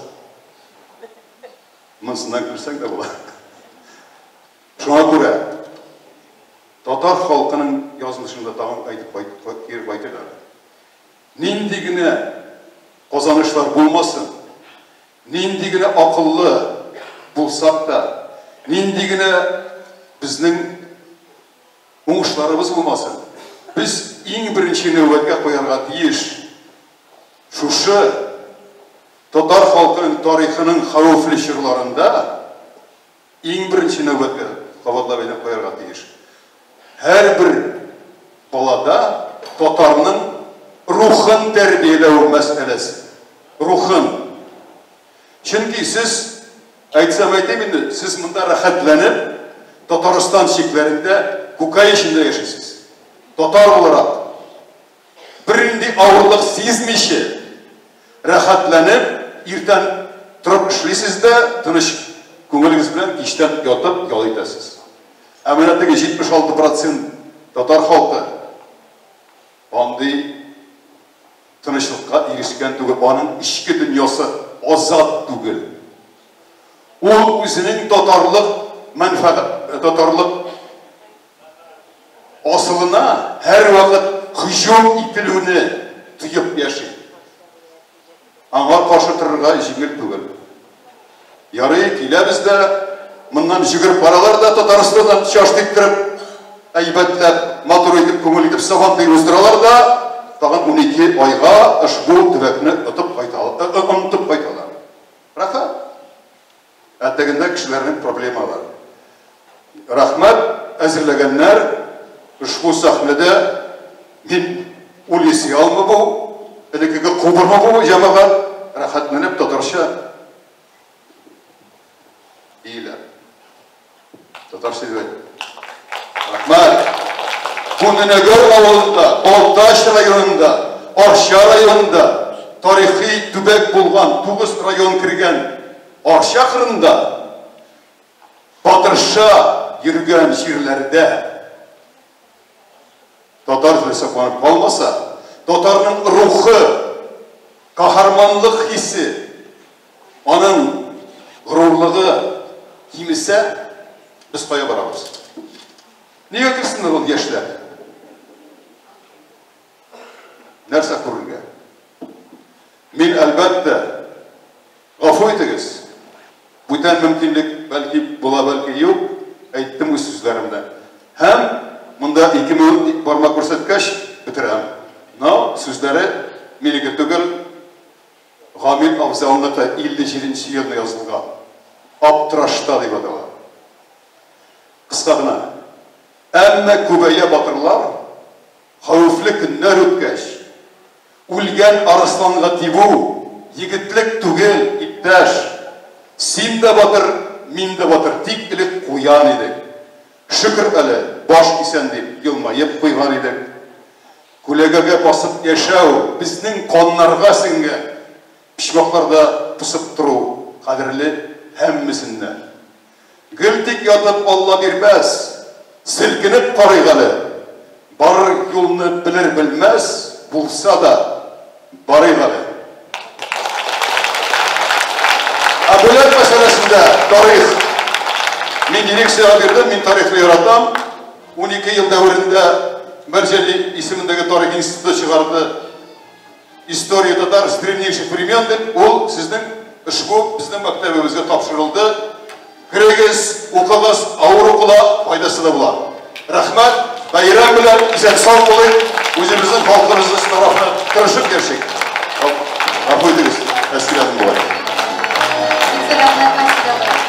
Speaker 20: Монсыннан күрсәң дә була. Шуңа күрә Татар халкының язмышын да тагын әйтеп кире кайтыйк әле. Нинди генә казанышлар булмасын, нинди генә акыллы булсак та, нинди генә безнең уңышларыбыз булмасын, без иң беренче нәүбәткә куярга тиеш шушы татар халкының тарихының хәвефле чорларында иң беренче нәүбәткә кабатлап әйтәм куярга тиеш. Һәрбер балада татарның рухын тәрбияләү мәсьәләсе. Рухын. Чөнки сез, әйтсәм әйтим инде, сез монда рәхәтләнеп Татарстан чикләрендә Кукай эчендә яшисез. Татар буларак бернинди авырлык сизмичә, рәхәтләнеп, иртән торып эшлисез дә, тыныч күңелегез белән кичтән ятып ял итәсез. Ә менә теге 76 процент татар халкы андый тынычлыкка ирешкән түгел, аның эчке дөньясы азат түгел. Ул үзенең татарлык мәнфәгать, татарлык асылына һәрвакыт һөҗүм ителүне тоеп яши. Аңа каршы торырга җиңел түгел. Ярый, киләбез дә, моннан җөгереп баралар да Татарстаннан чаш типтереп, әйбәтләп, матур итеп, күңел итеп Сабантуй уздыралар да, тагын 12 айга ошбу төбәкне отып кайталар, онытып кайталар. Рәхәт. Ә тегендә кешеләрнең проблемалары. Рәхмәт, әзерләгәннәр. Ошбу сәхнәдә мин Улисиалмы бу, элеккеге кубырмы бу, җәмәгать, рәхәтләнеп татарча диелә. Татарча дип әйт. Рәхмәт. Бу Нөнәгәр авылында, Балтач районында, Арча районында тарихи төбәк булган, 9 район кергән Арча кырында Батырша йөргән җирләрдә татар теле сакланып калмаса, татарның рухы, каһарманлык хисе, аның горурлыгы кимесә, без кая барабыз? Нигә керсеннәр ул яшьләр? Нәрсә күрергә? Мин, әлбәттә, гафу итегез, бүтән мөмкинлек бәлки була, бәлки юк, әйттем үз сүзләремне. Һәм монда ике минут бармак күрсәткәч, бетерәм. Но сүзләре минеке түгел, Гамил Афзалныкы 57 нче елны язылган. Аптырашта дип атала. Кыска гына. Әмма күбәя батырлар, хәвефле көннәр үткәч, Үлгән арысланга тибү, егетлек түгел, иптәш. Син дә батыр, мин дә батыр, тик элек куян идек. Шөкер әле, баш исән дип елмаеп куйган идек. Күләгәгә басып яшәү безнең каннарга сеңгән. Почмакларда посып тору кадерле һәммесеннән. Гел тик ятып Алла бирмәс, Селкенеп карыйк әле. Барыр юлны белер-белмәс булса да, барыйк әле. Ә бүләк мәсьәләсендә тарих. Мин дирекциягә бирдем, мин тарихны яратам. 12 ел дәверендә Мәрҗани исемендәге тарих институты чыгарды. История татар с древнейших времен дип, ул сезнең ошбу безнең мәктәбебезгә тапшырылды. Керегез, укыгыз, авыр укыла, файдасы да була. Рәхмәт, бәйрәм белән, исән-сау булыйк, үзебезнең халкыбызның тарафына тырышып яшик. Гафу итегез, әсирәдем бугай.
Speaker 4: Рәхмәт, Айсәгөл абый.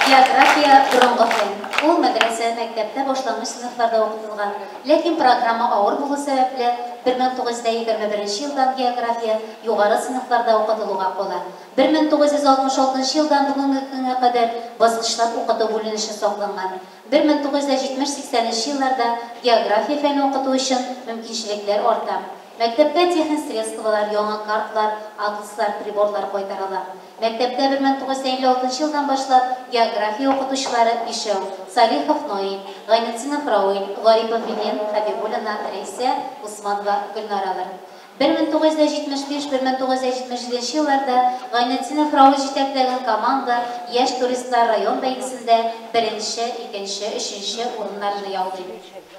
Speaker 4: География борынгы фән. Ул мәдрәсә, мәктәптә башлангыч сыйныфларда укытылган. Ләкин программа авыр булу сәбәпле, 1921 елдан география югары сыйныфларда укытылуга кала. 1966 елдан бүгенге көнгә кадәр баскычлап укыту бүленеше сакланган. 1970-80 елларда география фәне укыту өчен мөмкинчелекләр арта. Мәктәпкә техник средстволар, яңа картлар, атласлар, приборлар кайтарыла. Мәктәптә 1956 елдан башлап география укытучылары бишәү, Салихов Наил, Гайнетдинов Рауил, Гарипов Вилен, Хәбибуллина Рәйсә, Усманова Гөлнаралар. 1975-1977 елларда Гайнетдинов Рауль җитәкләгән команда Яшь туристлар район бәйгесендә беренче, икенче, өченче урыннарны яулый.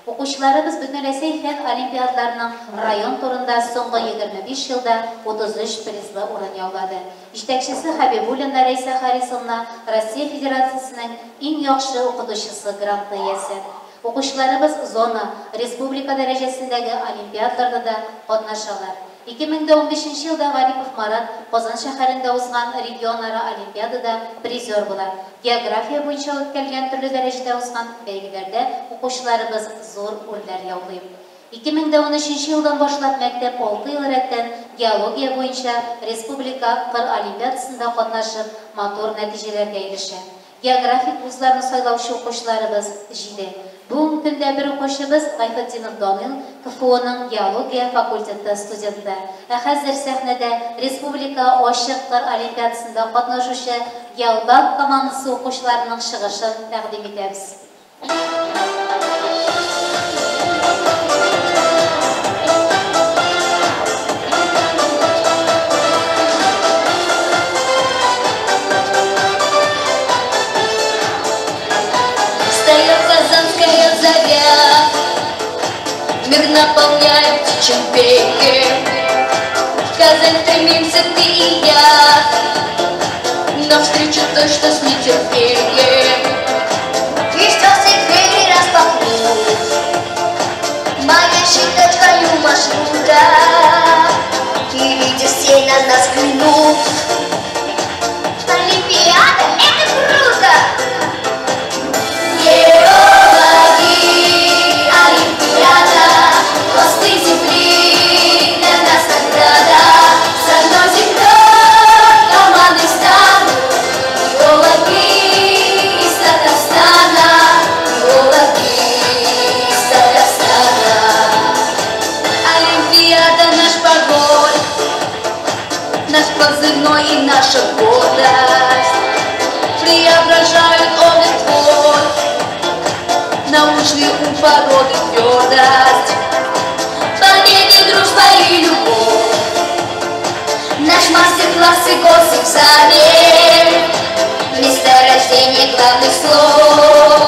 Speaker 4: Укучыларыбыз Бөтенрәсәй фән олимпиадаларының район турында соңгы 25 елда 33 призлы урын яулады. Җитәкчесе Хәбибуллина Рәйсә Харисовна Россия Федерациясенең иң яхшы укытучысы гранты иясе. Укучыларыбыз зона, республика дәрәҗәсендәге олимпиадаларда да катнашалар. 2015 нче елда Гарипов Марат Казан шәһәрендә узган регионара олимпиадада призер була. География буенча үткәрелгән төрле дәрәҗәдә узган бәйгеләрдә укучыларыбыз зур үрләр яулый. 2013 нче елдан башлап мәктәп алты ел рәттән геология буенча республика кыр олимпиадасында катнашып, матур нәтиҗәләргә ирешә. Географик вузларны сайлаучы укучыларыбыз, җиде. Бүгенге көндә бер укучыбыз, Гайфетдинов Данил, КФУның геология факультеты студенты. Ә хәзер сәхнәдә республика ачык кыр олимпиадасында катнашучы Геолбанк командасы укучыларының чыгышын тәкъдим итәбез.
Speaker 11: Встает казанская заря, Мир наполняет птичьим пением. В Казань стремимся ты и я, Навстречу той, что с нетерпением. Лишь двери распахнут, Манящей точкою маршрута, И видя все на нас клянут. Олимпиада — это круто! Геологи, Олимпиада, пласты земли, для нас награда. С одной землей команды станут геологи из Татарстана, геологи из Татарстана. Олимпиада наш пароль, наш позывной и наша гордость. Преображают облик твой, научный ум породы твердость. Победы, дружба и любовь, наш мастер-класс и госэкзамен, место рождения главных слов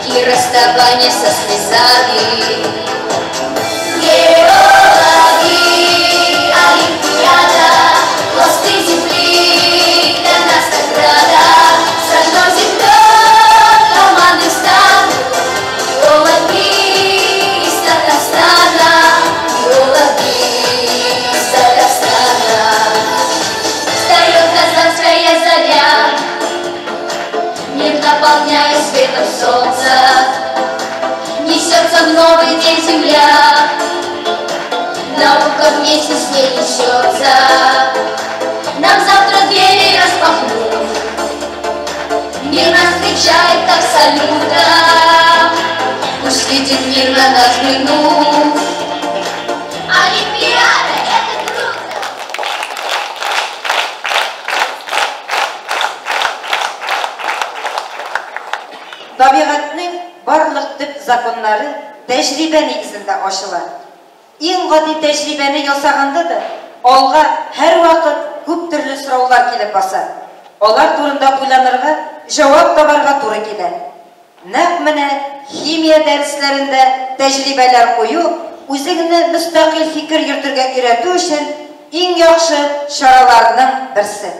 Speaker 11: и расставание со слезами. Геологи, Олимпиада, пласты земли, для нас награда. С одной землей команды станут геологи из Татарстана, геологи из Татарстана. Встает казанская заря, мир наполняя светом солнца. Несется в новый день земля, наука вместе с ней несется. Нам завтра двери распахнут, мир нас встречает как салютом. Пусть видит мир на нас взглянув. Олимпиада — это круто!
Speaker 6: Табигатьнең барлык төп законнары тәҗрибә нигезендә ачыла. Иң гади тәҗрибәне ясаганда да алга һәрвакыт күп төрле сораулар килеп баса. Алар турында уйланырга, җавап табарга туры килә. Нәкъ менә химия дәресләрендә тәҗрибәләр кую үзеңне мөстәкыйль фикер йөртергә өйрәтү өчен иң яхшы чараларның берсе.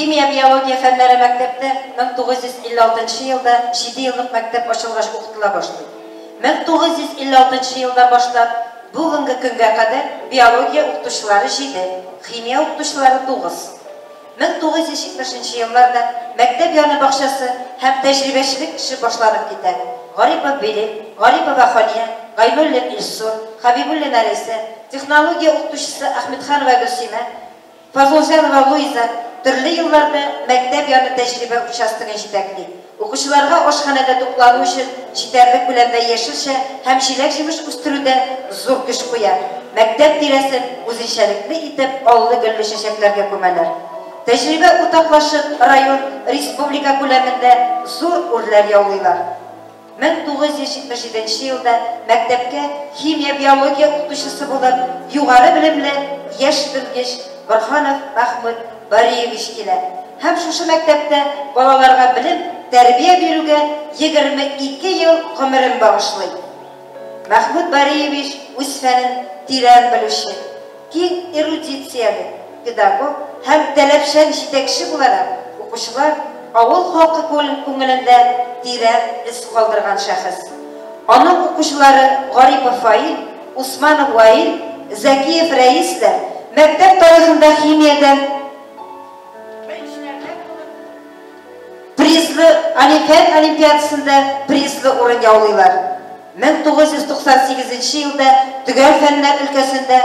Speaker 6: Химия, биология фәннәре мәктәптә 1956 елда 7 еллык мәктәп ачылгач укытыла башлый. 1956 елдан башлап бүгенге көнгә кадәр биология укытучылары 7, химия укытучылары 9. 1970 елларда мәктәп яны бакчасы һәм тәҗрибәчелек эше башланып китә. Гарипов Белил, Гарипова Хания, Гайнуллин Илсур, Хабибуллина Рәйсә, технология укытучысы Ахмедханова Гөлсимә, Фазылҗанова Луиза төрле елларда мәктәп яны тәҗрибә участогын җитәкли. Укучыларга ашханәдә туклану өчен җитәрлек күләмдә яшелчә һәм җиләк-җимеш үстерүдә зур көч куя. Мәктәп тирәсен үзенчәлекле итеп аллы-гөлле чәчәкләргә күмәләр. Тәҗрибә уртаклашып, район, республика күләмендә зур үрләр яулыйлар. 1977 елда мәктәпкә химия-биология укытучысы булып югары белемле яшь белгеч Борһанов Мәхмүт Бариевич килә һәм шушы мәктәптә балаларга белем, тәрбия бирүгә 22 ел гомерен багышлый. Мәхмүт Бариевич үз фәнен тирән белүче, киң эрудицияле педагог һәм таләпчән җитәкче буларак, укучылар, авыл халкы күңелендә тирән эз калдырган шәхес. Аның укучылары Гарипов Фаил, Усманов Ваил, Зәкиев Рәис тә мәктәп тарихында химиядән призлы фән олимпиадасында призлы урын яулыйлар. 1998 елда төгәл фәннәр өлкәсендә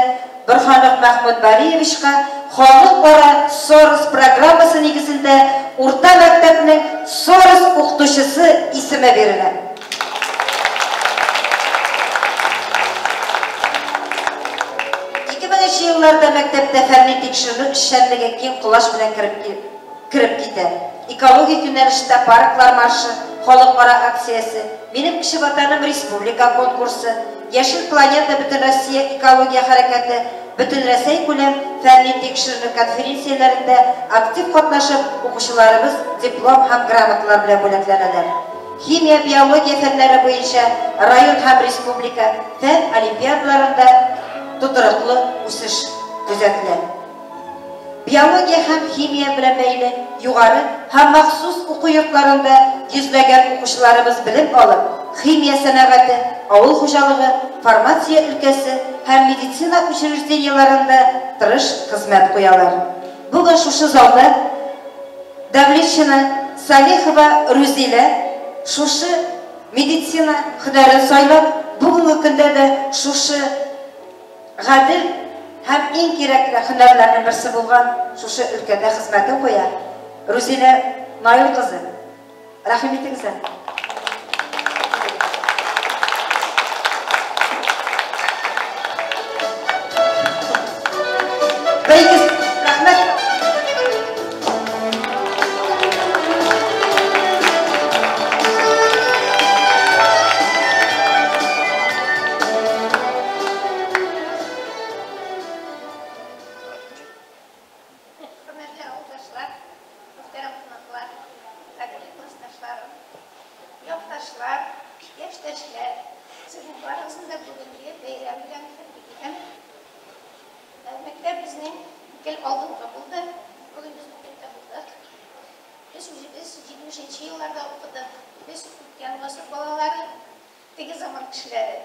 Speaker 6: Борһанов Мәхмүт Бариевичка халыкара Сорос программасы нигезендә урта мәктәпнең Сорос укытучысы исеме бирелә. 2000 елларда мәктәптә фәнни тикшеренү эшчәнлеге киң колач белән кереп китә. Экологик юнәлештә Парклар маршы халыкара акциясе, Минем кече ватаным республика конкурсы, Яшел планета Бөтенроссия экология хәрәкәте, Бөтенрәсәй күләм фәнни тикшеренү конференцияләрендә актив катнашып, укучыларыбыз диплом һәм грамоталар белән бүләкләнәләр. Химия, биология фәннәре буенча район һәм республика фән олимпиадаларында тотрыклы үсеш күзәтелә. Биология һәм химия белән бәйле югары һәм махсус уку йортларында йөзләгән укучыларыбыз белем алып, химия сәнәгате, авыл хуҗалыгы, фармация өлкәсе һәм медицина учреждениеләрендә тырыш хезмәт куялар. Бүген шушы залда Давлетшина Салихова Рүзилә шушы медицина һөнәрен сайлап, бүгенге көндә дә шушы гадел һәм иң кирәкле һөнәрләрнең берсе булган шушы өлкәдә хезмәтен куя. Рүзилә Наил кызы, рәхим итегез әле. Бер-ике рәхмәт.
Speaker 17: Хөрмәтле авылдашлар, мөхтәрәм кунаклар, кадерле классташларым, якташлар, яшьтәшләр, сезнең барыгызны да бүгенге бәйрәм белән тәбрик итәм. Мәктәп безнең гел алдынгы булды. Бүген без мәктәптә булдык. Без үзебез 70 нче елларда укыдык. Без үткән гасыр балалары, теге заман кешеләре.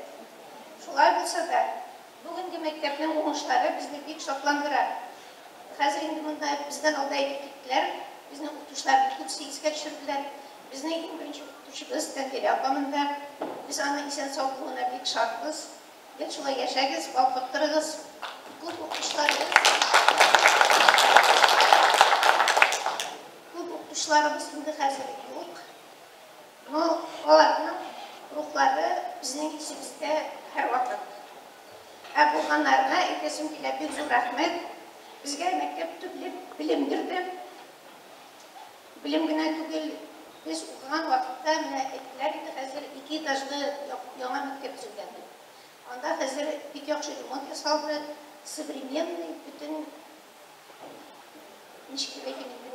Speaker 17: Шулай булса да, бүгенге мәктәпнең уңышлары безне бик шатландыра. Хәзер инде монда бездән алда әйтеп киттеләр, безнең укытучылар бик күп искә төшерделәр. Безнең иң беренче укытучыбыз Тәнзилә апа монда. Без аның исән-сау булуына бик шатбыз. Гел шулай яшәгез, балкып торыгыз. Күп укытучыларыбыз Күп укытучыларыбыз инде хәзер юк. Но аларның рухлары безнең исебездә һәрвакыт. Ә булганнарына әйтәсем килә, бик зур рәхмәт. Безгә мәктәп төпле белем бирде. Белем генә түгел, без укыган вакытта, менә әйттеләр инде, хәзер ике этажлы яңа мәктәп төзелгән дип. Анда хәзер бик яхшы ремонт ясалды, современный, бөтен ничек дип әйтим инде,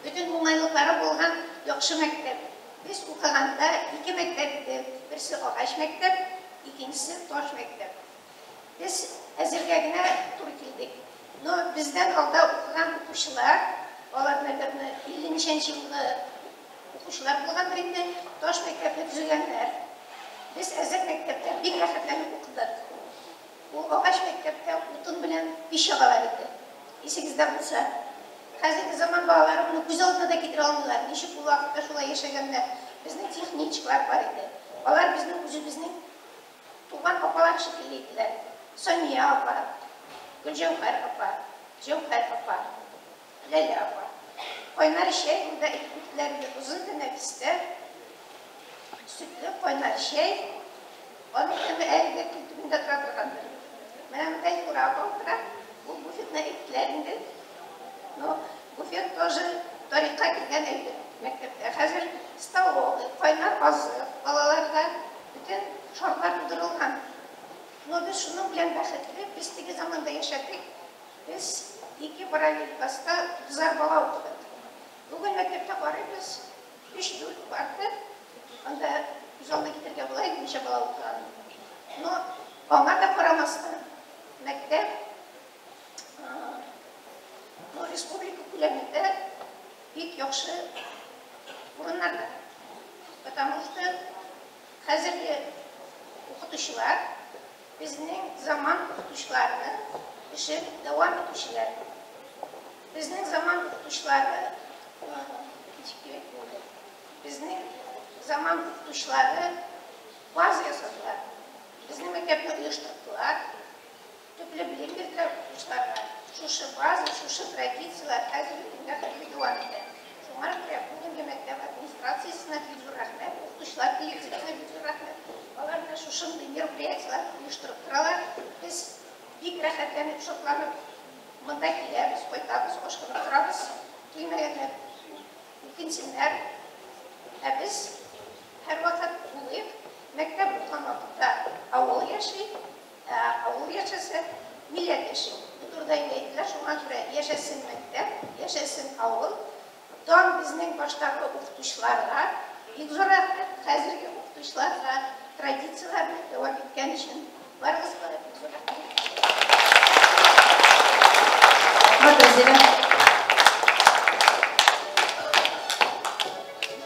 Speaker 17: бөтен уңайлыклары булган яхшы мәктәп. Без укыганда ике мәктәп иде, берсе агач мәктәп, икенчесе таш мәктәп. Без әзергә генә туры килдек. Но бездән алда укыган укучылар, Алар, наверное, 50 ничәнче елгы укучылар булгандыр инде, таш мәктәпне төзегәннәр. Без әзер мәктәптә бик рәхәтләнеп укыдык. Ул агач мәктәптә утын белән пич ягалар иде. Исегездә булса. Хәзерге заман балалары моны күз алдына да китерә алмыйлар. Ничек ул вакытта шулай яшәгәннәр. Безнең техничкалар бар иде. Алар безнең үзебезнең туган апалар шикелле иделәр. Сания апа, Гөлҗәүһәр апа, Җәүһәр апа, Ләлә апа. Кайнар чәй монда әйтеп үттеләр инде, озын тәнәфестә сөтле кайнар чәй. Аның тәме әле дә тел төбендә тора торгандыр. Менә монда Юра апа утыра. Ул буфетны әйттеләр инде. Но буфет тоже тарихка кергән әйбер мәктәптә. Хәзер столовый, кайнар азык, балаларга бөтен шартлар тудырылган. Но без шуның белән бәхетле, без теге заманда яшәдек. Без ике параллель класста утызар бала укыдык. Бүген мәктәптә карыйбыз, өч-дүрт парта, анда күз алдына китерергә була инде ничә бала укыганын. Но аңа да карамастан, мәктәп ну, республика күләмендә бик яхшы урыннарда. Потому что хәзерге укытучылар безнең заман укытучыларының эшен дәвам итүчеләр. Безнең заман укытучылары, ничек дип әйтим инде, безнең заман укытучылары база ясадылар. Безнең мәктәпне оештырдылар, төпле белем бирделәр укытучыларга. Шушы база, шушы традицияләр хәзерге көнгә хәтле дәвам итә. Шуңа күрә бүгенге мәктәп администрациясенә бик зур рәхмәт, укытучылар коллективына бик зур рәхмәт. Алар менә шушындый мероприятиеләр оештырып торалар. Без бик рәхәтләнеп, шатланып монда киләбез, кайтабыз, ашкынып торабыз. Килмәгәннәр үкенсеннәр. Ә без һәрвакыт булыйк. Мәктәп булган вакытта авыл яши, ә авыл яшәсә, милләт яши. Бу турыда инде әйттеләр, шуңа күрә яшәсен мәктәп, яшәсен авыл. Дан безнең баштагы укытучыларга бик зур рәхмәт, хәзерге укытучыларга традицияләрне дәвам иткән өчен барыгызга да бик зур рәхмәт.
Speaker 6: Рәхмәт, Рәзилә.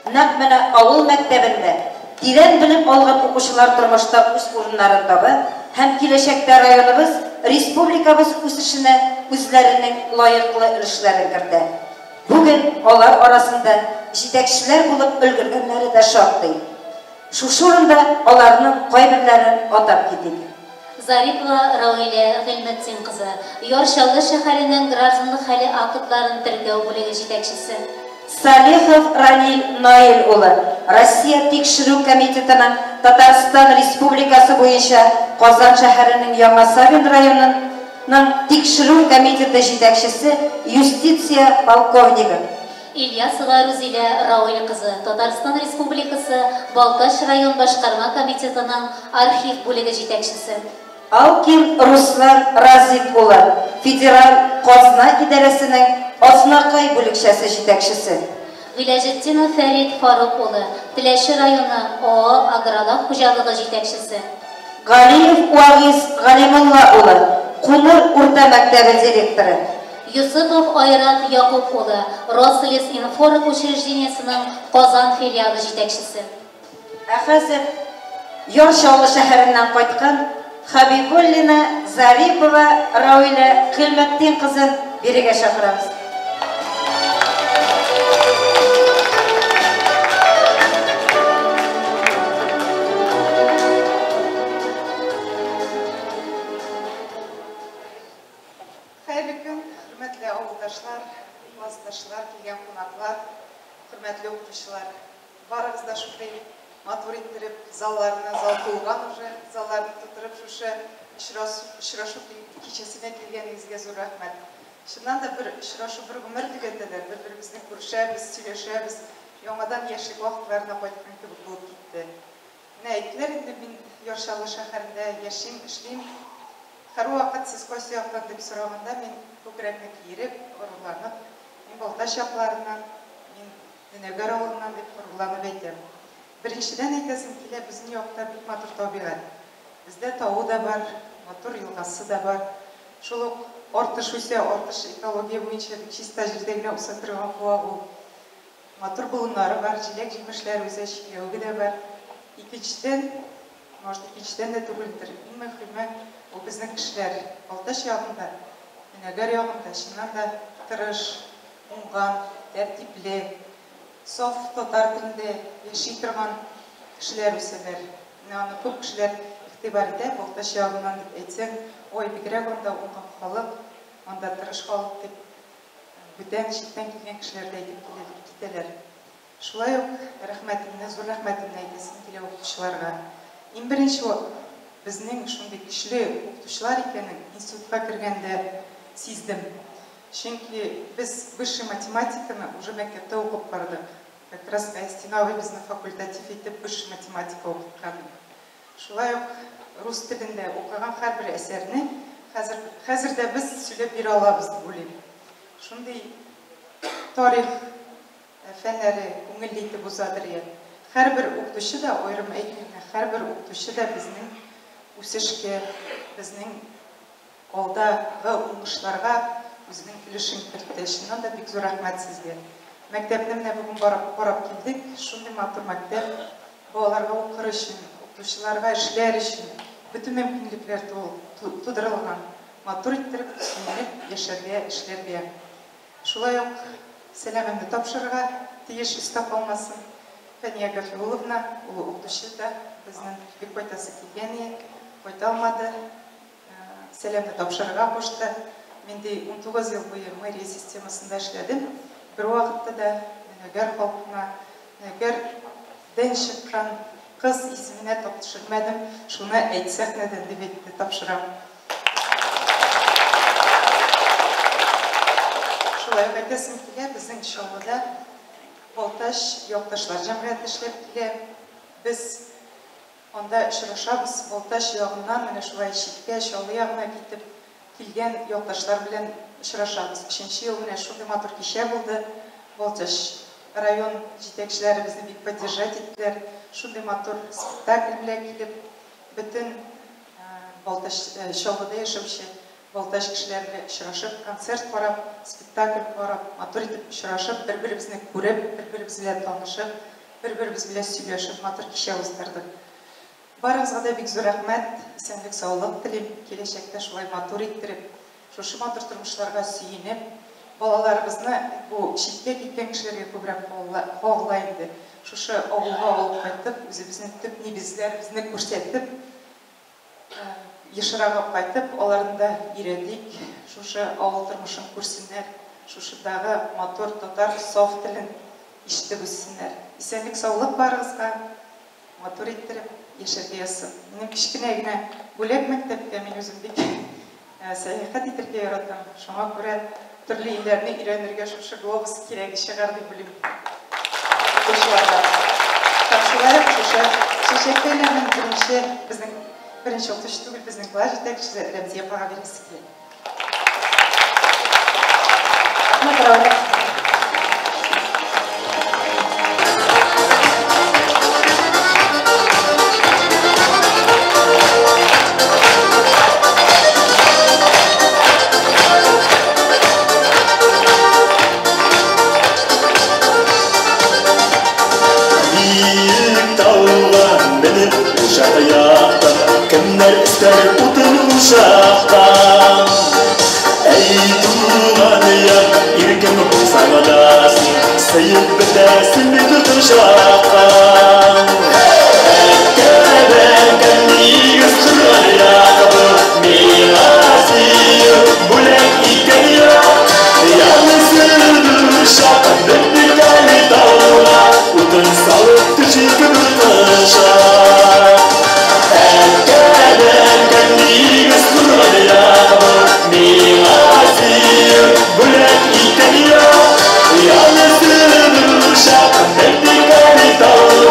Speaker 6: Нәкъ менә авыл мәктәбендә тирән белем алган укучылар тормышта үз урыннарын таба һәм киләчәктә районыбыз, республикабыз үсешенә үзләренең лаеклы өлешләрен кертә. Бүген алар арасында җитәкчеләр булып өлгергәннәре дә шактый. Шушы урында аларның кайберләрен атап китик.
Speaker 4: Зарипова Рауилә Гыйльметдин кызы, Яр Чаллы шәһәренең гражданлык хәле актларын теркәү бүлеге җитәкчесе.
Speaker 6: Салихов Ранил Наил улы, Россия Тикшерү комитетының Татарстан Республикасы буенча Казан шәһәренең Яңа Савин районын ның Тикшерү комитеты җитәкчесе, юстиция полковнигы.
Speaker 4: Ильясова Рузилә Рауил кызы, Татарстан Республикасы Балтач район башкарма комитетының архив бүлеге җитәкчесе.
Speaker 6: Алкин Руслан Разит улы, Федераль казна идарәсенең Азнакай бүлекчәсе җитәкчесе.
Speaker 4: Гыйләҗетдинов Фәрит Фарук улы, Теләче районы О Агролак хуҗалыгы җитәкчесе.
Speaker 6: Галиев Вагыйз Галимулла улы, Куныр урта мәктәбе директоры.
Speaker 4: Йосыпов Айрат Якуп улы, Рослесинформ учреждениесенең Казан филиалы җитәкчесе.
Speaker 6: Ә хәзер Яр Чаллы шәһәреннән кайткан Хәбибуллина Зарипова Рауилә Гыйльметдин кызын бирегә чакырабыз.
Speaker 21: Хәерле көн, хөрмәтле авылдашлар, классташлар, килгән кунаклар, хөрмәтле укытучылар. Барыгыз да шундый матур иттереп залларны, зал тулган уже, залларны тутырып шушы очрашу кичәсенә килгәнегезгә зур рәхмәт. Чыннан да бер очрашу бер гомер дип әйтәләр, бер-беребезне күрешәбез, сөйләшәбез, яңадан яшьлек вакытларына кайткан кебек булып китте. Менә әйттеләр инде, мин Яр Чаллы шәһәрендә яшим, эшлим. Һәрвакыт сез кайсы яктан дип сораганда, мин күкрәкне киереп, горурланып, мин Балтач якларыннан, мин Нөнәгәр авылыннан дип горурланып әйтәм. Беренчедән әйтәсем килә, безнең якта бик матур табигать. Бездә тавы да бар, матур елгасы да бар. Шул ук артыш үсә, артыш экология буенча бик чиста җирдә генә үсә торган куак ул. Матур болыннары бар, җиләк-җимешләр үсә, чикләвеге дә бар. Икенчедән, может, икенчедән дә түгелдер, иң мөһиме, ул безнең кешеләр. Балтач ягында, Нөнәгәр ягында чыннан да тырыш, уңган, тәртипле, саф татар телендә яши торган кешеләр үсәләр. Менә аны күп кешеләр игътибар итә, Балтач ягыннан дип әйтсәң, ой, бигрәк анда уңган халык, анда тырыш халык дип, бүтән читтән килгән кешеләр дә әйтеп китәләр. Шулай ук рәхмәтемне, зур рәхмәтемне әйтәсем килә укытучыларга. Иң беренче безнең шундый көчле укытучылар икәнен институтка кергәндә сиздем. Чөнки без высший математиканы уже мәктәптә укып бардык. Как раз Гаязтдин абый безне факультатив итеп высший математика укыткан. Шулай ук рус телендә укыган һәрбер әсәрне хәзер хәзер дә без сөйләп бирә алабыз дип уйлыйм. Шундый тарих фәннәре күңелле итеп узадыр я. Һәрбер укытучы да, аерым әйтмим генә, һәрбер укытучы да безнең үсешкә, безнең алдагы уңышларга үзенең өлешен кертте. Чыннан да бик зур рәхмәт сезгә. Мәктәпне менә бүген барып карап килдек. Шундый матур мәктәп. Балаларга укыр өчен, укытучыларга эшләр өчен бөтен мөмкинлекләр тудырылган. Матур иттереп, сөенеп яшәргә, эшләргә. Шулай ук сәламемне тапшырырга тиеш, өстә калмасын. Фәния Гафиулловна, ул укытучы да, безнең бик кайтасы килгән иде, кайта алмады. Сәламне тапшырырга кушты. Мин ди 19 ел буе мэрия системасында эшләдем. Бервакытта да Нөнәгәр халкына, Нөнәгәрдән чыккан кыз исеменә тап төшермәдем, шуны әйт сәхнәдән, дип әйтте, тапшырам. Шулай ук әйтәсем килә, безнең Чаллыда Балтач якташлар җәмгыяте эшләп килә. Без анда очрашабыз, Балтач ягыннан менә шулай читкә, Чаллы ягына китеп килгән якташлар белән очрашабыз. Өченче ел менә шундый матур кичә булды. Балтач район җитәкчеләре безне бик поддержать иттеләр. Шундый матур спектакль белән килеп, бөтен Балтач, Чаллыда яшәүче Балтач кешеләре белән очрашып, концерт карап, спектакль карап, матур итеп очрашып, бер-беребезне күреп, бер-беребез белән танышып, бер-беребез белән сөйләшеп матур кичә уздырдык. Барыгызга да бик зур рәхмәт, исәнлек-саулык телим, киләчәктә шулай матур иттереп, шушы матур тормышларга сөенеп, балаларыбызны бу читкә киткән кешеләргә күбрәк кагыла инде, шушы авылга алып кайтып, үзебезнең төп нигезләребезне күрсәтеп, ешрак алып кайтып, аларны да өйрәтик, шушы авыл тормышын күрсеннәр, шушындагы матур татар саф телен ишетеп үссеннәр. Исәнлек-саулык барыгызга, матур иттереп яшәргә язсын. Минем кечкенә генә бүләк мәктәпкә, мин үзем бик сәяхәт итәргә яратам, шуңа күрә төрле илләрне өйрәнергә шушы глобус кирәге чыгар дип уйлыйм укучыларга. Һәм шулай ук шушы чәчәк бәйләмен беренче безнең беренче укытучы түгел, безнең класс җитәкчесе Рәмзия апага бирәсе килә.
Speaker 6: Рәхмәт, Рауль.
Speaker 1: Биек тауга менеп учак кемнәр өстәр утын учакка. Әй, туган як, иркен булсаң да син, сыеп бетәсең бит кочакка. Әккә-бәккә нигез корган як бу, миңа сөю бүләк иткән як. Янысы учак, беттек әле тауга, утын салып төшик бер кочак. Әккә-бәккә нигез корган як бу, миңа сөю бүләк иткән як. Янысы учак, беттек әле тауга,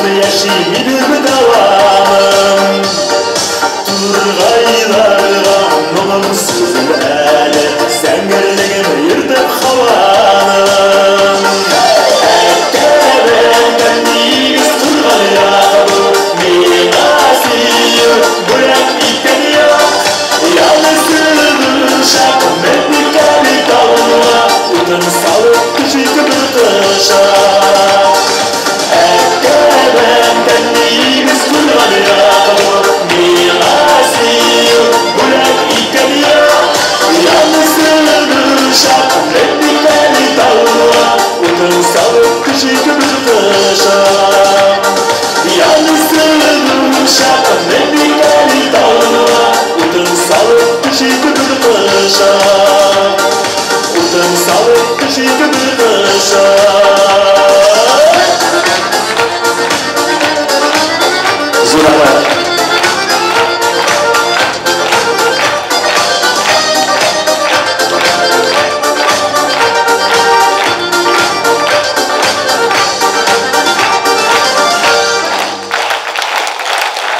Speaker 1: Яшим, яшим, минем дәвамым. Тургайларга моңым сүзем әле, Зәңгәрлегем йөртеп һаваның. Әттәбәндән нигез корган як бу, Миңа сөю бүләк иткән як. Янысы чак Мәдникәли тауга, Утын салып төшик бер кышак. Әттәбәндән нигез корган як бу, Миңа сөю бүләк иткән як. Янысы чак Мәдникәли тауга, Утын салып төшик бер кышак. Янысы чак Мәдникәли тауга, Утын салып төшик бер кышак. Утын салып төшик бер кышак.
Speaker 3: Зур рәхмәт.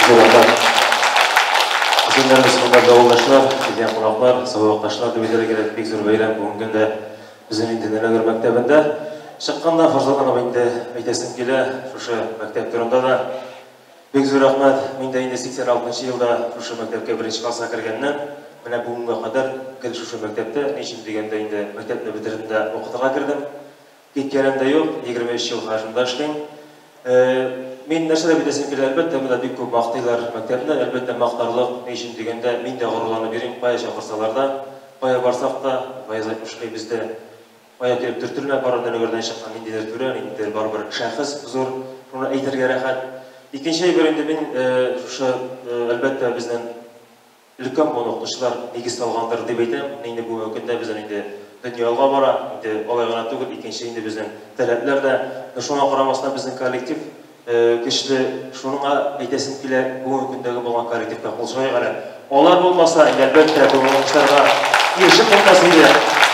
Speaker 3: Зур рәхмәт. Исемнәребез хөрмәтле авылдашлар, килгән кунаклар, сабакташлар дип әйтергә кирәк, бик зур бәйрәм бүгенге көндә безнең инде Нөнәгәр мәктәбендә. Чыкканда форсатланып инде әйтәсем килә, шушы мәктәп турында да. Бик зур рәхмәт. Мин дә инде 86 елда шушы мәктәпкә беренче класска кергәннән, менә бүгенгә кадәр гел шушы мәктәптә, ни өчен дигәндә инде мәктәпне бетердем дә укытырга кердем. Киткәнем дә юк, 23 ел хәзер эшлим. Мин нәрсә дип әйтәсем килә, әлбәттә, монда бик күп мактыйлар мәктәпне, әлбәттә, мактарлык, ни өчен дигәндә, мин дә горурланып йөрим, кая чакырсалар да, кая барсак та, Гаяз әйтмешли, бездә кая килеп төртелмә, бары Нөнәгәрдән чыккан ниндидер түрә, ниндидер барыбер шәхес зур, шуны әйтергә рәхәт. Икенче әйбер инде мин шушы, әлбәттә, безнең өлкән буын укытучылар нигез салгандыр дип әйтәм. Инде бүгенге көндә безнең инде дөнья алга бара, инде алай гына түгел, икенче инде безнең таләпләр дә. Шуңа карамастан безнең коллектив көчле, шуңа әйтәсем килә, бүгенге көндәге булган коллективка кул чабыйк әле. Алар булмаса, инде әлбәттә, бүгенге уңышларга ирешеп булмас иде.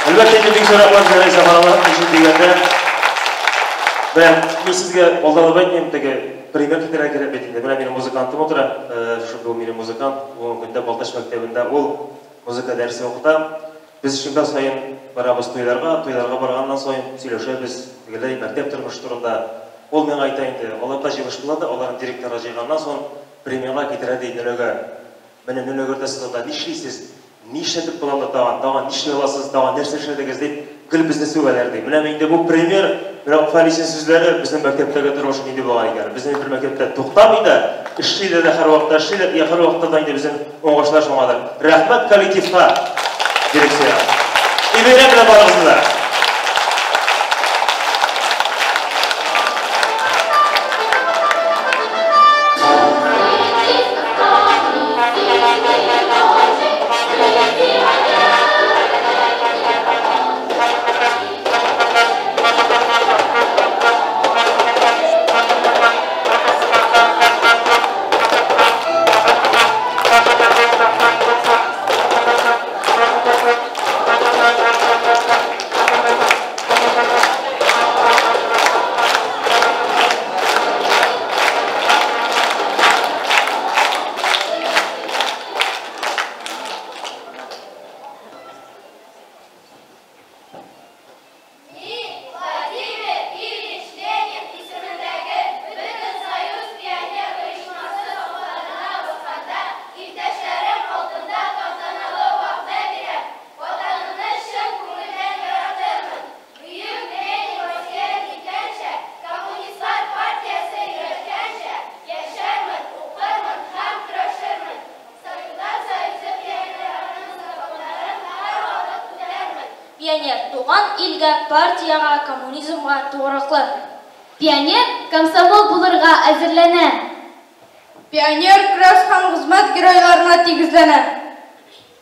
Speaker 3: Әлбәттә, инде бик зур рәхмәт Зәрә Сафарова өчен дигәндә, менә мин сезгә алданып әйтмим, теге пример китерергә кирәк бит инде. Менә минем музыкантым утыра, шушы бу минем музыкант, бүгенге көндә Балтач мәктәбендә ул музыка дәресе укыта. Без шимбә саен барабыз туйларга, туйларга барганнан саен сөйләшәбез, тегеләй мәктәп тормышы турында. Ул миңа әйтә инде, аларда җыелыш була да, аларны директорга җыйганнан соң премияга китерә ди Нөнәгәр. Менә Нөнәгәрдә сез анда нишлисез? Нишләтеп була анда тагын, тагын нишли аласыз, тагын нәрсә эшләдегез дип гел безне сүгәләр ди. Менә инде бу пример, менә Фалисин сүзләре безнең мәктәптәге тормыш нинди булган икән. Безнең бер мәктәптә туктамый да, эшлиләр дә һәрвакытта эшлиләр, я һәрвакытта да инде безнең уңышлар шуңадыр. Рәхмәт коллективка, дирекциягә. И бәйрәм белән барыгызны да.
Speaker 11: Мин Владимир Ильич Ленин исемендәге Бөтенсоюз пионер оешмасы сафларына басканда, иптәшләрем алдында тантаналы вәгъдә бирәм: Ватанымны чын күңелдән яратырмын. Бөек Ленин васыять иткәнчә, Коммунистлар партиясе өйрәткәнчә, яшәрмен, укырмын һәм көрәшермен. Советлар Союзы пионерларының законнарын һәрвакыт үтәрмен.
Speaker 7: Пионер туган илгә, партиягә, коммунизмга тугрылыклы.
Speaker 2: Пионер комсомол булырга әзерләнә.
Speaker 22: Пионер көрәш һәм хезмәт геройларына тигезләнә.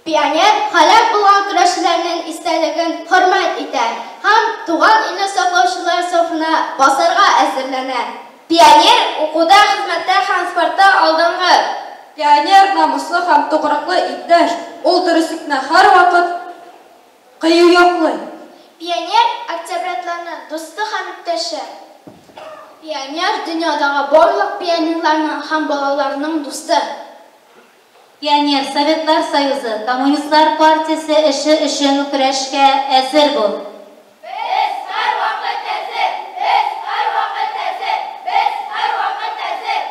Speaker 23: Пионер һәлак булган көрәшчеләрнең истәлеген хөрмәт итә һәм туган илне саклаучылар сафына басарга әзерләнә.
Speaker 2: Пионер укуда, хезмәттә һәм спортта алдынгы.
Speaker 22: Пионер намуслы һәм тугрылыклы иптәш, ул дөреслекне һәрвакыт кыю яклый.
Speaker 23: Пионер октябрятларның дусты һәм иптәше. Пионер дөньядагы барлык пионерларның һәм балаларның дусты.
Speaker 4: Пионер, Советлар Союзы, Коммунистлар партиясе эше өчен көрәшкә әзер бул!
Speaker 11: Без һәрвакыт әзер! Без һәрвакыт әзер! Без һәрвакыт әзер!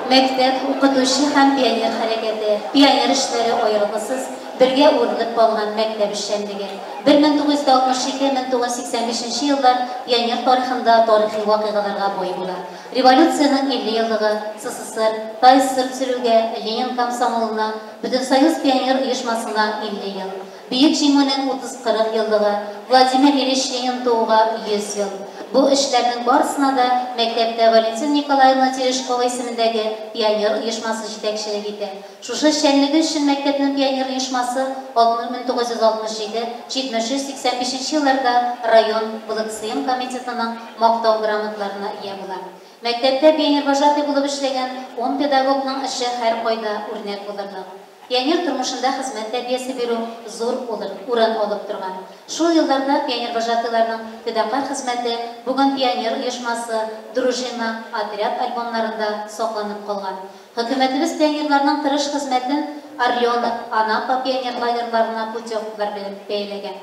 Speaker 4: Мәктәп, укытучы һәм пионер хәрәкәте, пионер эшләре аерылгысыз бергә үрелеп калган мәктәп эшчәнлеге. 1962-1985 еллар пионер тарихында тарихи вакыйгаларга бай була. Революциянең 50 еллыгы, СССР, ТАССР төзелүгә, Ленин комсомолына, Бөтенсоюз пионер оешмасына 50 ел. Бөек Җиңүнең 30-40 еллыгы, Владимир Ильич Ленин тууга 100 ел. Бу эшләрнең барысына да мәктәптә Валентина Николаевна Терешкова исемендәге пионер оешмасы җитәкчелек итә. Шушы эшчәнлеге өчен мәктәпнең пионер оешмасы 1967, 73, 85 елларда район БЛКСМ комитетының мактау грамоталарына ия була. Мәктәптә пионервожатый булып эшләгән 10 педагогның эше һәркайда үрнәк булырлык. Пионер тормышында хезмәт тәрбиясе бирү зур урын алып торган. Шул елларда пионервожатыйларның фидакарь хезмәте бүген пионер оешмасы, дружина, отряд альбомнарында сакланып калган. Хөкүмәтебез пионерларның тырыш хезмәтен Орленок, Анапа пионер лагерьларына путевкалар белән бәяләгән.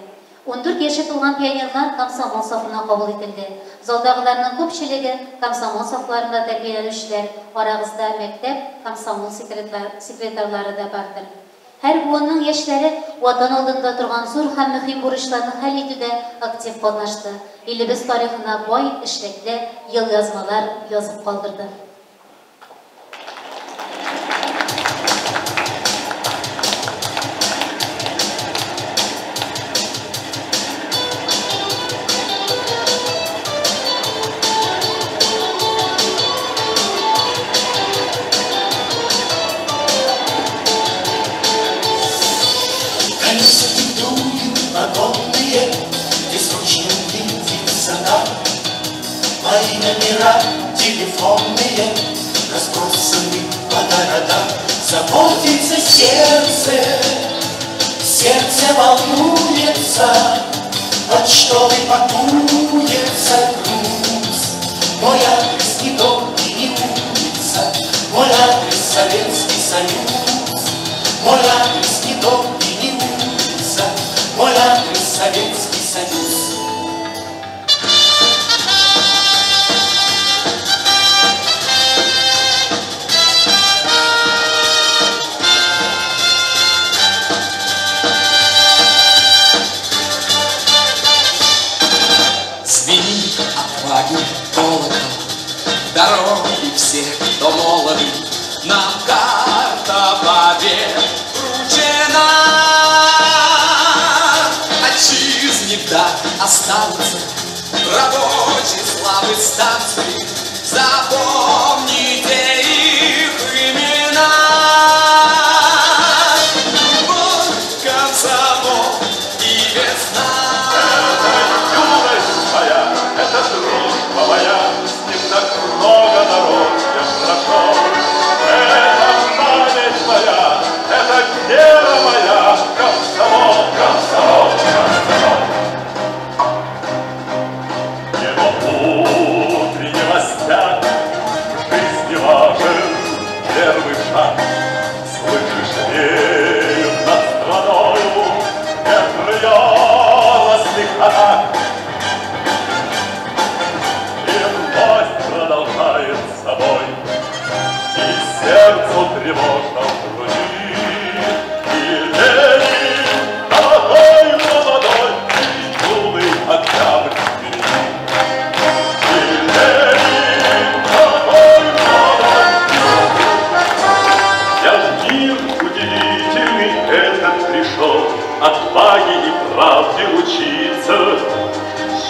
Speaker 4: 14 яше тулган пионерлар комсомол сафына кабул ителде. Залдагыларның күпчелеге комсомол сафларында тәрбияләнүчеләр, арагызда мәктәп комсомол секретарьлары да бардыр. Һәр буынның яшьләре Ватан алдында торган зур һәм мөһим бурычларны хәл итүдә актив катнашты, илебез тарихына бай эшлекле елъязмалар язып калдырды.
Speaker 1: Колеса диктуют вагонные, где срочно видится нам. Мои номера телефонные разбросаны по городам. Заботится сердце, сердце волнуется, почтовый пакуется груз. Мой адрес не дом и не улица, мой адрес Советский Союз. Мой адрес не дом и не улица, мой адрес Советский Союз.
Speaker 8: Звенит отваги колокол, дороги все, кто молоды, нам карта побед вручена. Отчизне в дар останутся рабочие славы станции, запомните их имена. Любовь, комсомол и весна.
Speaker 9: Это юность моя, это дружба моя, с ним так много дорог я прошел. Это память моя, это вера моя, комсомол, комсомол, комсомол. Его утреннего стяг в жизни важный. больница.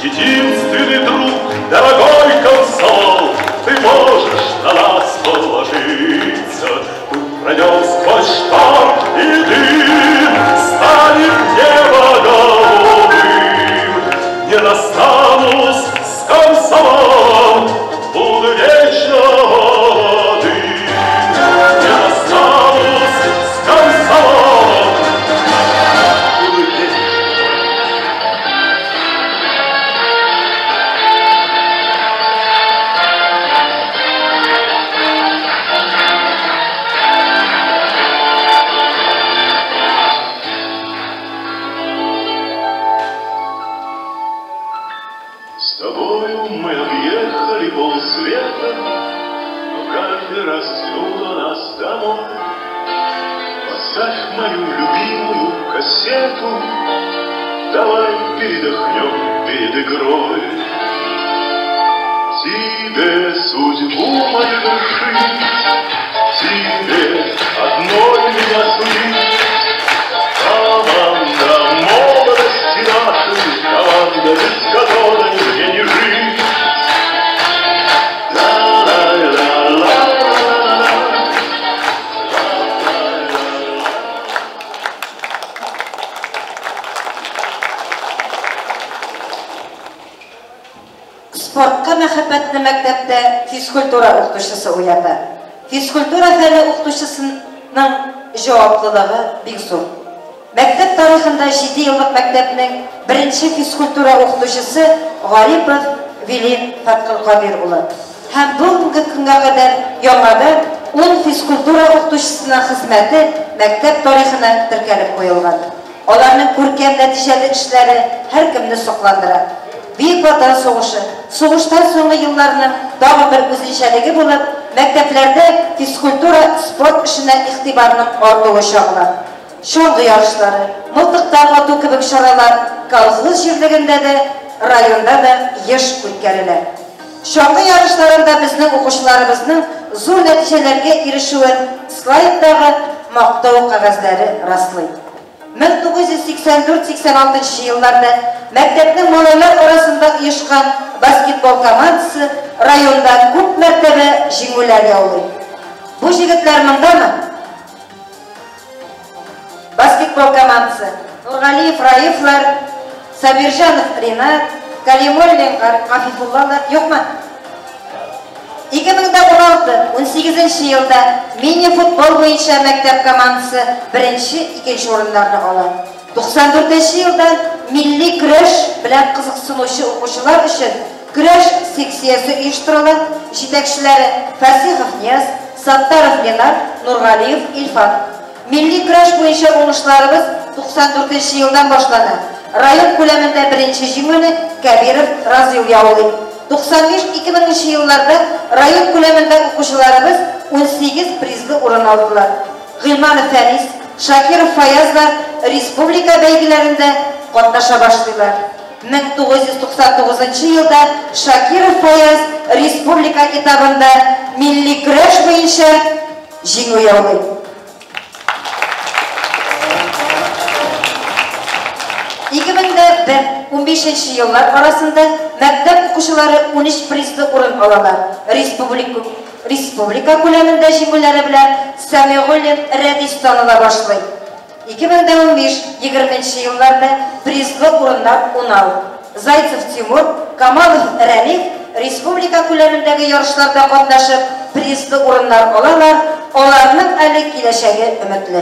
Speaker 9: Единственный друг, дорогой комсомол, ты можешь на нас положиться. Мы пройдем сквозь шторм и дым, станем небо голубым. Не расстанусь с комсомолом, буду вечно молодым. Не расстанусь с комсомолом, буду вечно. С тобою мы объехали полсвета, но каждый раз тянуло нас домой. Поставь мою любимую кассету, давай передохнем перед игрой. Тебе судьбу мою вершить, тебе одной меня судить. Команда молодости нашей, команда, без которой мне не жить. Ла-ла-ла-ла-ла-ла.
Speaker 6: Спортка мәхәббәтне мәктәптә физкультура укытучысы уята. Физкультура фәне укытучысының җаваплылыгы бик зур. Мәктәп тарихында 7 еллык мәктәпнең беренче физкультура укытучысы Гарипов Вилин Фаткылкадир улы. Һәм бүгенге көнгә кадәр яңадан 10 физкультура укытучысының хезмәте мәктәп тарихына теркәлеп куелган. Аларның күркәм нәтиҗәле эшләре һәркемне сокландыра. Бөек Ватан сугышы, сугыштан соңгы елларның тагы бер үзенчәлеге булып, мәктәпләрдә физкультура, спорт эшенә игътибарның артуы чагыла. Чаңгы ярышлары, мылтыктан ату кебек чаралар колхоз җирлегендә дә, районда да еш үткәрелә. Чаңгы ярышларында безнең укучыларыбызның зур нәтиҗәләргә ирешүен слайдтагы мактау кәгазьләре раслый. 1984-86 елларда мәктәпнең малайлар арасында оешкан баскетбол командасы районда күп мәртәбә җиңүләр яулый. Бу җегетләр мондамы? Баскетбол командасы Нургалиев Раифлар, Сабирҗанов Ринат, Калимуллин Гафифуллалар юкмы? 2016-18 елда мини-футбол буенча мәктәп командасы беренче, икенче урыннарны ала. 94 елда милли көрәш белән кызыксынучы укучылар өчен көрәш секциясе оештырыла. Җитәкчеләре Фасихов Нияз, Саттаров Ленар, Нургалиев Илфат. Милли көрәш буенча уңышларыбыз 94 елдан башлана. Район күләмендә беренче җиңүне Кәбиров Разил яулый. 95-2000 елларда район күләмендә укучыларыбыз 18 призлы урын алдылар. Гыйльманов Фәнис, Шакиров Фаязлар республика бәйгеләрендә катнаша башлыйлар. 1999 елда Шакиров Фаяз республика этабында милли көрәш буенча җиңү яулый. 2001-15 еллар арасында мәктәп укучылары 13 призлы урын алалар. Республика күләмендә җиңүләре белән Сәмигуллин Рәдис таныла башлый. 2015-20 елларда призлы урыннар 16. Зайцев Тимур, Камалов Рәниф республика күләмендәге ярышларда катнашып призлы урыннар алалар. Аларның әле киләчәге өметле.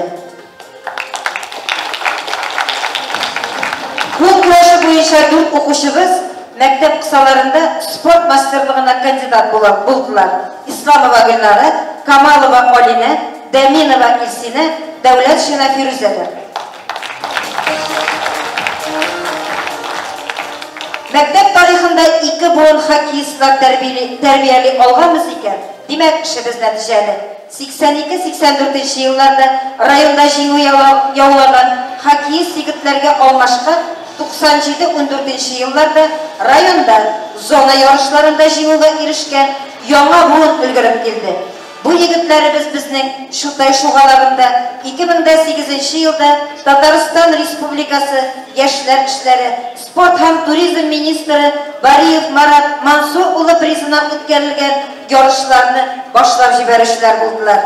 Speaker 6: Кул көрәше буенча 4 укучыбыз мәктәп кысаларында спорт мастерлыгына кандидат булдылар. Исламова Гөлнара, Камалова Алинә, Дәминова Илсинә, Дәүләтшина Фирүзәләр. Мәктәп тарихында 2 буын хоккеистлар тәрбияли алганбыз икән, димәк, эшебез нәтиҗәле. 82-84 елларда районда җиңү яулаган хоккеист егетләргә алмашка 97-14 елларда районда зона ярышларында җиңүгә ирешкән яңа буын өлгереп килде. Бу егетләребез безнең Чутай шугалагында 2008 нче елда Татарстан Республикасы Яшьләр эшләре, спорт һәм туризм министры Бариев Марат Мансур улы призына үткәрелгән ярышларны башлап җибәрүчеләр булдылар.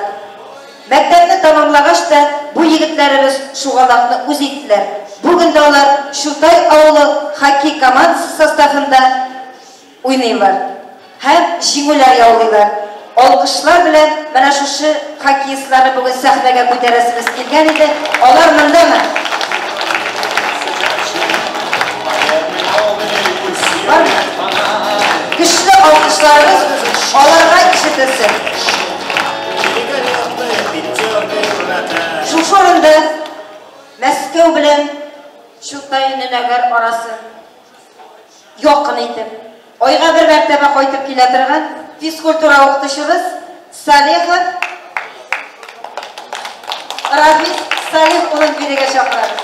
Speaker 6: Мәктәпне тәмамлагач та бу егетләребез шугалакны үз иттеләр. Бүген дә алар Чутай авылы хоккей командасы составында уйныйлар һәм җиңүләр яулыйлар. Алкышлар белән менә шушы хоккеистларны бүген сәхнәгә күтәрәсебез килгән иде. Алар мондамы? Бармы? Көчле алкышларыбыз аларга ишетелсен. Шушы урында Мәскәү белән Чутай Нөнәгәр арасын якын итеп, айга бер мәртәбә кайтып килә торган физкультура укытучыбыз Салихов Рафис Салих улын бирегә чакырабыз.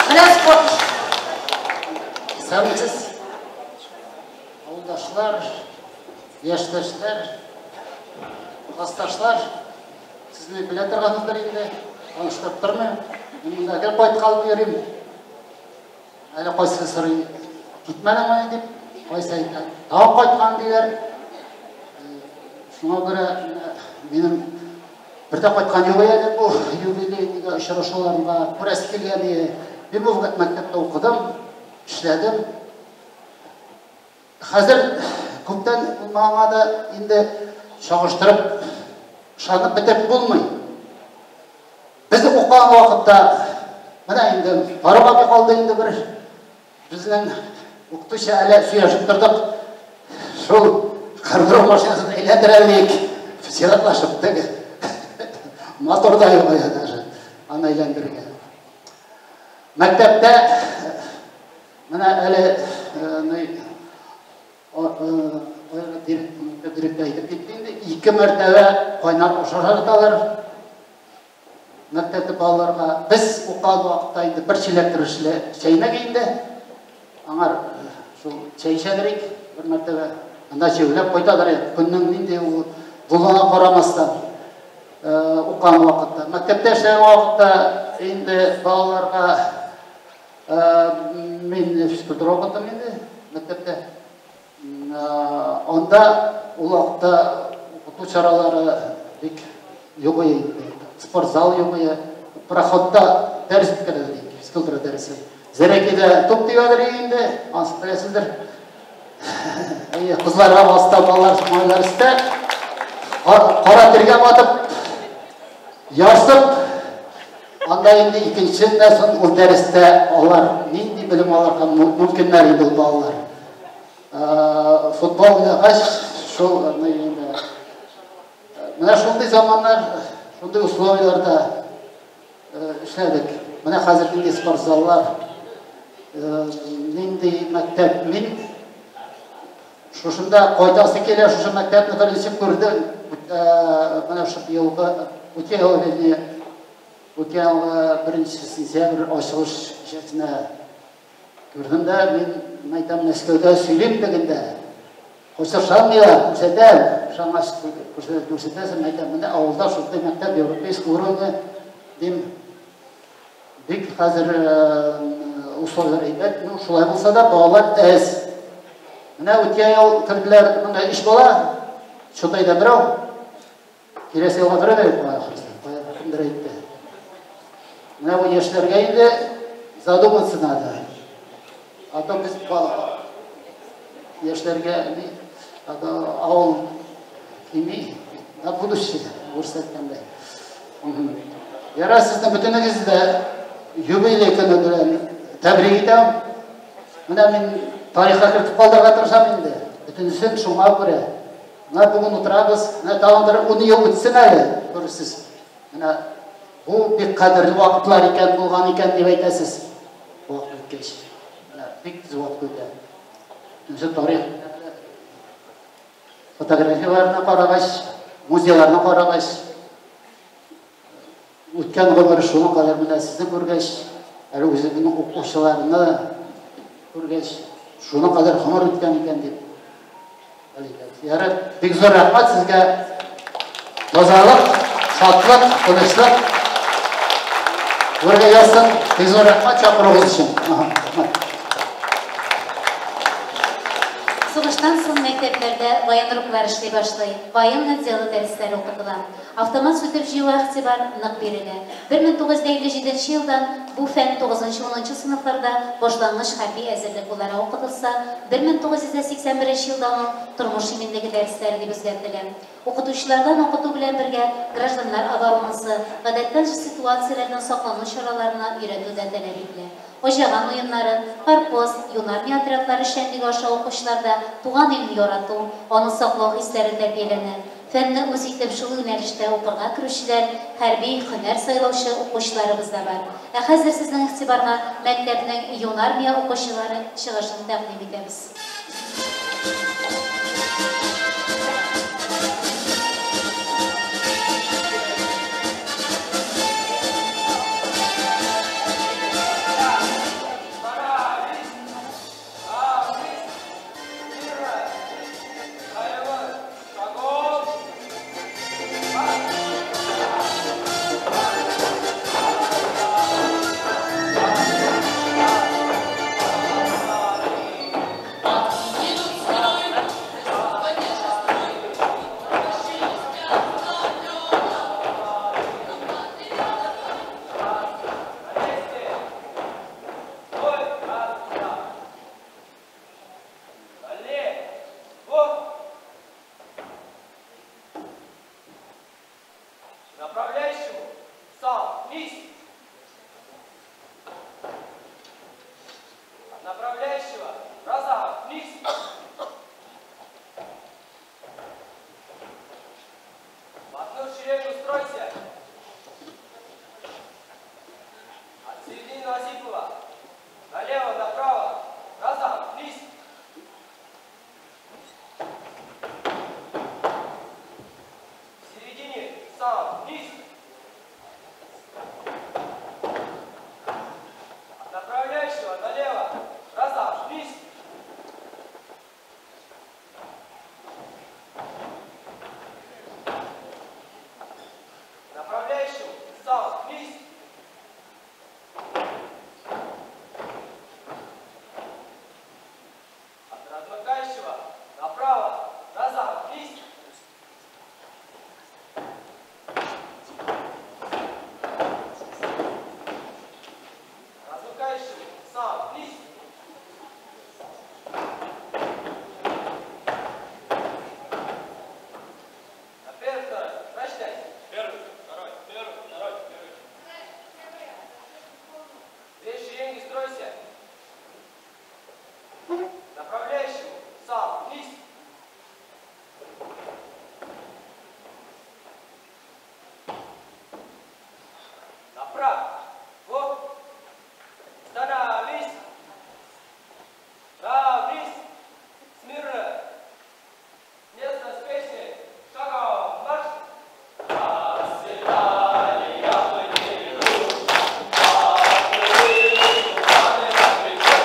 Speaker 6: Менә спорт.
Speaker 10: Исәнмесез, авылдашлар, яшьтәшләр, классташлар. Сезне белә торгансыздыр инде, таныштырып тормыйм. Мин монда гел кайткалып йөрим. Әле кайсы сорый, китмәдеңме дип, кайсы әйтә, тагын кайткан диләр. Шуңа күрә минем бер дә кайткан юк әле бу юбилейныйга, очрашуларга, күрәсе килгән. Мин бу мәктәптә укыдым, эшләдем. Хәзер күптән булмаганга да инде чагыштырып, ышанып бетереп булмый. Без укыган вакытта, менә инде Фарук абый калды инде бер безнең укытучы, әле сөйләшеп тордык. Шул кырдыру машинасын әйләндерәлек, чиратлашып теге. Мотор да юк әле даже аны әйләндерергә. Мәктәптә Менә әле директор әйтеп китте инде, ике мәртәбә кайнар аш ашаталар мәктәптә балаларга. Без укыган вакытта инде бер чиләк керешле чәйнек инде. Аңар шул чәй эчәдер бер мәртәбә. Анда җәүләп кайтадыр инде, көннең нинди булуына карамастан укыган вакытта. Мәктәптә эшләгән вакытта инде балаларга Мин физкультура укыттым инде мәктәптә. Анда ул вакытта укыту чаралары бик юк иде. Спортзал юк иде. Проходта дәрес үткәрәләр иде, физкультура дәресе. Зәрәкидә туп тибәдер инде, ансы беләсездер. Әйе, кызларга баста, балалар, малайлар өстә. Кара тиргә батып, ярсып, Анда инде икенче нәрсә, ул дәрестә алар нинди белем алырга мөмкиннәр инде ул балалар. Футбол уйнагач, шул инде менә шундый заманнар, шундый условияләрдә эшләдек. Менә хәзер нинди спортзаллар, нинди мәктәп. Мин шушында кайтасы килә, шушы мәктәпне беренче күрдем. Менә шул елгы, үткән ел, вернее, Үткән елгы беренче сентябрь ачылыш кичәсенә күрдем дә, мин әйтәм, Мәскәүдә сөйлим дигәндә, кайсы ышанмыйлар, күрсәтәм, ышангач күрсәтәсең, әйтәм, менә авылда шундый мәктәп европейский уровня дим. Бик хәзер условияләр әйбәт, ну шулай булса да балалар әз. Менә үткән ел керделәр, монда өч бала, Чотайда берәү. Киләсе елга берәү дә юк була ахрысы. Кая кемдер әйтте. Менә бу яшьләргә инде задуматься надо. А то без яшьләргә ни, а то авыл кими на будущее, урыс әйткәндәй. Яра, сезне бөтенегезне дә юбилей көне белән тәбрик итәм. Менә мин тарихка кертеп калдырырга тырышам инде. Бөтенесен шуңа күрә. Менә бүген утырабыз, менә тагын бер ун ел үтсен әле, күрерсез. Менә бу бик кадерле вакытлар икән, булган икән дип әйтәсез. Вакыт үткәч. Менә бик тиз вакыт үтә. Үзе тарих фотографияләрне карагач, музейларны карагач, үткән гомер шуның кадәр менә сезне күргәч, әле үземнең укучыларны күргәч, шуның кадәр гомер үткән икән дип. Ярар, бик зур рәхмәт сезгә. Тазалык, шатлык, тынычлык. Бергә язсын. Бик зур рәхмәт чакыруыгыз өчен. Рәхмәт.
Speaker 4: Сугыштан соң мәктәпләрдә военруклар эшли башлый, военное дело дәресләре укытыла. Автомат сүтеп җыюга игътибар нык бирелә. 1957 елдан бу фән 9-10 сыйныфларда башлангыч хәрби әзерлек буларак укытылса, 1981 елдан ул тормыш иминлеге дәресләре дип үзгәртелә. Укытучылардан укыту белән бергә гражданнар оборонасы, гадәттән тыш ситуацияләрдән саклану чараларына өйрәтү дә таләп ителә. Аҗаган уеннары, Форпост, Юнармия отрядлары эшчәнлеге аша укучыларда туган илне ярату, аны саклау хисләре тәрбияләнә. Фәнне үз итеп шул юнәлештә укырга керүчеләр, хәрби һөнәр сайлаучы укучыларыбыз да бар. Ә хәзер сезнең игътибарга мәктәпнең Юнармия укучылары чыгышын тәкъдим итәбез.
Speaker 3: Направляющему сам вниз. От направляющего разомкнись. В одну шеренгу стройся. От середины Осипова. Налево, направо. Разомкнись. В середине сам вниз. От направляющего налево. Разомкнись. Направляющему сам вниз. От размыкающего направо. Разомкнись. Размыкающему сам вниз. На первый, второй. Прочитайте.
Speaker 12: Первый, второй, первый, второй, первый.
Speaker 3: Две шеренги стройся. Направляющему сам вниз. Направо. Вот. Становись. Равнись. Смирно. Место с песней. Шагом марш. Расцветали яблони и груши, расцвели туманы над рекой.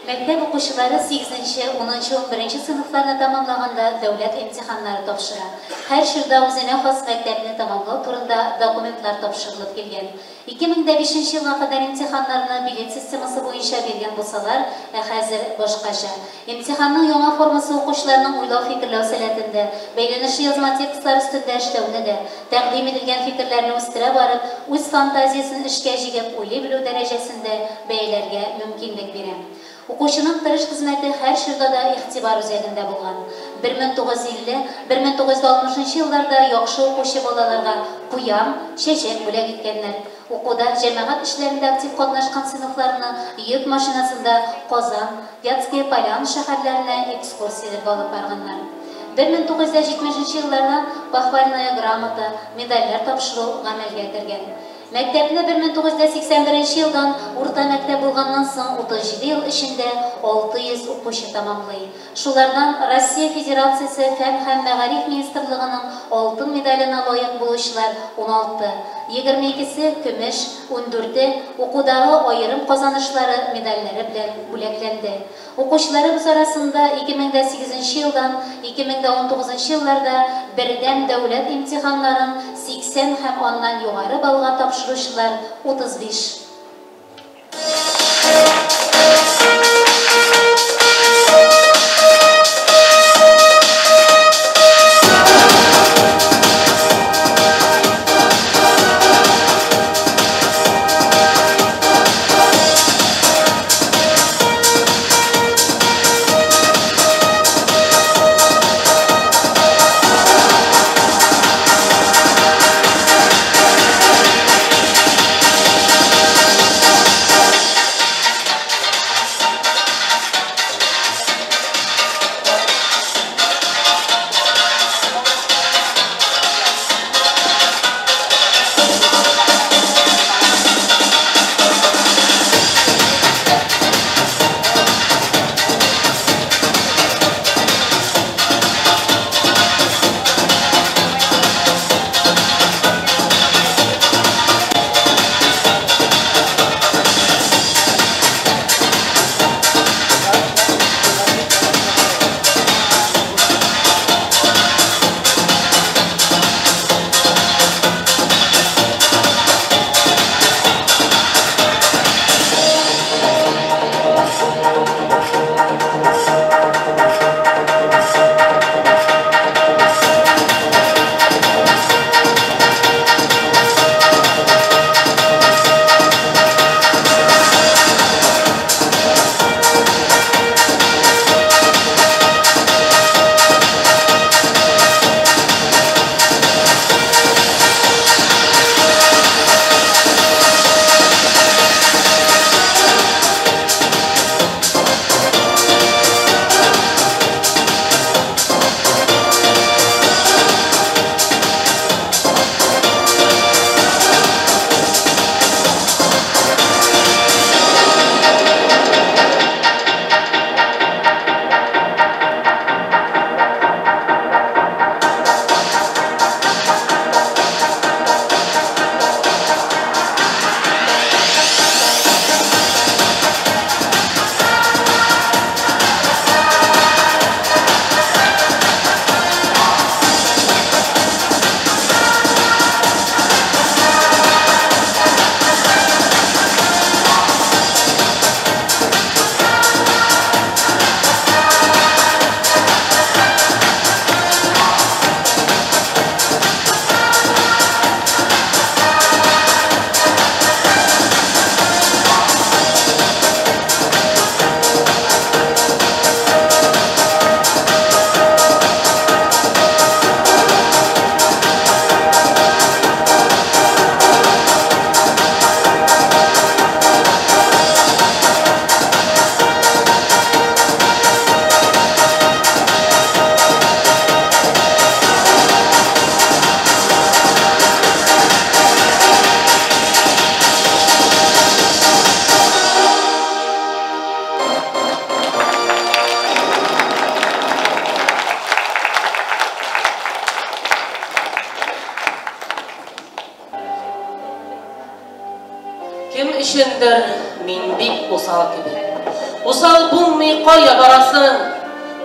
Speaker 4: Мәктәп укучылары 8-нче, 10-нчы, 11-нче сыйныфларны тәмамлаганда дәүләт имтиханнары тапшыра. Һәр чорда үзенә хас мәктәпне тәмамлау турында документлар тапшырылып килгән. 2005 елга кадәр имтиханнарны билет системасы буенча биргән булсалар, ә хәзер башкача. Имтиханның яңа формасы укучыларның уйлау-фикерләү сәләтен дә, бәйләнешле язма текстлар өстендә эшләүне дә, тәкъдим ителгән фикерләрне үстерә барып, үз фантазиясен эшкә җигеп уйлый белү дәрәҗәсен дә бәяләргә мөмкинлек бирә. Укучының тырыш хезмәте һәр чорда да игътибар үзәгендә булган. 1950-1960 елларда яхшы укучы балаларга куян, чәчәк бүләк иткәннәр. Укуда, җәмәгать эшләрендә актив катнашкан сыйныфларны йөк машинасында Казан, Вятская Поляна шәһәрләренә экскурсияләргә алып барганнар. 1970 еллардан похвальная грамота, медальләр тапшыру гамәлгә кергән. Мәктәпне 1981 елдан урта мәктәп булганнан соң 37 ел эчендә 600 укучы тәмамлый. Шулардан Россия Федерациясе Фән һәм мәгариф министрлыгының алтын медаленә лаек булучылар 16, 22се, көмеш, ундүрте, укудагы аерым казанышлары медальләре белән бүләкләнде. Укучыларыбыз арасында 2008 елдан 2019 елларда бердәм дәүләт имтиханнарын 80 һәм аннан югары баллга тапшыручылар 35.
Speaker 13: Кем өчендер мин бик усал кебек. Усал булмый кая барасың?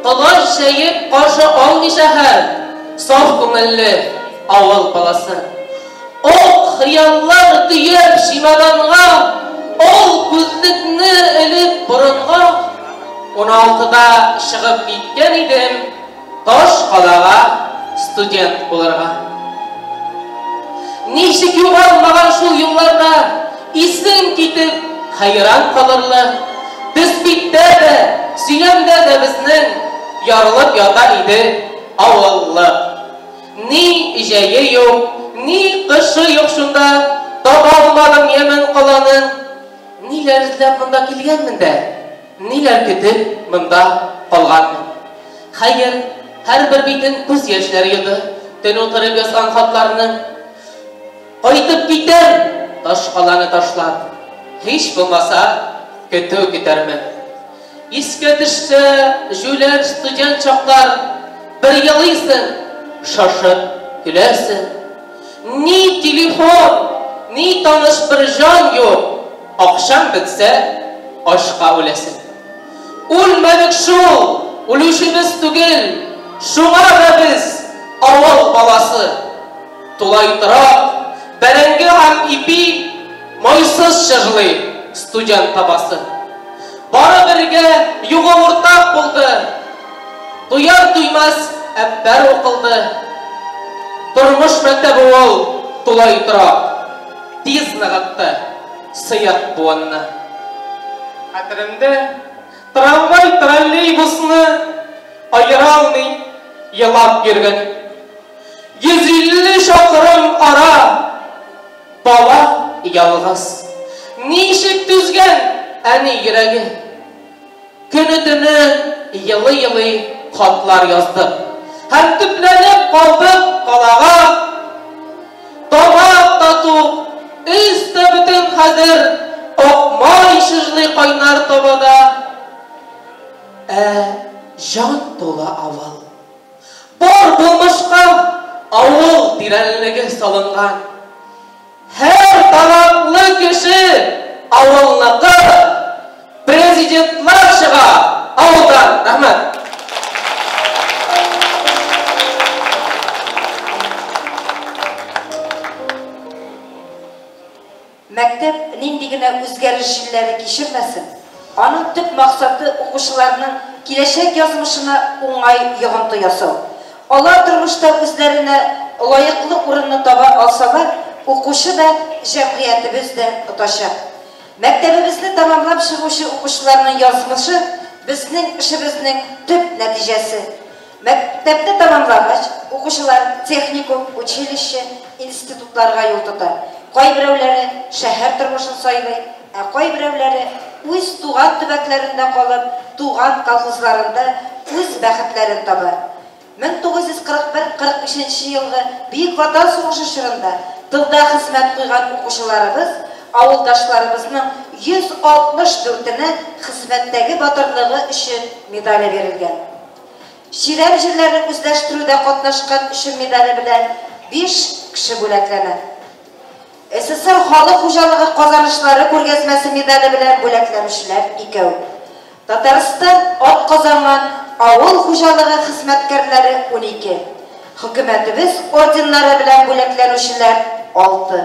Speaker 13: Колач җәеп каршы алмый шәһәр, саф күңелле авыл баласы. Ак хыяллар төяп чемоданга, ал күзлекне элеп борынга, уналтыда чыгып киткән идем таш калага студент булырга. Ничек югалмаган шул юлларда, исең китеп, хәйран калырлык. Төс биттә дә, сөйләмдә дә безнең ярылып ята иде авыллык. Ни җәе юк, ни кышы юк шунда, таба алмадым ямен каланың. Ниләр эзләп монда килгәнмен дә, ниләр көтеп монда калганмын. Хәер, һәрбер битен күз яшьләре йоды, төн утырып язган хатларның. Кайтып китәм! Ташкаланы ташлап, һич булмаса, көтү көтәрмен. Искә төшсә, җүләр студент чаклар, бер елыйсың, шашып көләсең. Ни телефон, ни таныш бер җан юк, акчаң бетсә, ачка үләсең. Үлмәдек шул, үлүчебез түгел, шуңа да без авыл баласы. Тулай торак, бәрәңге һәм ипи майсыз чыжлый студент табасы. Бары бергә югы уртак булды. Туяр-туймас әппәр укылды. Тормыш мәктәбе ул тулай торак. Тиз ныгытты сыек буынны. Хәтеремдә трамвай, троллейбусны аера алмый елап йөргән. 150 чакрым ара бала ялгыз. Ничек түзгән әни йөрәге? Көне-төне елый-елый хатлар яздык. Һәм төпләнеп калдык калага. Тамак та тук, өс тә бөтен хәзер, ак май чыжлый кайнар табада. Ә җан тулы авыл. Бар булмышка авыл тирәнлеге салынган. Һәр талантлы кеше авылныкы, президентлар чыга авылдан. Рәхмәт.
Speaker 6: Мәктәп нинди генә үзгәреш җилләре кичермәсен, аның төп максаты укучыларның киләчәк язмышына уңай йогынты ясау. Алар тормышта үзләренә лаеклы урынны таба алсалар, укучы да, җәмгыятебез дә отачак. Мәктәбебезне тәмамлап чыгучы укучыларның язмышы, безнең эшебезнең төп нәтиҗәсе. Мәктәпне тәмамлагач, укучылар техникум, училище, институтларга юл тота. Кайберәүләре шәһәр тормышын сайлый, ә кайберәүләре үз туган төбәкләрендә калып, туган колхозларында үз бәхетләрен таба. 1941-45 нче елгы Бөек Ватан сугышы чорында тылда хезмәт куйган укучыларыбыз, авылдашларыбызның 164-енә Хезмәттәге батырлыгы өчен медале бирелгән. Чирәм җирләрен үзләштерүдә катнашкан өчен медале белән биш кеше бүләкләнә. СССР халык хуҗалыгы казанышлары күргәзмәсе медале белән бүләкләнүчеләр икәү. Татарстан атказанган авыл хуҗалыгы хезмәткәрләре 12, Хөкүмәтебез орденнары белән бүләкләнүчеләр алты.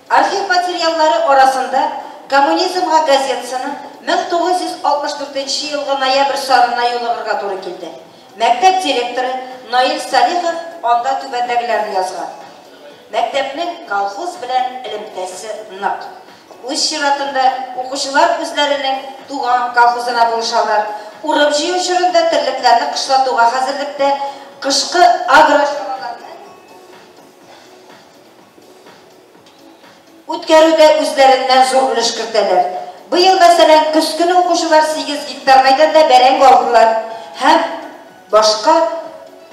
Speaker 6: Архив материаллары арасында Коммунизмга газетасының 1964 нче елгы ноябрь санына юлыгырга туры килде. Мәктәп директоры Наил Салихов анда түбәндәгеләрне язган. Мәктәпнең колхоз белән элемтәсе нык. Үз чиратында укучылар үзләренең туган колхозына булышалар. Урып-җыю чорында терлекләрне кышлатуга хәзерлектә кышкы агрочараларны Үткәрүдә үзләреннән зур өлеш кертәләр. Быел, мәсәлән, көз көне укучылар 8 гектар мәйданда бәрәңге алдылар һәм башка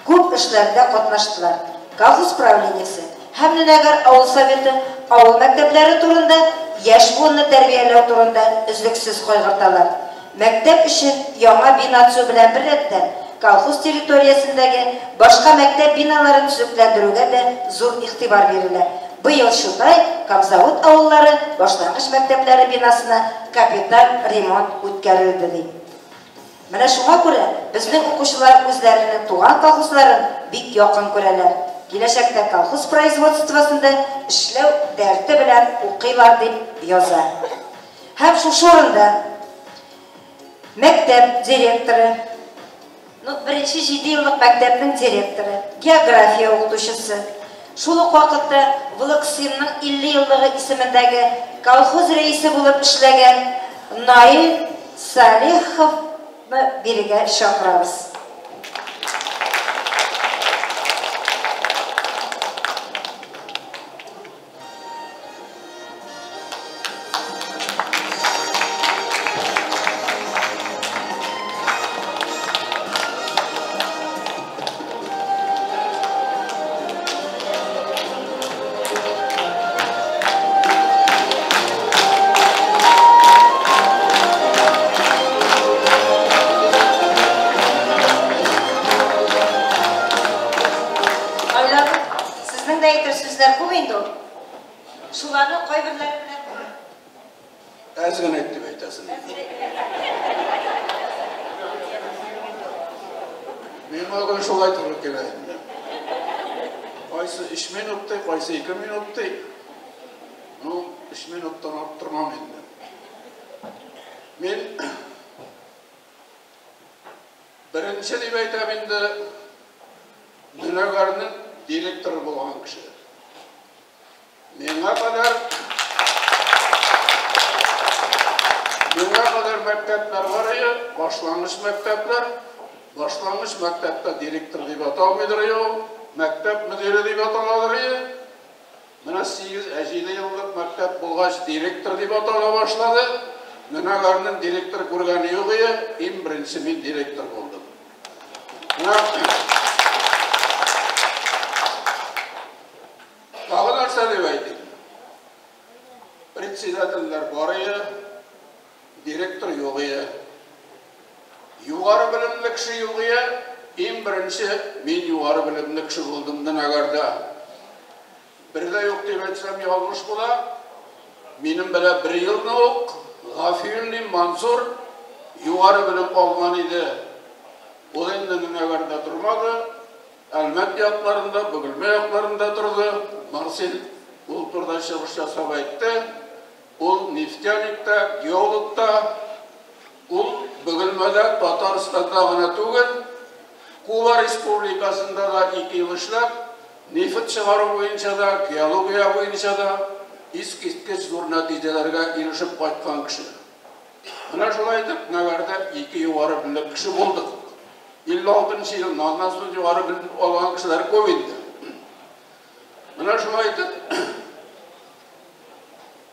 Speaker 6: күп эшләрдә катнаштылар. Колхоз правлениесе һәм Нөнәгәр авыл советы авыл мәктәпләре турында, яшь буынны тәрбияләү турында өзлексез кайгырталар. Мәктәп өчен яңа бина төзү белән беррәттән, колхоз территориясендәге башка мәктәп биналарын төзекләндерүгә дә зур игътибар бирелә. Быел Чутай, Камзавод авыллары башлангыч мәктәпләре бинасына капиталь ремонт үткәрелде, ди. Менә шуңа күрә безнең укучылар үзләренең туган колхозларын бик якын күрәләр, киләчәктә колхоз производствосында эшләү дәрте белән укыйлар, дип яза. Һәм шушы урында мәктәп директоры, ну, беренче җидееллык мәктәпнең директоры, география укытучысы, шул ук вакытта Влыксинның 50 еллыгы исемендәге колхоз рәисе булып эшләгән Наил Салиховны бирегә чакырабыз.
Speaker 17: Кайберләре белән.
Speaker 14: Әз генә итеп әйтәсең. Миңа гел шулай туры килә инде. Кайсы 3 минут ди, кайсы 2 минут ди. Ну, 3 минуттан арттырмам инде. Мин беренче дип әйтәм инде, Нөнәгәрнең директоры булган кеше. Миңа кадәр Миңа кадәр мәктәпләр бар иде, башлангыч мәктәпләр. Башлангыч мәктәптә директор дип аталмыйдыр иде ул, мәктәп мөдире дип аталадыр иде. Менә 8, 7 еллык мәктәп булгач, директор дип атала башлады. Нөнәгәрнең директор күргәне юк иде, иң беренче мин директор булдым. Менә Тагы нәрсә дип әйтим? Председательләр бар иде, директор юк иде. Югары белемле кеше юк иде, иң беренче мин югары белемле кеше булдым Нөнәгәрдә. Бер дә юк дип әйтсәм ялгыш була. Минем белән бер елны ук Гафиуллин Мансур югары белем алган иде. Ул инде Нөнәгәрдә тормады, Әлмәт якларында, Бөгелмә якларында торды. Марсель ул турыда чыгыш ясап әйтте. Ул нефтяник та, геолог та. Ул Бөгелмәдә, Татарстанда гына түгел, Куба Республикасында да 2 ел эшләп, нефть чыгару буенча да, геология буенча да искиткеч зур нәтиҗәләргә ирешеп кайткан кеше. Менә шулай итеп, Нәгәрдә 2 югары белемле кеше булдык. 56 нчы елны, аннан соң югары белем алган кешеләр күп инде. Менә шулай итеп,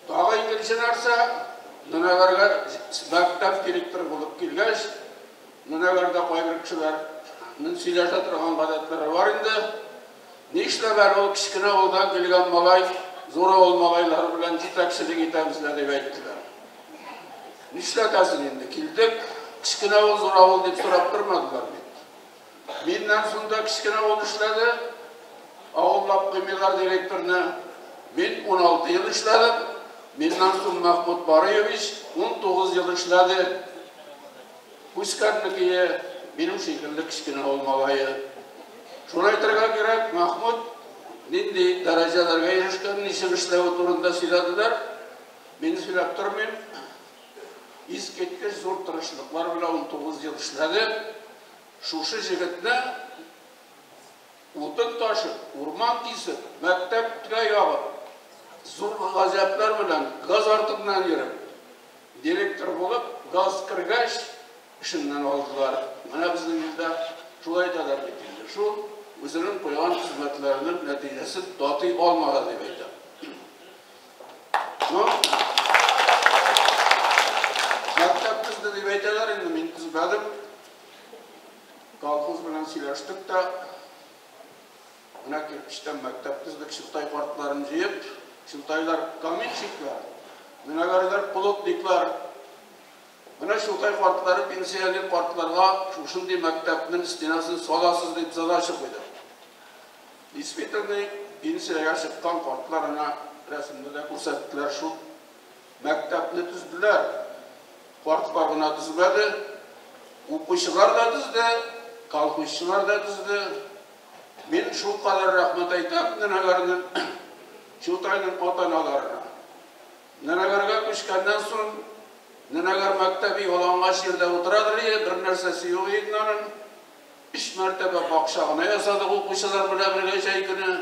Speaker 14: тагы икенче нәрсә, Нөнәгәргә мәктәп директоры булып килгәч, Нөнәгәрдә кайбер кешеләрнең сөйләшә торган гадәтләре бар инде. Нишләп әле ул кечкенә авылдан килгән малай зур авыл малайлары белән җитәкчелек итә бездә, дип әйттеләр. Нишләтәсең инде, килдек, кечкенә авыл, зур авыл дип сорап тормадылар бит. Миннән соң да кечкенә авыл эшләде, авыллап куймыйлар директорны. Мин 16 ел эшләдем, миннән соң Мәхмүт Барыевич 19 ел эшләде. Үскәннекие, минем шикелле кечкенә авыл малае. Шуны әйтергә кирәк, Мәхмүт нинди дәрәҗәләргә ирешкән, ничек эшләве турында сөйләделәр. Мин сөйләп тормыйм. Искиткеч зур тырышлыклар белән 19 ел эшләде. Шушы җегетне утын ташып, урман кисеп, мәктәпкә ябып, зур гаҗәпләр белән газ артыннан йөреп, директор булып, газ кергәч, эшеннән алдылар. Менә безнең илдә шулай әйтәләр бит инде. Шул үзенең куйган хезмәтләренең нәтиҗәсен татый алмады дип әйтәм. Ну, мәктәп төзде дип әйтәләр инде, мин төзмәдем. Колхоз белән сөйләштек тә, менә кирпечтән мәктәп төздек, Чутай картларын җыеп, Чутайлар каменщиклар, Нөнәгәрләр плотниклар. Менә Чутай картлары пенсионер картларга шушындый мәктәпнең стенасын саласыз дип задача куйдык. Действительно, пенсиягә чыккан картлар әнә рәсемдә дә күрсәттеләр, шул мәктәпне төзделәр. Картлар гына төзмәде, укучылар да төзде, колхозчылар да төзде. Мин шул кадәр рәхмәт әйтәм Нөнәгәрнең, Чутайның ата-аналарына. Нөнәгәргә күчкәннән соң, Нөнәгәр мәктәбе ялангач җирдә утырадыр иде, бер нәрсәсе юк иде аның. Өч мәртәбә бакча гына ясадык укучылар белән бергә җәй көне.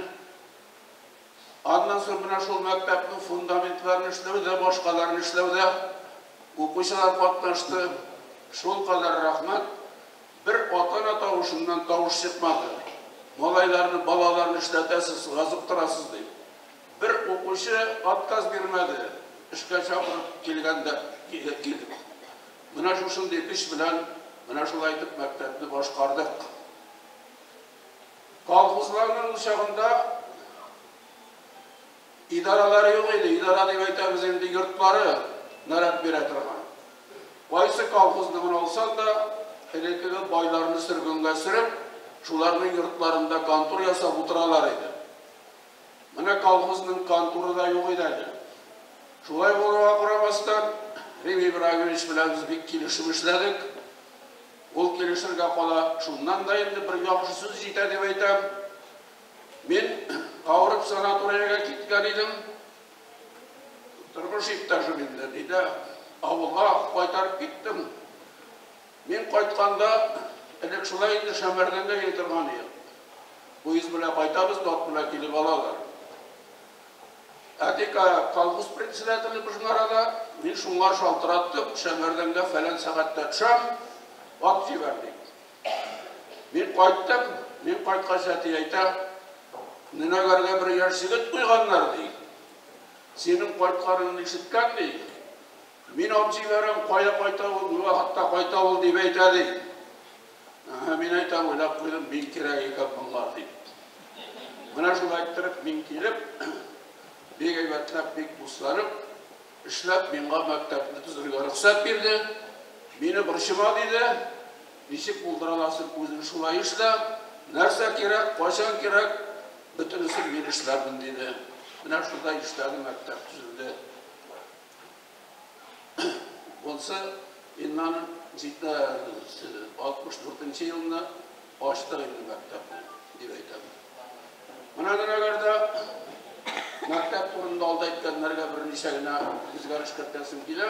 Speaker 14: Аннан соң менә шул мәктәпнең фундаментларын эшләүдә, башкаларын эшләүдә укучылар катнашты. Шул кадәр рәхмәт. Бер ата-ана тавышыннан тавыш чыкмады. Малайларны, балаларны эшләтәсез, газыктырасыз дип. Бер укучы отказ бирмәде, эшкә чакырып килгәндә килеп. Менә шушындый көч белән менә шулай итеп мәктәпне башкардык. Колхозларның ул чагында идаралары юк иде. Идара дип әйтәбез инде йортлары наряд бирә торган. Кайсы колхозны гына алсаң да, элеккеге байларны сөргенгә сөреп, шуларның йортларында контор ясап утыралар иде. Менә колхозның конторы да юк иде әле. Шулай булуга карамастан, Рим Ибраһимович белән без бик килешеп эшләдек. Ул килешергә кала, шуннан да инде бер яхшы сүз җитә дип әйтәм. Мин авырып санаториягә киткән идем. Тормыш иптәшем инде, диде, авылга кайтарып киттем. Мин кайтканда, элек шулай инде Шәмәрдәнгә йөри торган идек. Поезд белән кайтабыз, ат белән килеп алалар. Әти колхоз председателе безнең арада, мин шуңар шалтыраттым, Шәмәрдәнгә фәлән сәгатьтә төшәм, ат җибәр дип. Мин кайттым, мин кайткач әти әйтә, Нөнәгәргә бер яшь егет куйганнар, ди. Синең кайтканыңны ишеткән, ди. Мин ат җибәрәм, кая кайта ул, ни вакытта кайта ул, дип әйтә, ди. Әһә, мин әйтәм, уйлап куйдым, мин кирәк икән моңар, дип. Менә шулай иттереп мин килеп, бик әйбәтләп, бик дусланып эшләп, миңа мәктәпне төзергә рөхсәт бирде. Мине борчыма, диде. Ничек булдыра аласың, үзең шулай эшлә. Нәрсә кирәк, кайчан кирәк, бөтенесен мин эшләрмен, диде. Менә шулай эшләде, мәктәп төзелде. Монсы иннан 64 нче елны ачтык инде мәктәпне, дип әйтәм. Менә Нөнәгәрдә мәктәп турында алда әйткәннәргә берничә генә үзгәреш кертәсем килә.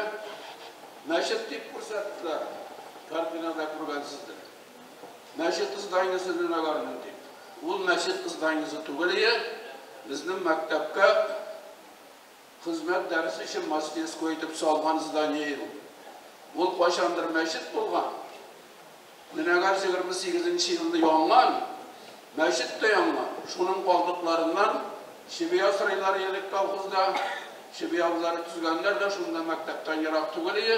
Speaker 14: Мәчет дип күрсәттеләр, картинада күргәнсездер. Мәчет зданиесе Нөнәгәрнең дип. Ул мәчет зданиесе түгел ие, безнең мәктәпкә Хезмәт дәресе өчен мастерской итеп салган здание ул. Ул кайчандыр мәчет булган. Нөнәгәр 28 нче елны янган, мәчет тә янган. Шуның калдыкларыннан чеби асрыйлар элек колхозда. Чеби абзары төзегәннәр дә шунда мәктәптән ерак түгел ие.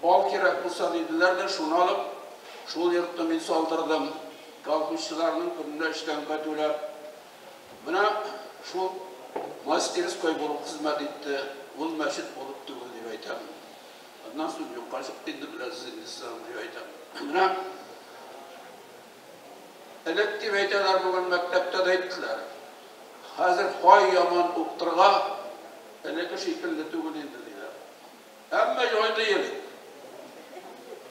Speaker 14: Ал кирәк булса диделәр дә, шуны алып, шул йортны мин салдырдым. Колхозчыларның көненә өч тәңкә түләп. Менә шул мастерской булып хезмәт итте, ул мәчет булып түгел дип әйтәм. Аннан соң юкка чыкты инде, беләсез инде сез аны дип әйтәм. Менә элек дип әйтәләр, бүген мәктәптә дә әйттеләр. Хәзер һай яман укытырга элекке шикелле түгел инде диләр. Әмма җайлы ел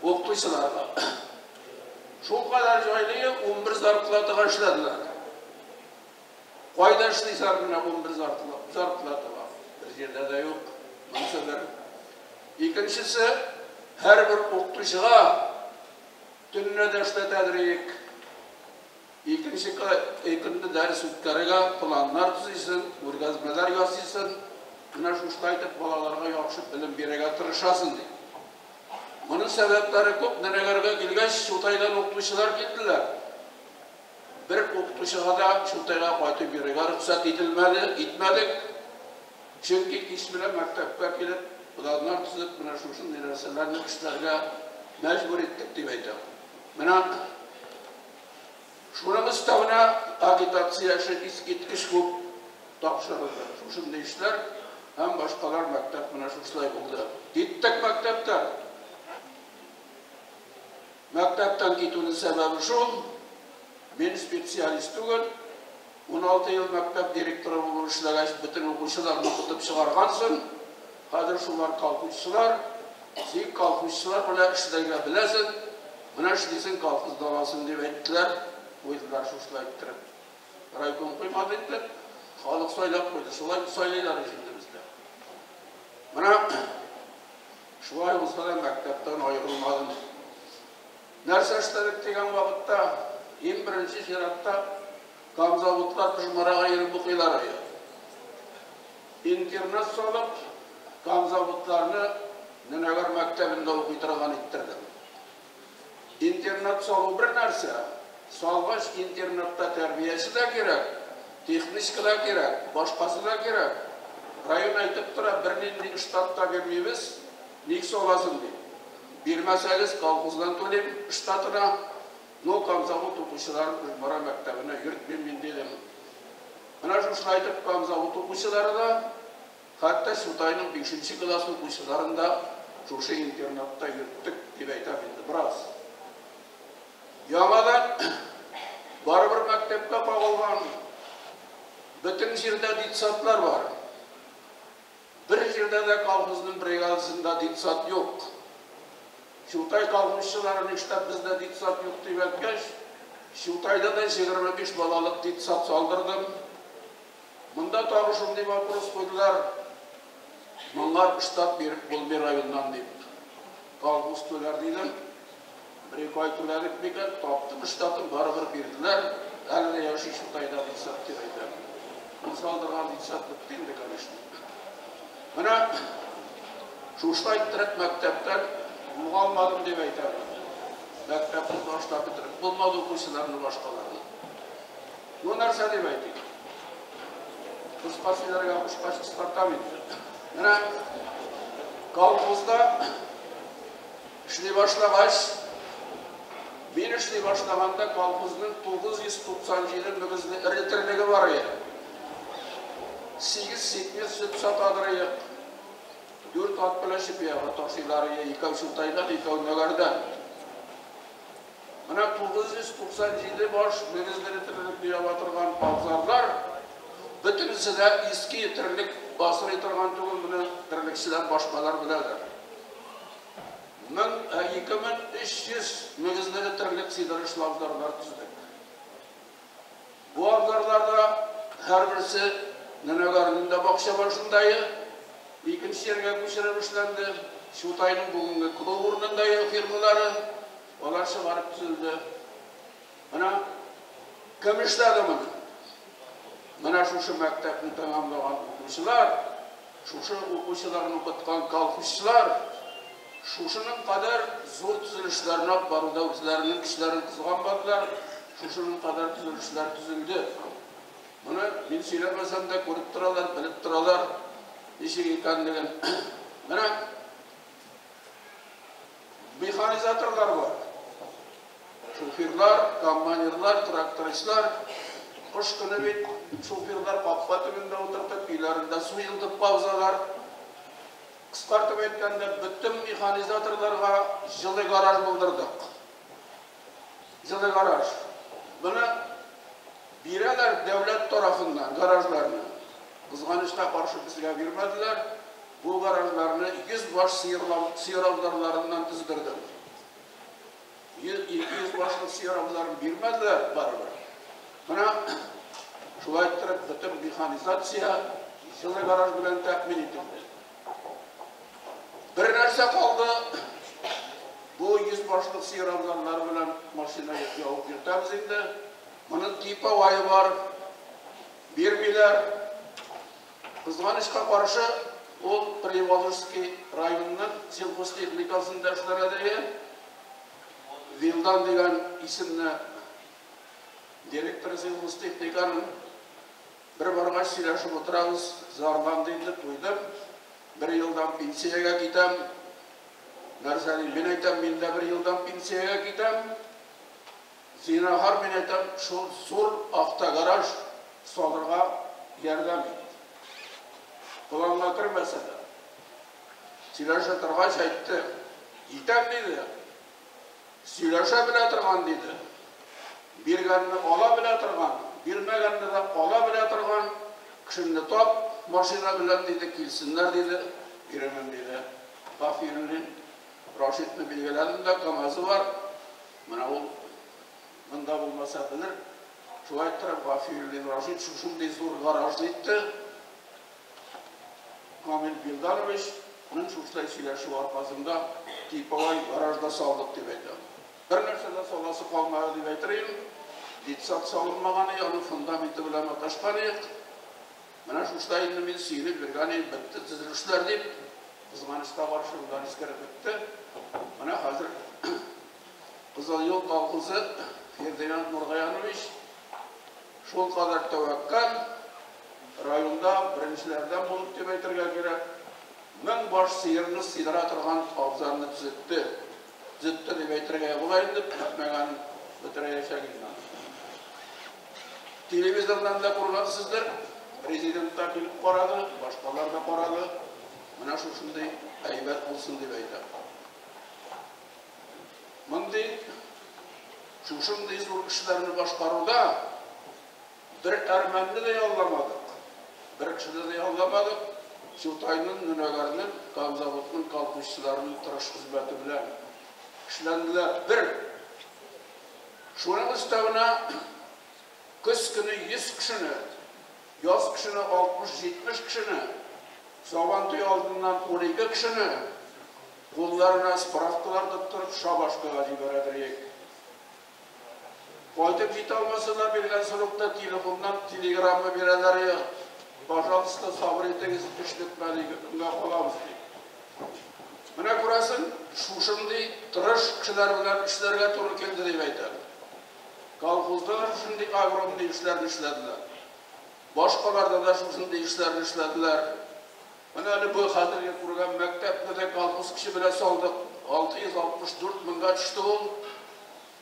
Speaker 14: укытучыларга. Шулкадәр җайлы ел, 11 зарплатага эшләделәр. Кайда эшлисәр менә 11 зарплатага? Бер җирдә дә юк. Монысы бер. Икенчесе, һәрбер укытучыга төнлә дә эшләтәдер идек. Икенче көнне дәрес үткәрергә планнар төзисең, күргәзмәләр ясыйсың. Менә шушылай итеп балаларга яхшы белем бирергә тырышасың, ди. Моның сәбәпләре күп. Нөнәгәргә килгәч, Чутайдан укытучылар килделәр. Бер укытучыга да Чутайга кайтып йөрергә рөхсәт ителмәде, итмәдек. Чөнки кич белән мәктәпкә килеп, планнар төзеп, менә шушындый нәрсәләрне эшләргә мәҗбүр иттек, дип әйтәм. Менә шуның өстәвенә агитация эше искиткеч күп тапшырылды. Шушындый эшләр һәм башкалар мәктәп менә шушылай булды. Киттек мәктәптән. Мәктәптән китүнең сәбәбе шул, мин специалист түгел, 16 ел мәктәп директоры булып эшләгәч, бөтен укучыларны укытып чыгаргансың, хәзер шулар колхозчылар, син колхозчылар белән эшләргә беләсең, менә эшлисең, колхоз даласын, дип әйттеләр, куйдылар шушылай иттереп. Райком куймады инде, халык сайлап куйды, шулай сайлыйлар ич инде бездә. Менә шулай булса да мәктәптән аерылмадым. Нәрсә эшләдек дигән вакытта, иң беренче чиратта комзаводлар Пыжмарага йөреп укыйлар иде. Интернат салып, комзаводларны Нөнәгәр мәктәбендә укый торган иттердем. Интернат салу бер нәрсә, салгач интернатта тәрбияче дә кирәк, техничка да кирәк, башкасы да кирәк. Район әйтеп тора, бернинди штат та бирмибез, ник саласың дип. Бирмәсәгез, колхоздан түлим штатына, но комзавод укучыларын Кужмара мәктәбенә йөртмим мин, дидем. Менә шушылай итеп комзавод укучылары да, хәтта Чутайның бишенче класс укучыларын да шушы интернатта йөрттек, дип әйтәм инде бераз. Яңадан барыбер мәктәпкә кагылган, бөтен җирдә детсадлар бар. Бер җирдә дә колхозның бригадасында детсад юк. Чутай колхозчылары нишләп бездә детсад юк дип әйткәч, Чутайда да 25 балалык детсад салдырдым. Монда тагы шундый вопрос куйдылар. Моңар штат биреп булмый районнан дип. Колхоз түләр дидем. Бер-ике ай түләдек микән, таптым штатын, барыбер бирделәр. Әле дә яши Чутайда детсад дип әйтәм. Ул салдырган детсад бетте инде, конечно. Менә шушылай иттереп мәктәптән югалмадым дип әйтәм. Мәктәпне ташлап бетереп булмады укучыларны, башкаларны. Ну, нәрсә дип әйтик? Кыска сөйләргә кушкач, кыскартам инде. Менә колхозда эшли башлагач, мин эшли башлаганда колхозның 997 мөгезле эре терлеге бар иде. 8 центнер сөт сатадыр идек. Дүрт ат белән Чепьяга ташыйлар иде, икәү Чутайдан, икәү Нәгәрдән. Менә 997 баш мөгезле терлекне яба торган абзарлар, бөтенесе дә иске терлек асрый торган түгел, моны терлекчеләр башкалар беләләр. 2300 мөгезле терлек сыйдырышлы абзарлар төзедек. Бу абзарларда һәрберсе Нөнәгәрнең дә бакча башындайы, икенче җиргә күчереп эшләнде. Чутайның бүгенге клуб урынындайы фирмалары, алар чыгарып төзелде. Менә кем эшләде моны? Менә шушы мәктәпне тәмамлаган укучылар, шушы укучыларны укыткан колхозчылар шушының кадәр зур төзелешләрне алып баруда үзләренең көчләрен кызганмадылар, шушының кадәр төзелешләр төзелде. Моны мин сөйләмәсәм дә күреп торалар, белеп торалар, ничек икәнлеген. Менә механизаторлар бар. Шоферлар, комбайнерлар, трактористлар. Кыш көне бит шоферлар капка төбендә утыртып, өйләрендә су җылытып кабызалар. Кыскартып әйткәндә, бөтен механизаторларга җылы гараж булдырдык. Җылы гараж. Моны бирәләр дәүләт тарафыннан гаражларны. Кызганычка каршы безгә бирмәделәр. Бу гаражларны 100 баш сыер абзарларыннан төздердем. 200 башлы сыер абзарын бирмәделәр барыбер. Менә шулай иттереп бөтен механизация җылы гараж белән тәэмин ителде. Бер нәрсә калды. Бу 100 башлык сыер абзарлары белән машина ябып йөртәбез инде. Моның типовае бар. Бирмиләр. Кызганычка каршы, ул Приволжский районының сельхозтехникасында эшләргә. Вилдан дигән исемне директор сельхозтехниканың бер баргач сөйләшеп утырабыз, зарланды инде, туйдым. Бер елдан пенсиягә китәм. Нәрсә дим, мин әйтәм, мин дә бер елдан пенсиягә китәм. Зинһар, мин әйтәм, шул зур автогараж салырга ярдәм ит. Планга кермәсә дә. Сөйләшә торгач әйтте, итәм диде. Сөйләшә белә торган диде. Биргәнне ала белә торган, бирмәгәнне дә ала белә торган кешемне тап, машина белән диде, килсеннәр диде, бирермен диде. Гафируллин Рашидны билгеләдем дә, КАМАЗы бар. Менә ул монда булмаса белер. Шулай иттереп Гафируллин Рашид шушындый зур гаражны итте. Камил Билданович ның шушылай сөйләшү аркасында типовой гаражда салдык дип әйтәм. Бер нәрсә дә саласы калмады дип әйтер идем. Детсад салынмаган иде, аның фундаменты белән маташкан идек. Менә шушылай инде мин сөйләп йөргән идем, бетте төзелешләр дип. Кызганычка каршы болар искәреп бетте. Менә хәзер Кызыл юл колхозы Фердинанд Нургаянович шул кадәр тәвәккәл, районда беренчеләрдән булып дип әйтергә кирәк, 1000 баш сыерны сыйдыра торган абзарны төзетте. Төзетте дип әйтергә була инде, бетмәгән бетерәячәк инде. Телевизордан да күргәнсездер, президент та килеп карады, башкалар да карады. Менә шушындый әйбәт булсын дип әйтәм. Мондый шушындый зур эшләрне башкаруда бер әрмәнне дә ялламадык, бер кешене дә ялламадык. Чутайның, Нөнәгәрнең, Камзаводның колхозчыларының тырыш хезмәте белән эшләнделәр. Бер. Шуның өстәвенә көз көне 100 кешене, яз кешене 60-70 кешене, Сабантуй алдыннан 12 кешене кулларына справкалар тоттырып шабашкага җибәрәдер идек. Кайтып җитә алмасалар, биргән срокта телефоннан телеграмма бирәләр иде. Пожалуйста, сабыр итегез, эш бетмәде, ике көнгә калабыз дип. Менә күрәсең, шушындый тырыш кешеләр белән эшләргә туры килде дип әйтәм. Колхозда да шушындый огромный эшләрне эшләделәр. Башкаларда да шушындый эшләрне эшләделәр. Менә әле бу хәзерге күргән мәктәпне дә колхоз көче белән салдык. 664 меңгә төште ул.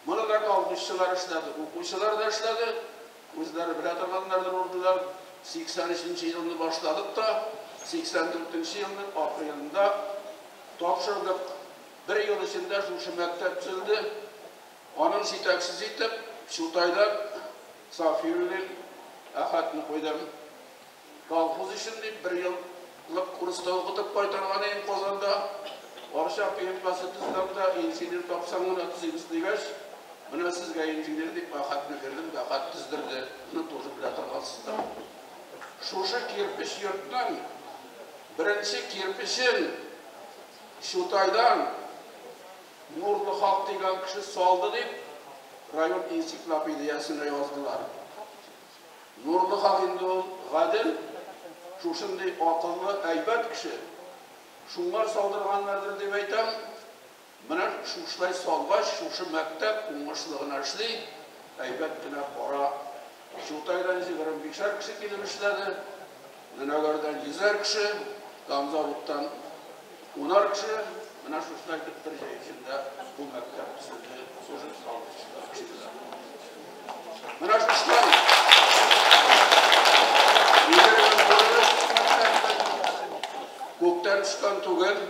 Speaker 14: Моны да колхозчылар эшләде, укучылар да эшләде. Үзләре белә торганнардыр урдылар. 83 нче елны башладык та, 84 нче елның апрелендә тапшырдык. Бер ел эчендә шушы мәктәп төзелде. Аның җитәкчесе итеп Чутайдан Сафиуллин Әхәтне куйдым. Колхоз өчен дип бер еллык курста укытып кайтарган идем Казанда. Арча ПМКсы төзеләм дә, инженер тапсаң гына төзибез дигәч, менә сезгә инженер дип Әхәтне бирдем, Әхәт төздерде. Моны тоже белә торгансыздыр. Шушы кирпеч йортның беренче кирпечен Чутайдан Нурлыхак дигән кеше салды дип район энциклопедиясенә яздылар. Нурлыхак инде ул гадел, шушындый акыллы, әйбәт кеше. Шуңар салдырганнардыр дип әйтәм. Менә шушылай салгач, шушы мәктәп уңышлы гына эшли, әйбәт кенә бара. Чутайдан 25-әр кеше килеп эшләде, Нөнәгәрдән йөзәр кеше, Камзаводтан унар кеше. Менә шушылай итеп бер җәй эчендә бу мәктәп төзелде, шушы колхозчылар көче белән. Менә шушылай. Күктән төшкән түгел,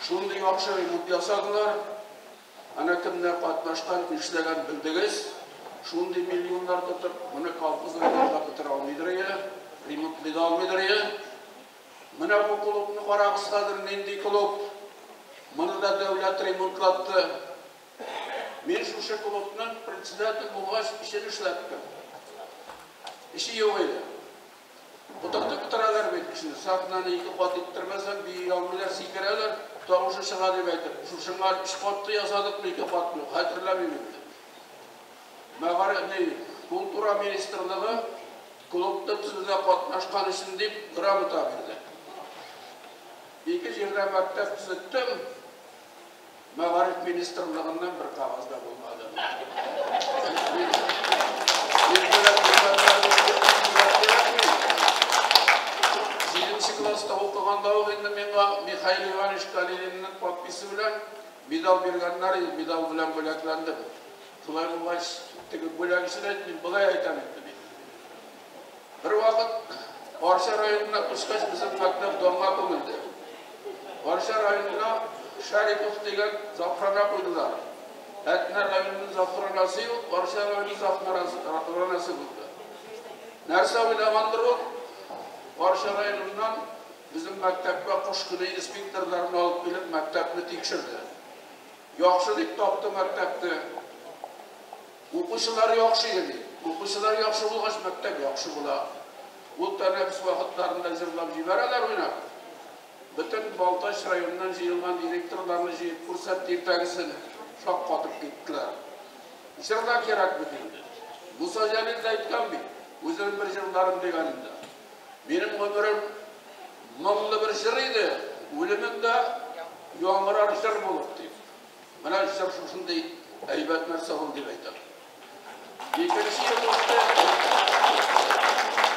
Speaker 14: шундый яхшы ремонт ясадылар. Әнә кемнәр катнашкан, нишләгән белдегез. Шундый миллионнар тотып, моны колхоз ремонтлап бетерә алмыйдыр иде, ремонтлый да алмыйдыр иде. Менә бу клубны карагыз хәзер, нинди клуб. Моны да дәүләт ремонтлатты. Мин шушы клубның председатель булгач, эчен эшләттем. Эче юк иде. Котыртып бетерәләр бит кешене. Сәхнәне ике кат иттермәсәң, бии алмыйлар, сикерәләр, тавышы чыга дип әйтеп. Шушыңа өч катлы ясадыкмы, ике катлы, хәтерләмим инде. Мәгариф, ни, культура министрлыгы клубны төзүдә катнашкан өчен дип грамота бирде. Ике җирдә мәктәп төзеттем, мәгариф министрлыгыннан бер кәгазь дә булмады. Җиденче класста укыганда ук инде миңа Михаил Иванович Калининның подписе белән медаль биргәннәр иде, медаль белән бүләкләндем. Шулай булгач, теге бүләк өчен әйтмим, болай әйтәм инде мин. Бервакыт Арча районына күчкәч, безнең мәктәп данга күмелде. Арча районына Шарипов дигән завхрана куйдылар. Әтнә районының завхранасы юк, Арча районы завхранасы булды. Нәрсә уйлагандыр ул, Арча районыннан безнең мәктәпкә кыш көне инспекторларны алып килеп, мәктәпне тикшерде. Яхшы дип тапты мәктәпне. Укучылар яхшы йөри. Укучылар яхшы булгач, мәктәп яхшы була. Ул тәнәфес вакытларында җырлап җибәрәләр уйнап. Бөтен Балтач районыннан җыелган директорларны җыеп күрсәтте иртәгесен, шаккатып киттеләр. Җыр да кирәк бит инде. Муса Җәлил дә әйткән бит, үзенең бер җырларым дигәнендә. Минем гомерем моңлы бер җыр иде, үлемем дә яңгырар җыр булып, дип. Менә җыр шушындый әйбәт нәрсә ул дип әйтәм. Икенче ел үтте.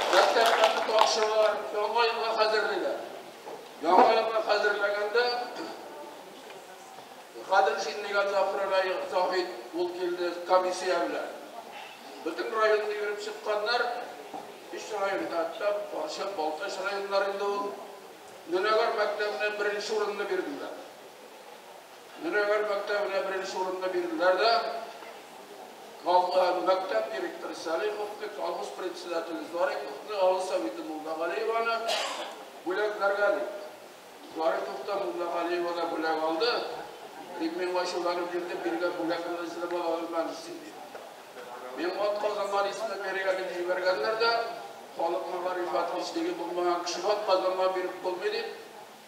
Speaker 14: Мәктәпләрне тапшыралар, яңа елга хәзерлиләр. Яңа елга хәзерләгәндә Гаделшин дигән Зафир Заһид ул килде комиссия белән. Бөтен районны йөреп чыкканнар, өч район, хәтта Арча, Балтач районнары инде ул. Нөнәгәр мәктәбенә беренче урынны бирделәр. Нөнәгәр мәктәбенә беренче урынны бирделәр дә, мәктәп директоры Сәлиховны, колхоз председателе Зариповны, авыл советы Муллагалиеваны Бүләкләргә дип. Гарипов та Муллагалиева да бүләк алды. Тик миңа ачуланып йөрде, биргән бүләкне дә ала алмадың дип. Мин атказанган исеме бирергә дип җибәргәннәр дә, халык мәгариф отличниге булмаган кешегә атказанга биреп булмый дип,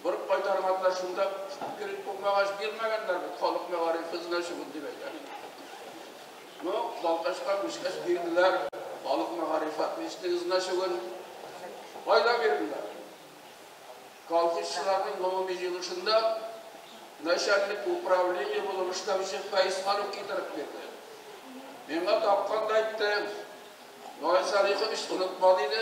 Speaker 14: борып кайтарганнар, шунда биреп булмагач бирмәгәннәр бит, халык мәгарифе значогын дип әйтә. Ну, Балтачка күчкәч бирделәр, халык мәгариф отличниге значогын. Кайда бирделәр? Колхозчыларның гомуми җыелышында начальник управление булып эшләүче Фәйзханов китереп бирде. Миңа тапкан да әйтте, Наил Салихович, онытма, диде,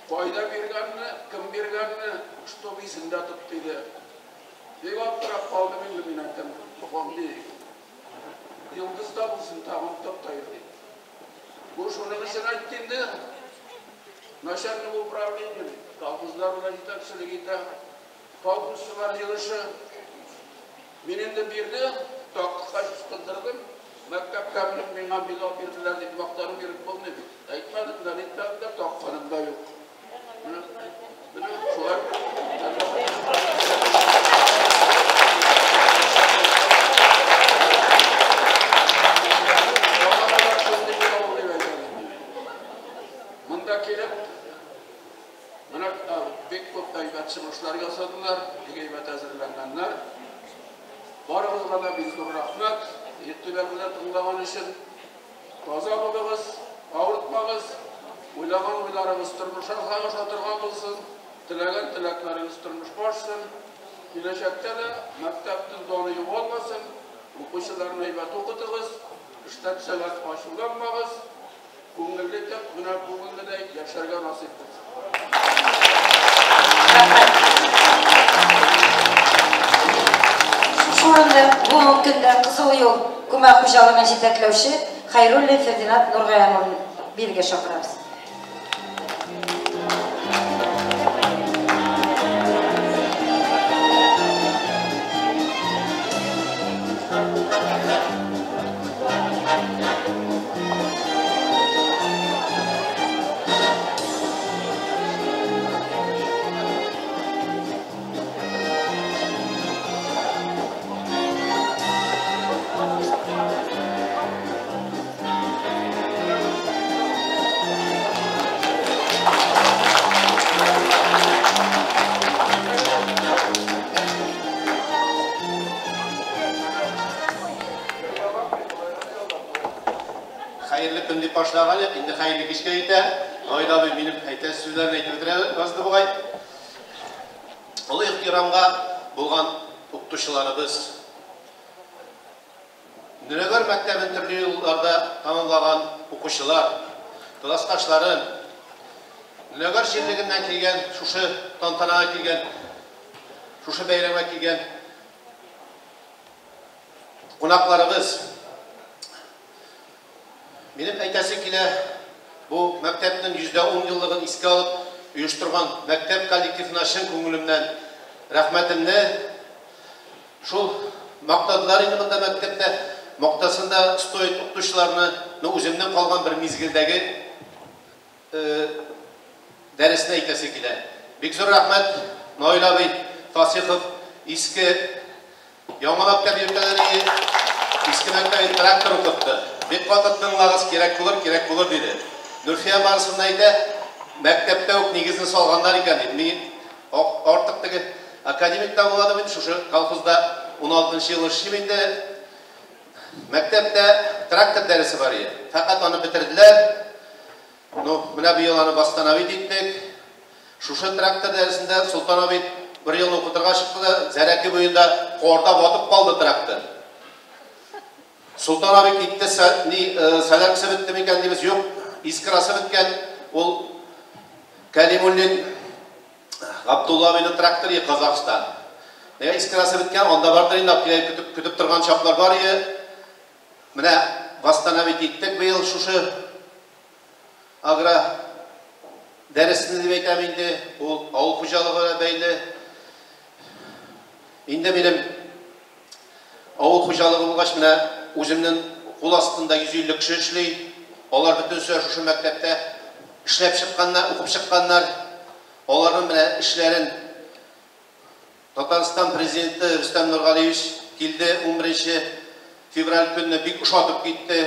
Speaker 14: кайда биргәнне, кем биргәнне, чтоб исеңдә тот, диде. Бик аптырап калдым инде, мин әйтәм, ди, йолдыз да булсын, тагын топ та йөр, ди. Бу шуның өчен әйтте инде, начальник управление, колхозлар белән җитәкчелек итә, колхозчылар җыелышы. Мин инде бирде, тактыкка ычкындырдым, мәктәпкә менеп миңа медаль бирделәр дип мактанып йөреп булмый бит. Әйтмәдем дә, нитмәдем дә, такканым да юк. Менә шулай. Монда килеп, менә бик күп әйбәт чыгышлар ясадылар, бик әйбәт әзерләнгәннәр. Барыгызга да бик зур рәхмәт, игътибар белән тыңлаган өчен. Таза булыгыз, авыртмагыз, уйлаган уйларыгыз тормышка аша торган булсын, теләгән теләкләрегез тормышка ашсын. Киләчәктә дә мәктәпнең даны югалмасын, укучыларны әйбәт укытыгыз, эшләтсәләр ачуланмагыз, күңелле итеп, менә бүгенгедәй яшәргә насыйп булсын.
Speaker 6: Шушы урында бүгенге көндә Кызыл юл күмәк хуҗалыгын җитәкләүче Хәйруллин Фердинат Нургаяновны бирегә чакырабыз.
Speaker 15: Хәерле көн дип башлаган идек, инде хәерле кичкә җитә. Наил абый минем әйтәсе сүзләрне әйтеп бетерә язды бугай. Олы ихтирамга булган укытучыларыбыз, Нөнәгәр мәктәбен төрле елларда тәмамлаган укучылар, классташларым, Нөнәгәр җирлегеннән килгән, шушы тантанага килгән, шушы бәйрәмгә килгән кунакларыбыз. Минем әйтәсе килә, бу мәктәпнең 110 еллыгын искә алып оештырган мәктәп коллективына чын күңелемнән рәхмәтемне. Шул мактадылар инде монда мәктәптә, мактасын да стоит укытучыларны, но үземнең калган бер мизгелдәге дәресне әйтәсе килә. Бик зур рәхмәт, Наил абый Фасихов, иске яңа мәктәп йөртәләр иде, иске мәктәп трактор укытты. Бик каты тыңлагыз, кирәк булыр, кирәк булыр диде. Нурфия Марсовна әйтә, мәктәптә үк нигезне салганнар икән диде. Мин артык теге академик та булмадым инде, шушы колхозда 16 ел эшлим инде. Мәктәптә трактор дәресе бар иде. Фәкать аны бетерделәр. Ну, менә быел аны восстановить иттек. Шушы трактор дәресендә Солтан абый бер ел укытырга чыкты да, Зәрәке буенда карда батып калды трактор. Солтан абый китте, соляркасы бетте микән дибез, юк, искрасы беткән. Ул Кәлимуллин Габдулла абыйның тракторы Казахстан. Нигә искрасы беткән, анда бардыр инде, алып килә, көтеп торган чаклар бар иде. Менә восстановить иттек быел шушы агро дәресне дип әйтәм инде, ул авыл хуҗалыгына бәйле. Инде минем авыл хуҗалыгы булгач, менә үземнең кул астында 150 кеше эшли. Алар бөтенесе шушы мәктәптә эшләп чыкканнар, укып чыкканнар. Аларның менә эшләрен Татарстан президенты Рөстәм Нургалиевич килде 11 февраль көнне бик ошатып китте.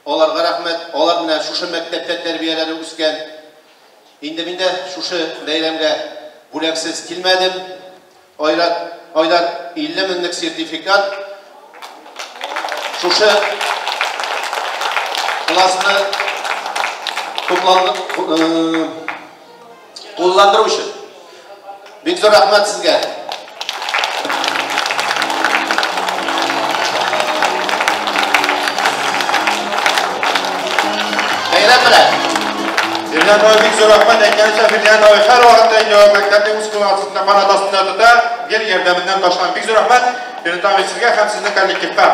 Speaker 15: Аларга рәхмәт. Алар менә шушы мәктәптә тәрбияләнеп үскән. Инде мин дә шушы бәйрәмгә бүләксез килмәдем. Айрат, Айдар 50 меңлек сертификат. Шушы классны тулыландыру өчен. Бик зур рәхмәт сезгә. Бәйрәм белән.
Speaker 5: Фердинанд абый, бик зур рәхмәт. Әйткәнемчә, Фердинанд абый һәрвакытта инде мәктәпнең үз кулы астында, канат астында тота, гел ярдәменнән ташламый. Бик зур рәхмәт, Фердинанд абый, сезгә һәм сезнең коллективка.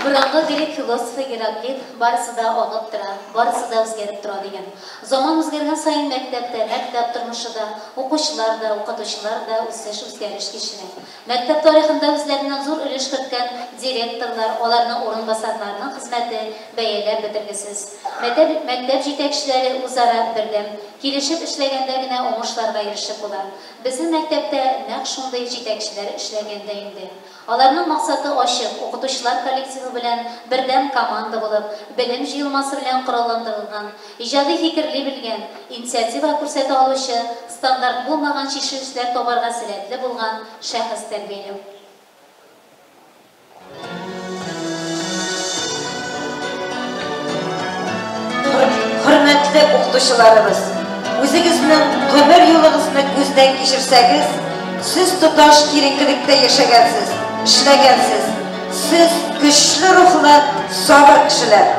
Speaker 4: Борынгы грек философы Гераклит, Барысы да агып тора, барысы да үзгәреп тора, дигән. Заман үзгәргән саен мәктәп тә, мәктәп тормышы да, укучылар да, укытучылар да үсеш-үзгәреш кичерә. Мәктәп тарихында үзләреннән зур өлеш керткән директорлар, аларның урынбасарларының хезмәте бәяләп бетергесез. Мәтәп, мәктәп җитәкчеләре үзара бердәм, килешеп эшләгәндә генә уңышларга ирешеп була. Безнең мәктәптә нәкъ шундый җитәкчеләр эшләгән дә инде. Аларның максаты ачык, укытучылар коллективы белән бердәм команда булып, белем җыелмасы белән коралландырылган, иҗади фикерли белгән, инициатива күрсәтә алучы, стандарт булмаган чишелешләр табарга сәләтле булган шәхес тәрбияләү.
Speaker 6: Хөрмәтле укытучыларыбыз! Үзегезнең гомер юлыгызны күздән кичерсәгез, сез тоташ киеренкелектә яшәгәнсез, эшләгәнсез. Сез көчле рухлы, сабыр кешеләр.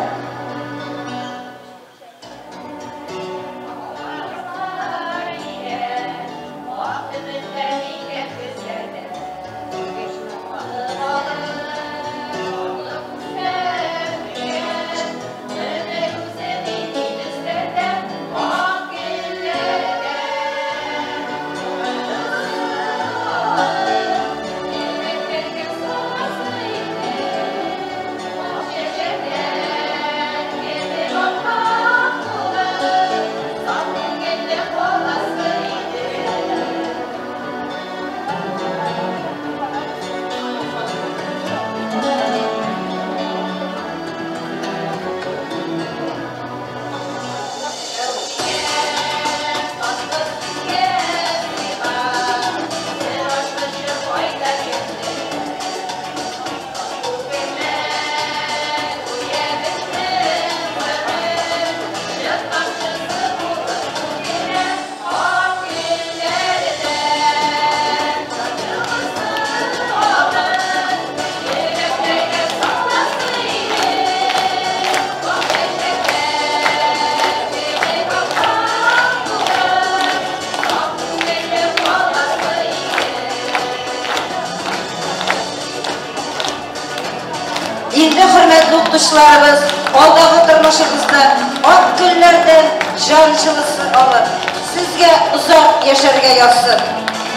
Speaker 6: Инде, хөрмәтле укытучыларыбыз, алдагы тормышыгызда ак көннәрдән җан җылысы алып, сезгә озак яшәргә язсын.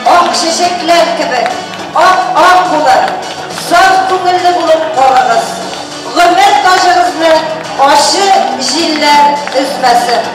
Speaker 6: Ак чәчәкләр кебек ап-ак булып, саф күңелле булып калыгыз. Гомер таҗыгызны ачы җилләр өзмәсен.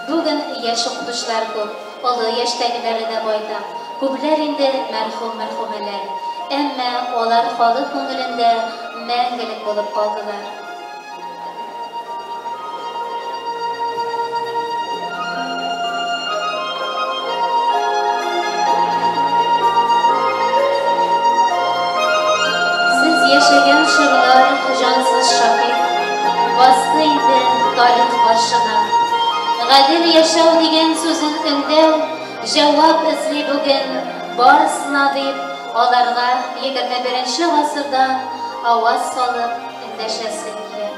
Speaker 4: Бүген яшь укытучылар күп, олы яшьтәгеләре дә байтак. Күпләр инде мәрхүм-мәрхүмәләр. Әмма алар халык күңелендә мәңгелек булып калдылар. Сез яшәгән чорлар җансыз шаһит, Басты инде тарих каршына. Гадел яшәү дигән сүзен өндәү, Җавап эзли бүген барысына дип, Аларга 21 гасырдан аваз салып эндәшәсе килә.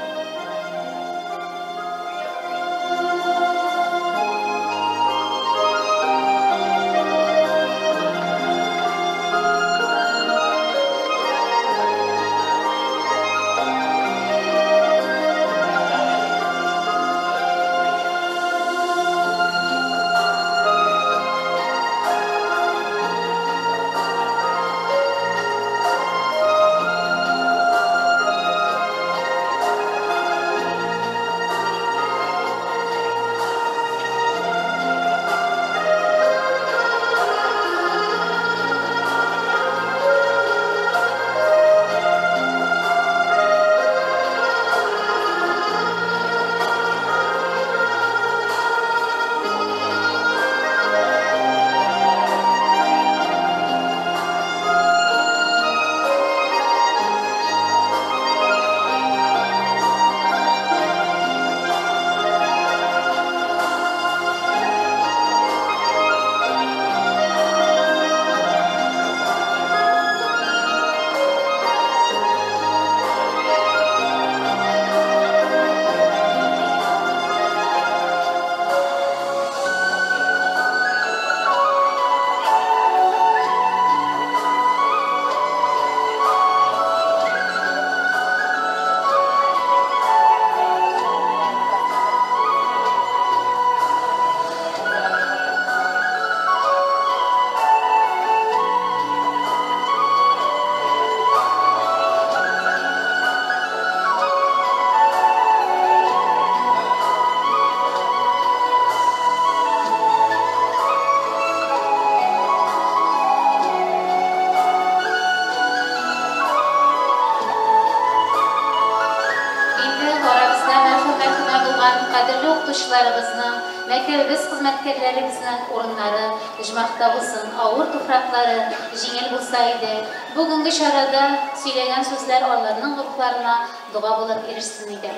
Speaker 4: Инде арабызда мәрхүм-мәрхүмә булган кадерле укытучыларыбызның, мәктәбебез хезмәткәрләребезнең урыннары оҗмахта булсын, авыр туфраклары җиңел булса иде. Бүгенге чарада сөйләгән сүзләр аларның рухларына дога булып ирешсен иде.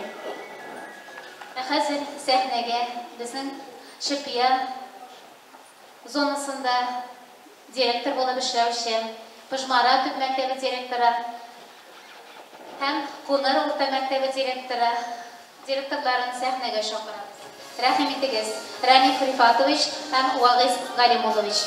Speaker 4: Ә хәзер сәхнәгә безнең Чепья зонасында директор булып эшләүче, Пыжмара төп мәктәбе директоры һәм Куныр урта мәктәбе директоры, директорларын сәхнәгә чакырабыз. Рәхим итегез, Рәниф Рифатович һәм Вагыйз Галимуллович.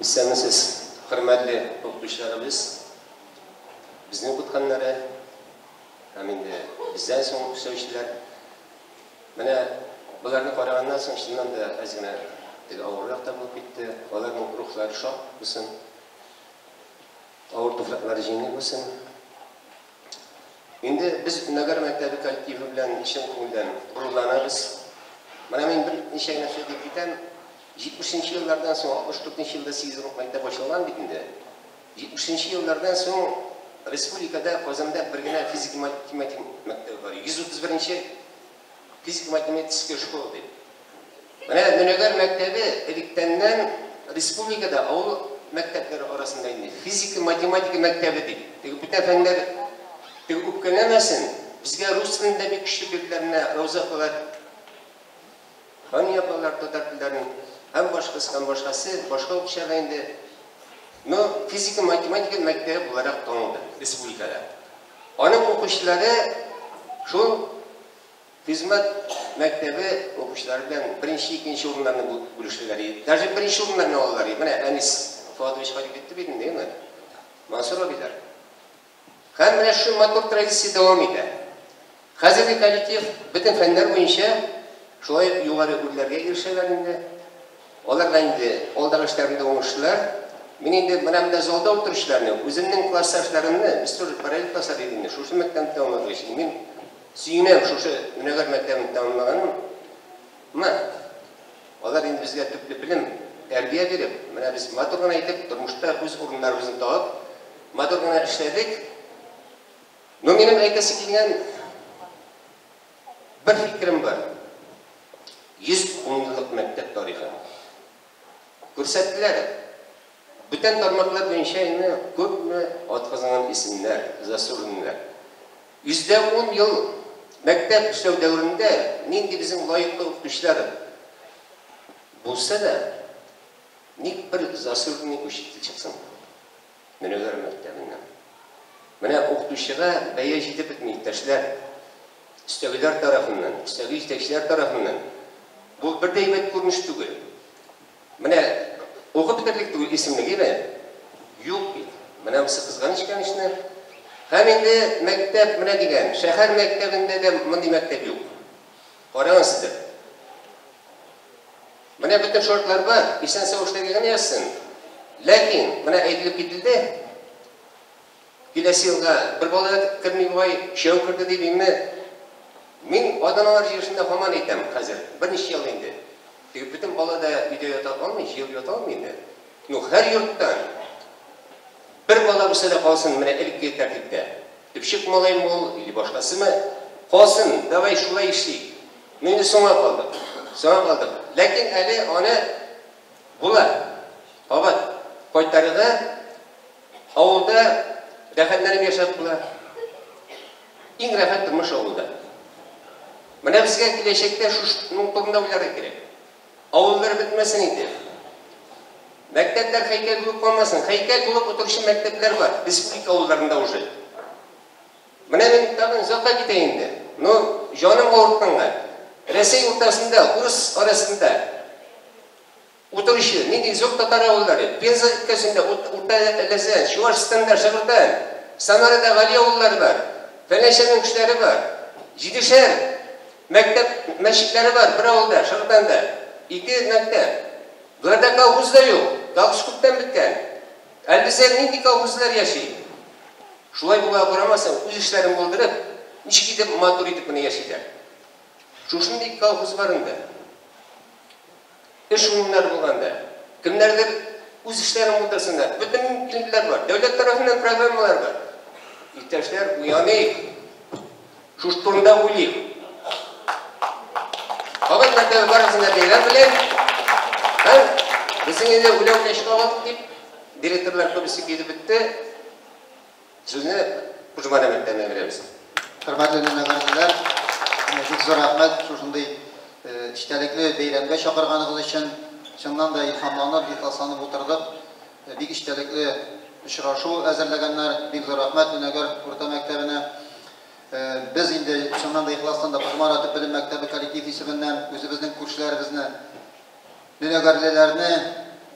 Speaker 16: Исәнмесез, хөрмәтле укытучыларыбыз, безне укытканнары һәм инде бездән соң эшләүчеләр. Менә боларны караганнан соң чыннан да әз генә теге авыррак та булып китте. Аларның рухлары шат булсын, авыр туфраклары җиңел булсын. Инде без Нагар мәктәбе коллективы белән чын күңелдән горурланабыз. Менә мин бер ничә генә сүз әйтеп китәм. 70 нче еллардан соң, 64 нче елда сигезеллык мәктәп ачылган бит инде. 70 нче еллардан соң республикада, Казанда бер генә физика-математика мәктәбе бар. 131 нче физика-математическая школа дип. Менә Нөнәгәр мәктәбе электәннән республикада авыл мәктәпләре арасында инде физика-математика мәктәбе дип. Теге бүтән фәннәр теге үпкәләмәсен, безгә рус телен дә бик көчле бирделәр менә Рауза апалар. Хания апалар татар телләрен һәм башкасы, һәм башкасы, башка укучылар да инде. Но физика-математика мәктәбе буларак танылды республикада. Аның укучылары шул физмат мәктәбе укучылары белән беренче, икенче урыннарны бүлештеләр. Даже беренче урыннарны алдылар. Менә Әнис Фоатович кайтып китте бит инде, әйеме? Мансур абыйлар. Һәм менә шул матур традиция дәвам итә. Хәзерге коллектив бөтен фәннәр буенча шулай ук югары үрләргә ирешәләр инде. Аларга инде алдагы эшләрендә уңышлар. Мин инде менә монда залда утыручыларны, үземнең классташларымны, без тоже параллель класслар идек инде, шушы мәктәпне тәмамладык ич. Мин сөенәм шушы Нөнәгәр мәктәбен тәмамлаганыма. Алар инде безгә төпле белем, тәрбия биреп, менә без матур гына итеп тормышта үз урыннарыбызны табып, матур гына эшләдек. Но минем әйтәсе килгән бер фикерем бар. 110 еллык мәктәп тарихы. Күрсәттеләр. Бүтән тармаклар буенча инде күпме атказанган исемнәр, заслуженныйлар. 110 ел мәктәп эшләү дәверендә нинди безнең лаеклы укытучылар булса да, ник бер заслуженный учитель чыксын Нөнәгәр мәктәбеннән. Менә укытучыга бәя җитеп бетми, иптәшләр. Өстәгеләр тарафыннан, өстәге җитәкчеләр тарафыннан. Бу бер дә әйбәт күренеш түгел. Менә укып бетерлек түгел исемлек, әйме? Юк бит. Менә монысы кызганыч, конечно. Һәм инде мәктәп менә дигән, шәһәр мәктәбендә дә мондый мәктәп юк. Карагыз сездер. Менә бөтен шартлар бар, исән-сау эшләргә генә язсын. Ләкин, менә әйтелеп кителде, киләсе елга бер бала да керми бугай, өчәү керде дип инде. Мин ата-аналар җыелышында һаман әйтәм хәзер, берничә ел инде. Теге бөтен бала да өйдә ята алмый, җыелып ята алмый инде. Ну, һәр йорттан бер бала булса да калсын, менә элеккеге тәртиптә. Төпчек малаймы ул, или башкасымы, калсын, давай шулай эшлик. Ну, инде соңга калдык. Соңга калдык. Ләкин әле аны була. Кабат кайтарырга авылда рәхәтләнеп яшәп була. Иң рәхәт тормыш авылда. Менә безгә киләчәктә шушының турында уйларга кирәк. Авыллар бетмәсен иде. Мәктәпләр һәйкәл булып калмасын. Һәйкәл булып утыручы мәктәпләр бар республика авылларында уже. Менә мин тагын озакка китә инде. Ну, җаным авыртканга. Рәсәй уртасында, урыс арасында утыручы нинди зур татар авыллары, Пенза өлкәсендә, Урта Әләзән, Чуашстанда, Шыгырдан, Самарада Гали авыллары бар, фәләнчә мең кешеләре бар. Җидешәр мәктәп, мәчетләре бар бер авылда, Шыгырданда. Ике мәктәп. Боларда колхоз да юк. Колхоз күптән беткән. Әлбиздә нинди колхозлар яши? Шулай булуга карамастан, үз эшләрен булдырып, ничек итеп матур итеп менә яшиләр. Шушындый колхоз бар инде. Эш урыннары булганда, кемнәрдер үз эшләрен булдырсыннар. Бөтен мөмкинлекләр бар. Дәүләт тарафыннан программалар бар. Иптәшләр, уяныйк. Шушы турында уйлыйк. Кабат мәртәбә барыгызны да бәйрәм белән. Һәм безнең инде уйлау белән чыга алдык дип, директорлар күбесе килеп бетте. Сүзне Кужмана мәктәбенә бирәбез.
Speaker 18: Хөрмәтле нөнәгәрлеләр, бик зур рәхмәт шушындый эчтәлекле бәйрәмгә чакырганыгыз өчен. Чыннан да илһамланып, ихласланып утырдык. Бик эчтәлекле очрашу әзерләгәннәр. Бик зур рәхмәт Нөнәгәр урта мәктәбенә. Без инде чыннан да ихластан да Кужмана төп белем мәктәбе коллектив исеменнән үзебезнең күршеләребезне, нөнәгәрлеләрне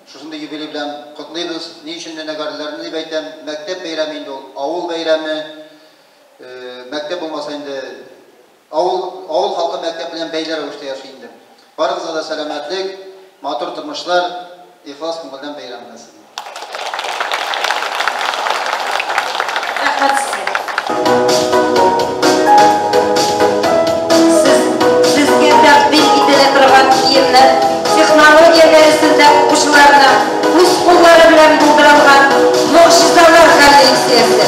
Speaker 18: шушындый юбилей белән котлыйбыз. Ни өчен нөнәгәрлеләрне дип әйтәм? Мәктәп бәйрәме инде ул авыл бәйрәме. Мәктәп булмаса инде авыл, авыл халкы мәктәп белән бәйле рәвештә яши инде. Барыгызга да сәламәтлек, матур тормышлар, ихлас күңелдән бәйрәм белән сезне.
Speaker 6: Рәхмәт сезгә. Сез, сезгә тәкъдим ителә торган киемнәр технология дәресендә укучыларның үз куллары белән булдырылган могҗизалар коллекциясе.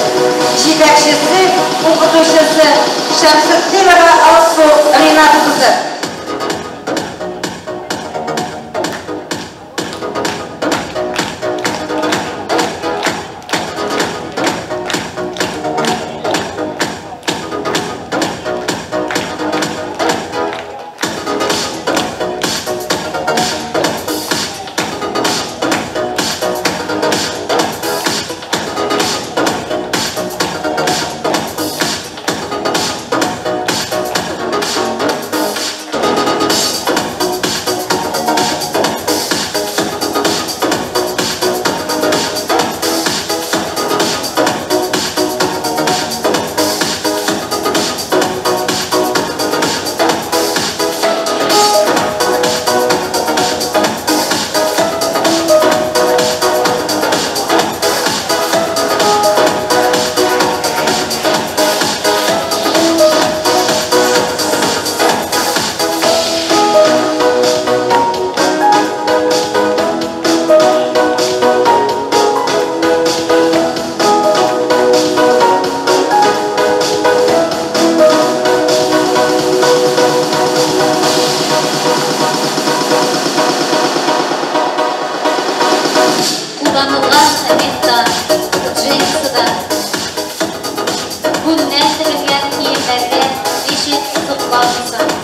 Speaker 6: Җитәкчесе, укытучысы Шәмсетдинова Алсу Ринат кызы.
Speaker 4: Кулланылган мехтан, джинсыдан, күннән тегелгән киемнәргә ничек сокланмыйсың?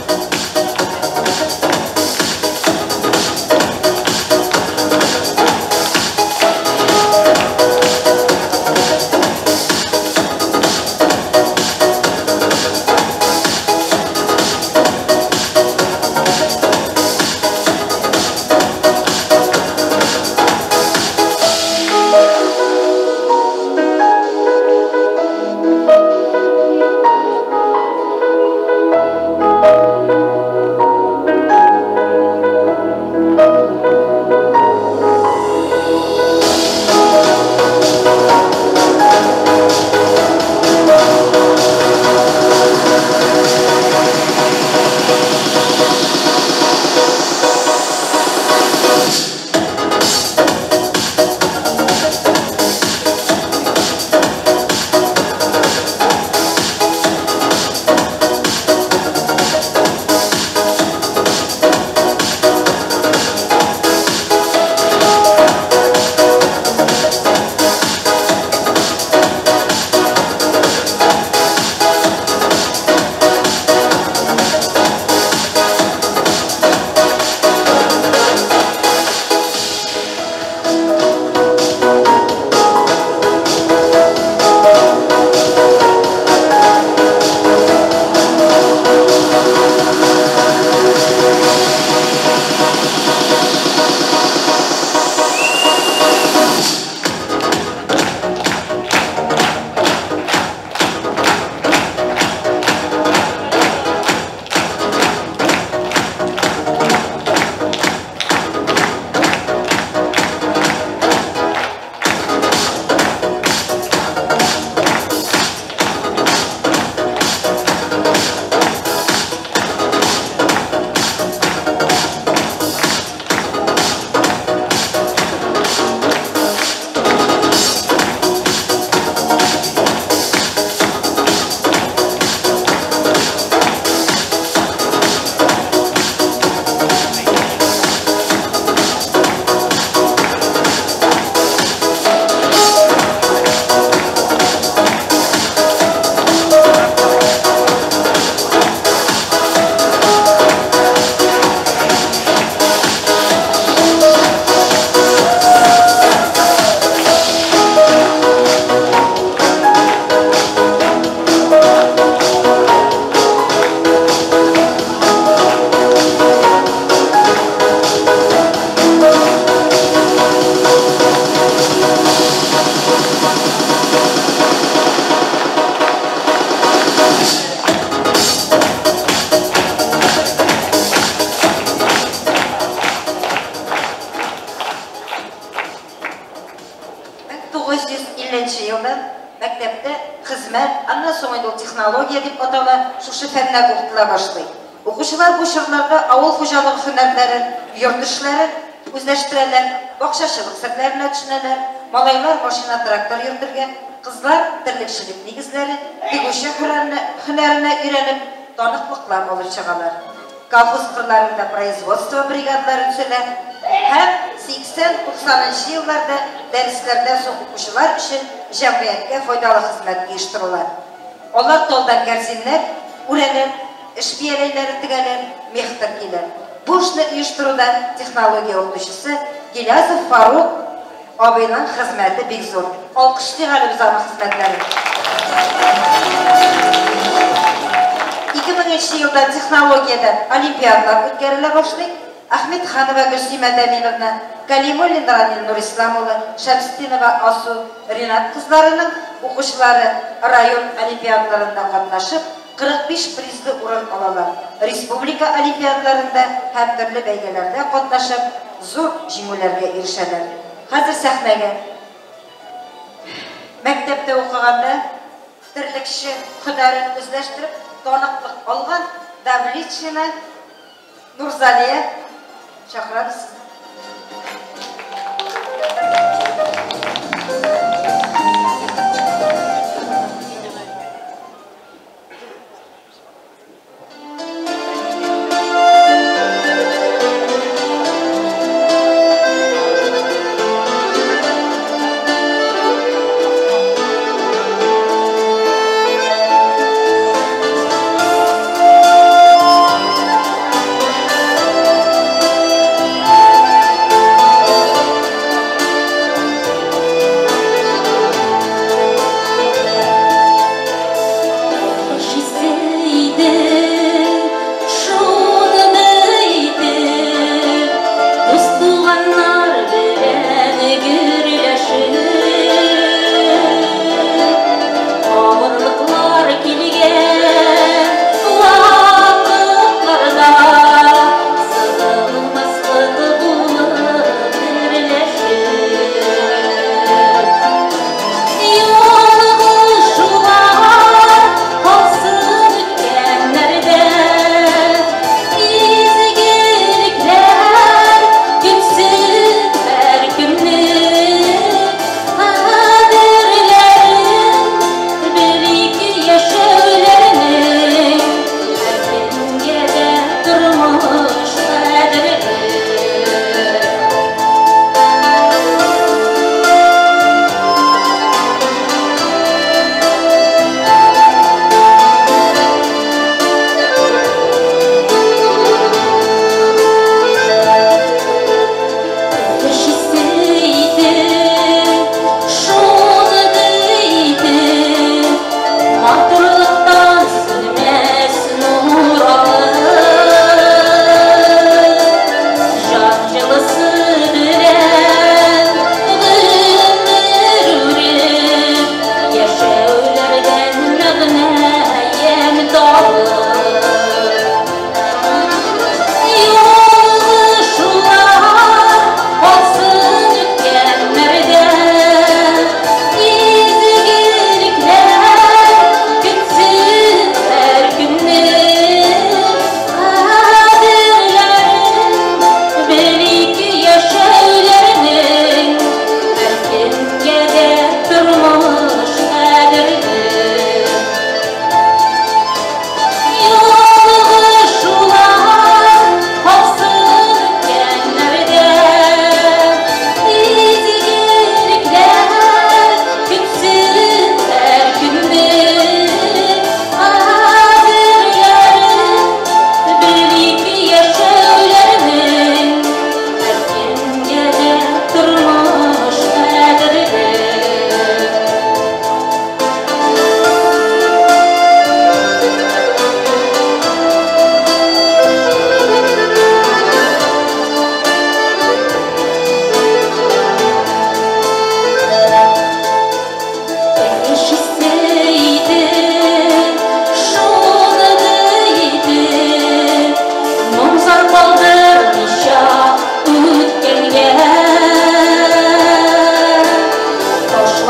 Speaker 6: Технология дип атала, шушы фәннәр укытыла башлый. Укучылар бу чорларда авыл хуҗалыгы һөнәрләрен, йорт эшләрен үзләштерәләр, бакчачылык серләренә төшенәләр, малайлар машина трактор йөртергә, кызлар терлекчелек нигезләре, тегүче һөнәренә өйрәнеп, таныклыклар алып чыгалар. Колхоз кырларында производство бригадалары төзелә һәм 80-90 елларда дәресләрдән соң укучылар өчен җәмгыятькә файдалы хезмәт оештырыла. Алар талдан кәрзиннәр үрәләр, эш бияләйләре тегәләр, мех теркиләр. Бу эшне оештыруда технология укытучысы Гилязов Фарук абыйның хезмәте бик зур. Алкышлыйк әле без аның хезмәтләрен. 2000 елда технологиядән олимпиадалар үткәрелә башлый. Ахмедханова Гөлсимә Дәминовна, Калимуллин Ранил Нурислам улы, Шәмсетдинова Асу Ринат кызларының укучылары район олимпиадаларында катнашып, 45 призлы урын алалар. Республика олимпиадаларында һәм төрле бәйгеләрдә катнашып, зур җиңүләргә ирешәләр. Хәзер сәхнәгә мәктәптә укыганда терлекче һөнәрен үзләштереп, таныклык алган Давлетшина Нурзалия чакырабыз.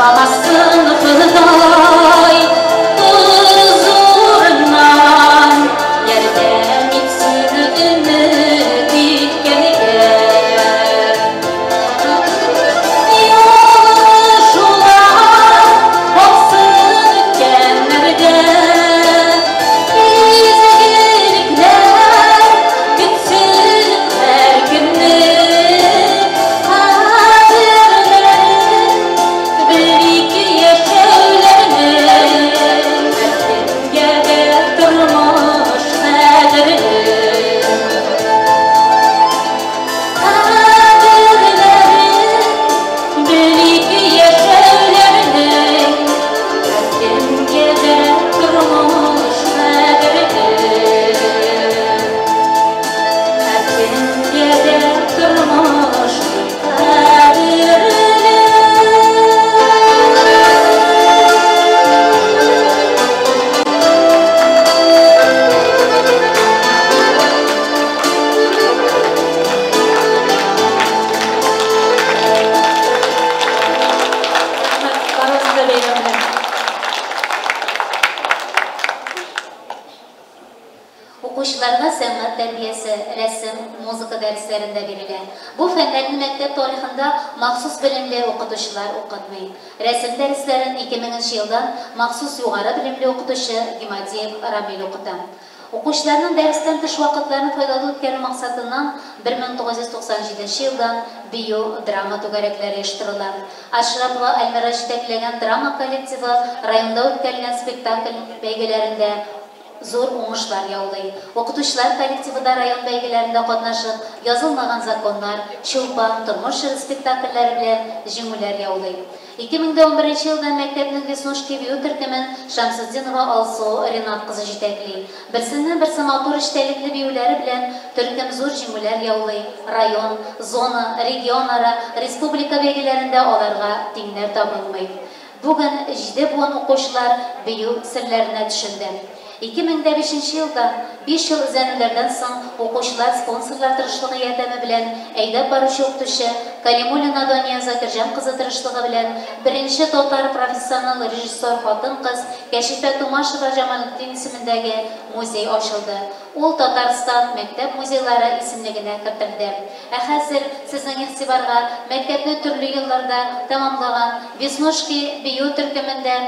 Speaker 4: Ташламасын Ходай хозурыннан, ярдәм итсен өмет иткәнгә. Ялгышулар аксын үткәннәрдә, изгелекләр көтсен һәркемне. Кадерләрен белик яшәүләрне, һәркемгә дә тормыш кадерле. Кадерләрен белик яшәүләрне, һәркемгә дә тормыш кадерле. Һәркемгә дә тормыш кадерле.
Speaker 7: Барыгызны да бәйрәм белән.
Speaker 4: Укучыларга сәнгать тәрбиясе, рәсем, музыка дәресләрендә бирелә. Бу фәннәрне мәктәп тарихында махсус белемле укытучылар укытмый. Рәсем дәресләрен 2000 елдан махсус югары белемле укытучы Гимадиев Рамил укыта. Укучыларның дәрестән тыш вакытларын файдалы үткәрү максатыннан 1997 елдан бию, драма түгәрәкләре оештырыла. Ашрапова Альмира җитәкләгән драма коллективы районда үткәрелгән спектакль бәйгеләрендә зур уңышлар яулый. Укытучылар коллективы да район бәйгеләрендә катнашып, язылмаган законнар, Чулпан, тормыш җыры спектакльләре белән җиңүләр яулый. 2011 елдан мәктәпнең Веснушки бию төркемен Шамсетдинова Алсу Ренат кызы җитәкли. Берсеннән берсе матур эчтәлекле биюләре белән төркем зур җиңүләр яулый. Район, зона, регионара, республика бәйгеләрендә аларга тиңнәр табылмый. Бүген 7 буын укучылар бию серләренә төшенде. 2005 елда 5 ел эзләнүләрдән соң укучылар спонсорлар тырышлыгы ярдәме белән әйдәп баручы укытучы Калимуллина Дания Закирҗан кызы тырышлыгы белән беренче татар профессионал режиссер хатын-кыз Кәшифә Тумашева Җамалетдин исемендәге музей ачылды. Ул Татарстан мәктәп музейлары исемлегенә кертелде. Ә хәзер сезнең игътибарга мәктәпне төрле елларда тәмамлаган Веснушки бию төркемендә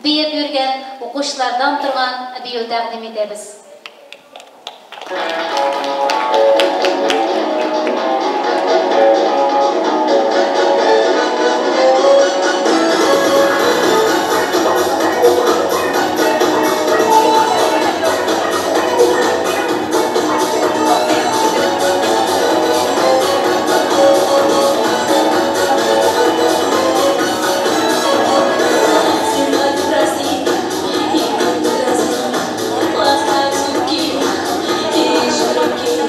Speaker 4: биеп йөргән укучылардан торган бию тәкъдим итәбез.
Speaker 11: Праздник, и широкий,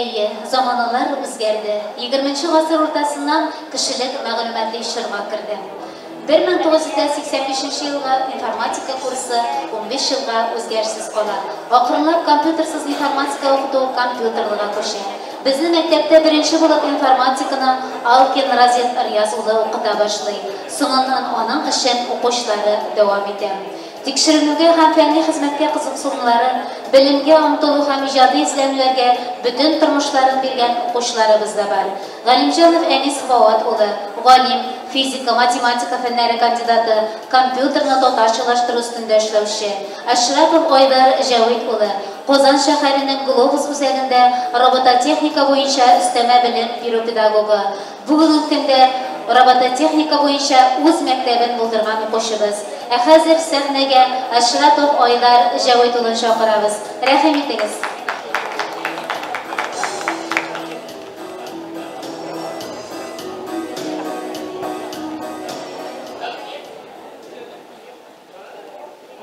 Speaker 4: Әйе, заманалар үзгәрде. 20 гасыр уртасыннан кешелек мәгълүматлы чорга керде. 1985 елгы информатика курсы 15 елга үзгәрешсез кала. Акрынлап компьютерсыз информатика укыту компьютерлыга күчә. Безнең мәктәптә беренче булып информатиканы Алкин Разит Рияз улы укыта башлый. Соңыннан аның эшен укучылары дәвам итә. Тикшеренүгә һәм фәнни хезмәткә кызыксынулары, белемгә омтылу һәм иҗади эзләнүләргә бөтен тормышларын биргән укучыларыбыз да бар. Галимҗанов Әнис Фоат улы, галим, физика, математика фәннәре кандидаты, компьютерны татарчалаштыру өстендә эшләүче. Әшрапов Айдар Җәвит улы, Казан шәһәренең Глобус үзәгендә робототехника буенча өстәмә белем бирү педагогы. Бүгенге көндә робототехника буенча үз мәктәбен булдырган укучыбыз. Ә хәзер сәхнәгә Әшрапов Айдар Җәвит улын чакырабыз. Рәхим итегез.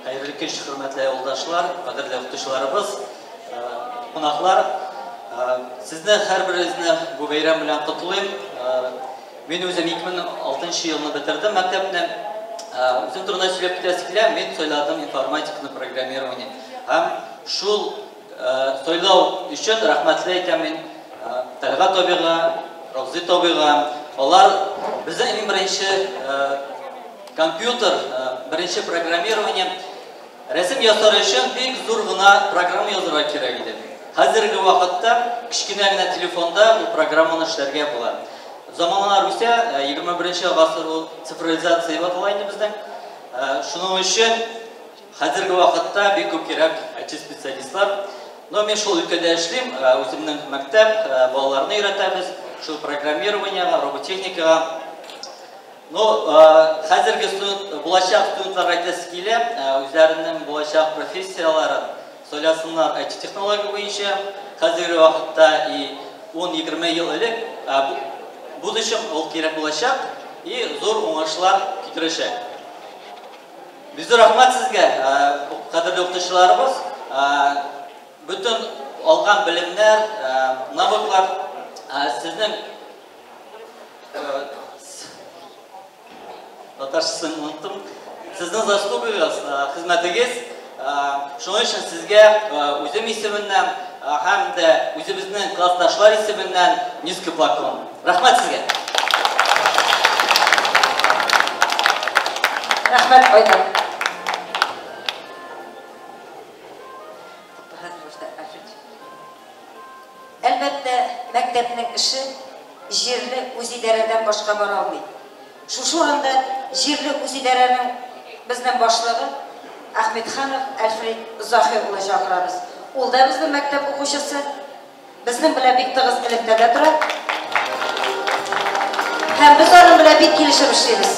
Speaker 19: Хәерле кич, хөрмәтле авылдашлар, кадерле укытучыларыбыз, кунаклар. Сезне һәрберегезне бу бәйрәм белән котлыйм. Мин үзем 2006 елны бетердем мәктәпне. Үзем турында сөйләп китәсе килә, мин сайладым информатиканы, программирование. Һәм шул сайлау өчен рәхмәтле әйтәм мин Тәлгать абыйга, Равзит абыйга. Алар безнең иң беренче компьютер, беренче программирование. Рәсем ясар өчен бик зур гына программа язырга кирәк иде. Хәзерге вакытта кечкенә генә телефонда ул программаны эшләргә була. Заманалар үсә, 21 гасыр ул цифровизация дип атала инде безнең. Шуның өчен хәзерге вакытта бик күп кирәк IT-специалистлар. Но мин шул өлкәдә эшлим, үземнең мәктәп, балаларны өйрәтәбез, шул программированиега, роботехникага. Ну, хәзерге студент, булачак студентларга әйтәсе килә, үзләренең булачак профессияләрен сайласыннар IT-технология буенча. Хәзерге вакытта и 10-20 ел элек будущем ул кирәк булачак и зур уңышлар китерәчәк. Бик зур рәхмәт сезгә, кадерле укытучыларыбыз. Бөтен алган белемнәр, навыклар сезнең татарчасын оныттым. Сезнең заслугагыз, хезмәтегез. Шуның өчен сезгә үзем исеменнән һәм дә үзебезнең классташлар исеменнән низкий поклон. Рәхмәт сезгә.
Speaker 6: Рәхмәт, Айдар. Әлбәттә, мәктәпнең эше җирле үзидарәдән башка бара алмый. Шушы урында җирле үзидарәнең безнең башлыгы Ахметханов Альфред Заһир улы чакырабыз. Ул да безнең мәктәп укучысы, безнең белән бик тыгыз элемтәдә тора. Һәм без аның белән бик килешеп эшлибез.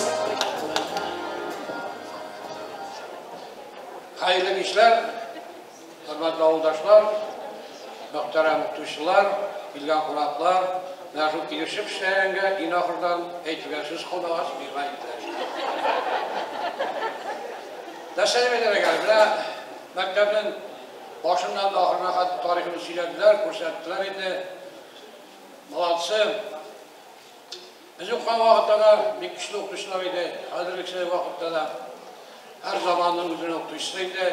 Speaker 14: Хәерле кичләр, хөрмәтле авылдашлар, мөхтәрәм укытучылар, килгән кунаклар. Менә шул килешеп эшләгәнгә иң ахырдан әйтергә сүз калмагач, миңа әйттеләр. Нәрсә дип әйтергә кирәк? Менә мәктәпнең башыннан да ахырына хәтле тарихын сөйләделәр, күрсәттеләр инде. Молодцы. Без укыган вакытта да бик көчле укытучылар иде, хәзерге вакытта да. Һәр заманның үзенең укытучысы инде.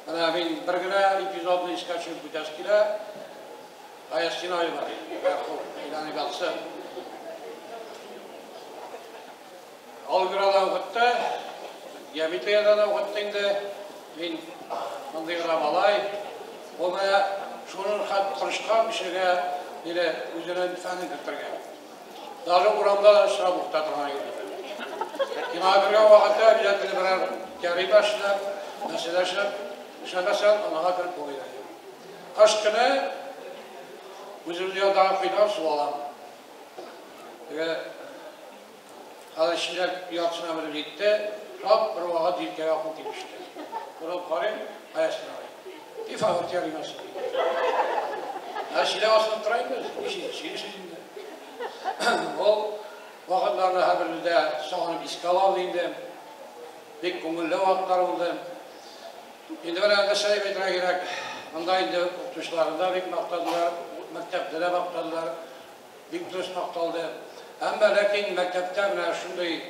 Speaker 14: Менә мин бер генә эпизодны искә төшереп үтәсе килә. Гаяз Синаева, мәрхүм, әйләнеп ятсын. Алгебрада укытты, геометриядә дә укытты инде. Мин мондый гына малай. Ул менә шуның хәт тырышкан кешегә мине үзенең фәнен кертергә. Даже урамда да очрап укыта торган иде. Кинога кергән вакытта обязательно берәр теорема эшләп, мәсьәлә эшләп, эшләмәсәң, анага кереп булмый. Кыш көне үзебез янындагы коедан су алам. Теге хәзер чиләк яртысына менеп җитте. Шап бер вакыт җилкәгә кул килеп төште. Борылып карыйм, Гаяз абый. Пифагор теоремасы. Ә чиләк асылып тора инде, сөйлисез инде. Ул вакытларны һәрберебез дә сагынып искә алабыз инде. Бик күңелле вакытлар булды. Инде менә нәрсә дип әйтергә кирәк, монда инде укытучыларны да бик мактадылар. мәктәптә дә мактадылар, бик дөрес макталды. Әмма ләкин мәктәптә менә шундый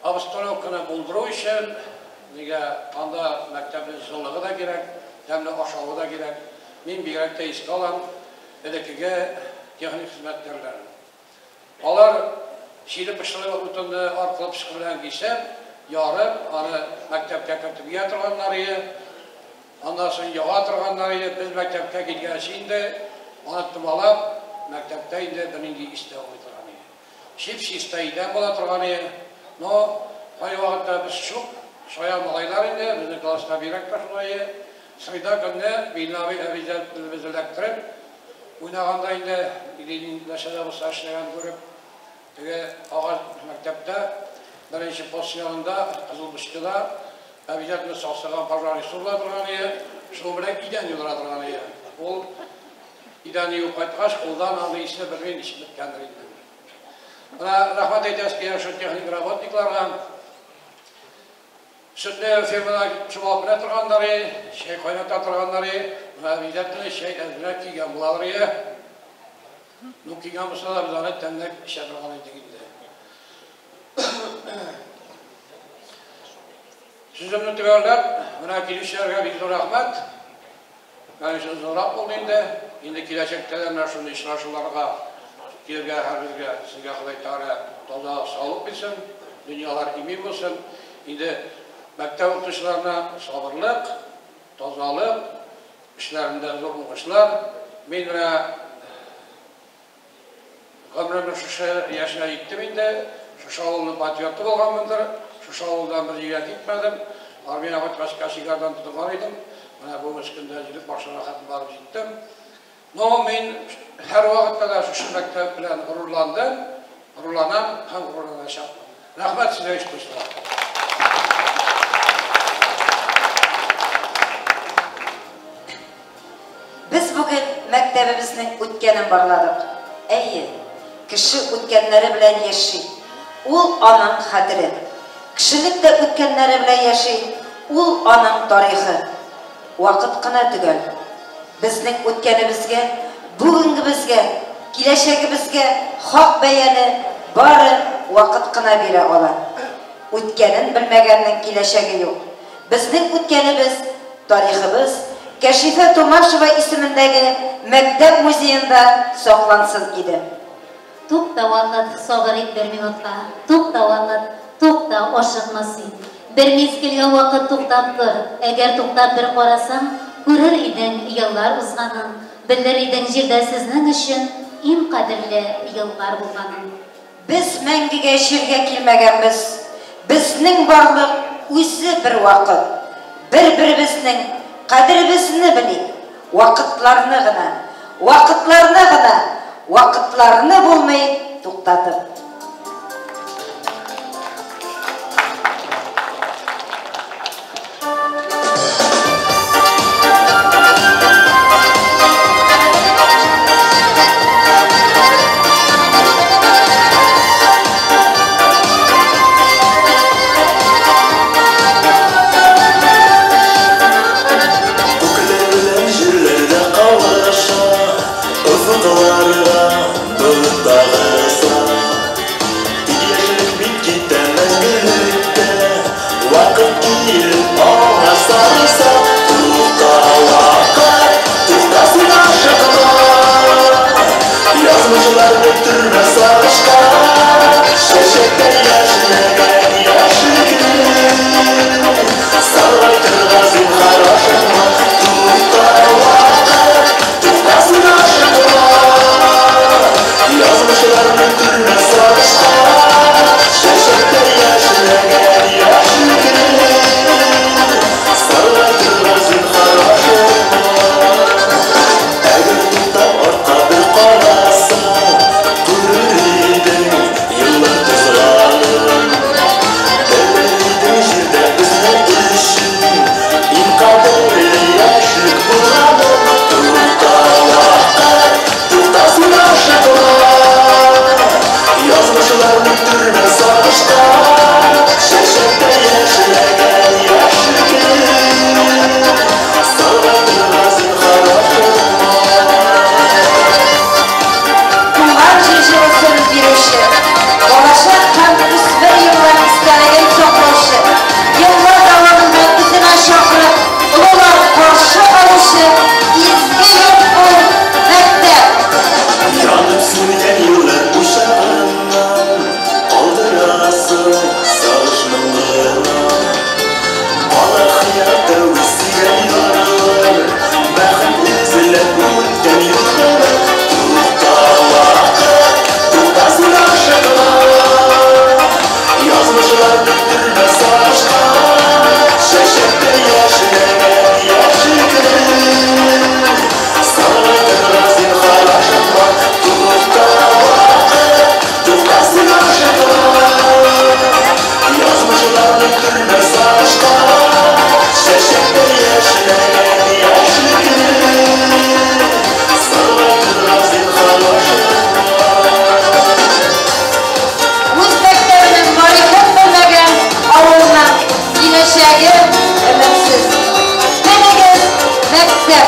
Speaker 14: обстановканы булдыру өчен, нигә анда мәктәпнең җылылыгы да кирәк, тәмле ашавы да кирәк. Мин бигрәк тә искә алам элеккеге техник хезмәткәрләрен. Алар чиле пышлы утынны аркылы пычкы белән кисеп, ярып, аны мәктәпкә кертеп ия торганнар иде. Аннан соң яга торганнар иде. Без мәктәпкә килгәнче инде аны томалап, мәктәптә инде бернинди ис тә булмый торган иде. Чип-чиста идән була торган иде. Но кайвакытта без шук, чая малайлар инде, безнең класста бигрәк тә шулай иде. Среда көнне Билнә абый обязательно без эләктереп, уйнаганда инде, или нәрсә дә булса эшләгән күреп, теге агач мәктәптә беренче пост янында, Кызыл Бычкыда обязательно сасыган пожарный суыла торган иде, шул белән идән юдыра торган иде. Ул идән юып кайткач, кулдан аны исне белмим ничек беткәндер инде. Менә рәхмәт әйтәсе килә шул техник работникларга. Сөтне фермада чумалып менә торганнар иде, чәй кайната торганнар иде. Менә обязательно чәй әзрәк кигән булалар иде. Ну, кигән булса да без аны тәмләп эчә торган идек инде. Сүземне төгәлләп, менә килүчеләргә бик зур рәхмәт. Менә озынрак булды инде. Инде киләчәктә дә менә шундый очрашуларга килергә һәрберегезгә, сезгә Ходай Тәгалә таза саулык бирсен, дөньялар имин булсын. Инде мәктәп укытучыларына сабырлык, тазалык, эшләрендә зур уңышлар. Мин менә гомеремнең шушы яшенә җиттем инде. Шушы авылның патриоты булганмындыр. Шушы авылдан бер җиргә китмәдем. Армиягә кайткач кочегардан тотынган идем. Менә бүгенге көндә җилеп башына хәтле барып җиттем. Но мин һәрвакытта да шушы мәктәп белән горурландым, горурланам һәм горурланачакмын. Рәхмәт сезгә, оештыручылар.
Speaker 6: Без бүген мәктәбебезнең үткәнен барладык. Әйе, кеше үткәннәре белән яши. Ул аның хәтере. Кешелек тә үткәннәре белән яши, ул аның тарихы. Вакыт кына төгәл. Безнең үткәнебезгә, бүгенгебезгә, киләчәгебезгә хак бәяне бары вакыт кына бирә ала. Үткәнен белмәгәннең киләчәге юк. Безнең үткәнебез, тарихыбыз Кәшифә Тумашева исемендәге мәктәп музеенда саклансын иде.
Speaker 4: Тукта, вакыт, сабыр ит бер минутка. Тукта, вакыт, тукта, ашыкма син. Бер мизгелгә вакыт туктап тор. Әгәр туктап бер карасаң, күрер идең еллар узганын, белер идең җирдә сезнең өчен иң кадерле еллар булганын.
Speaker 6: Без мәңгегә җиргә килмәгәнбез. Безнең барлык үзе бер вакыт. Бер-беребезнең кадеребезне белик. Вакытларны гына, вакытларны гына, вакытларны булмый туктатып.
Speaker 1: Күкләр белән җирләрдә кавыша, офыкларга болыт агыза.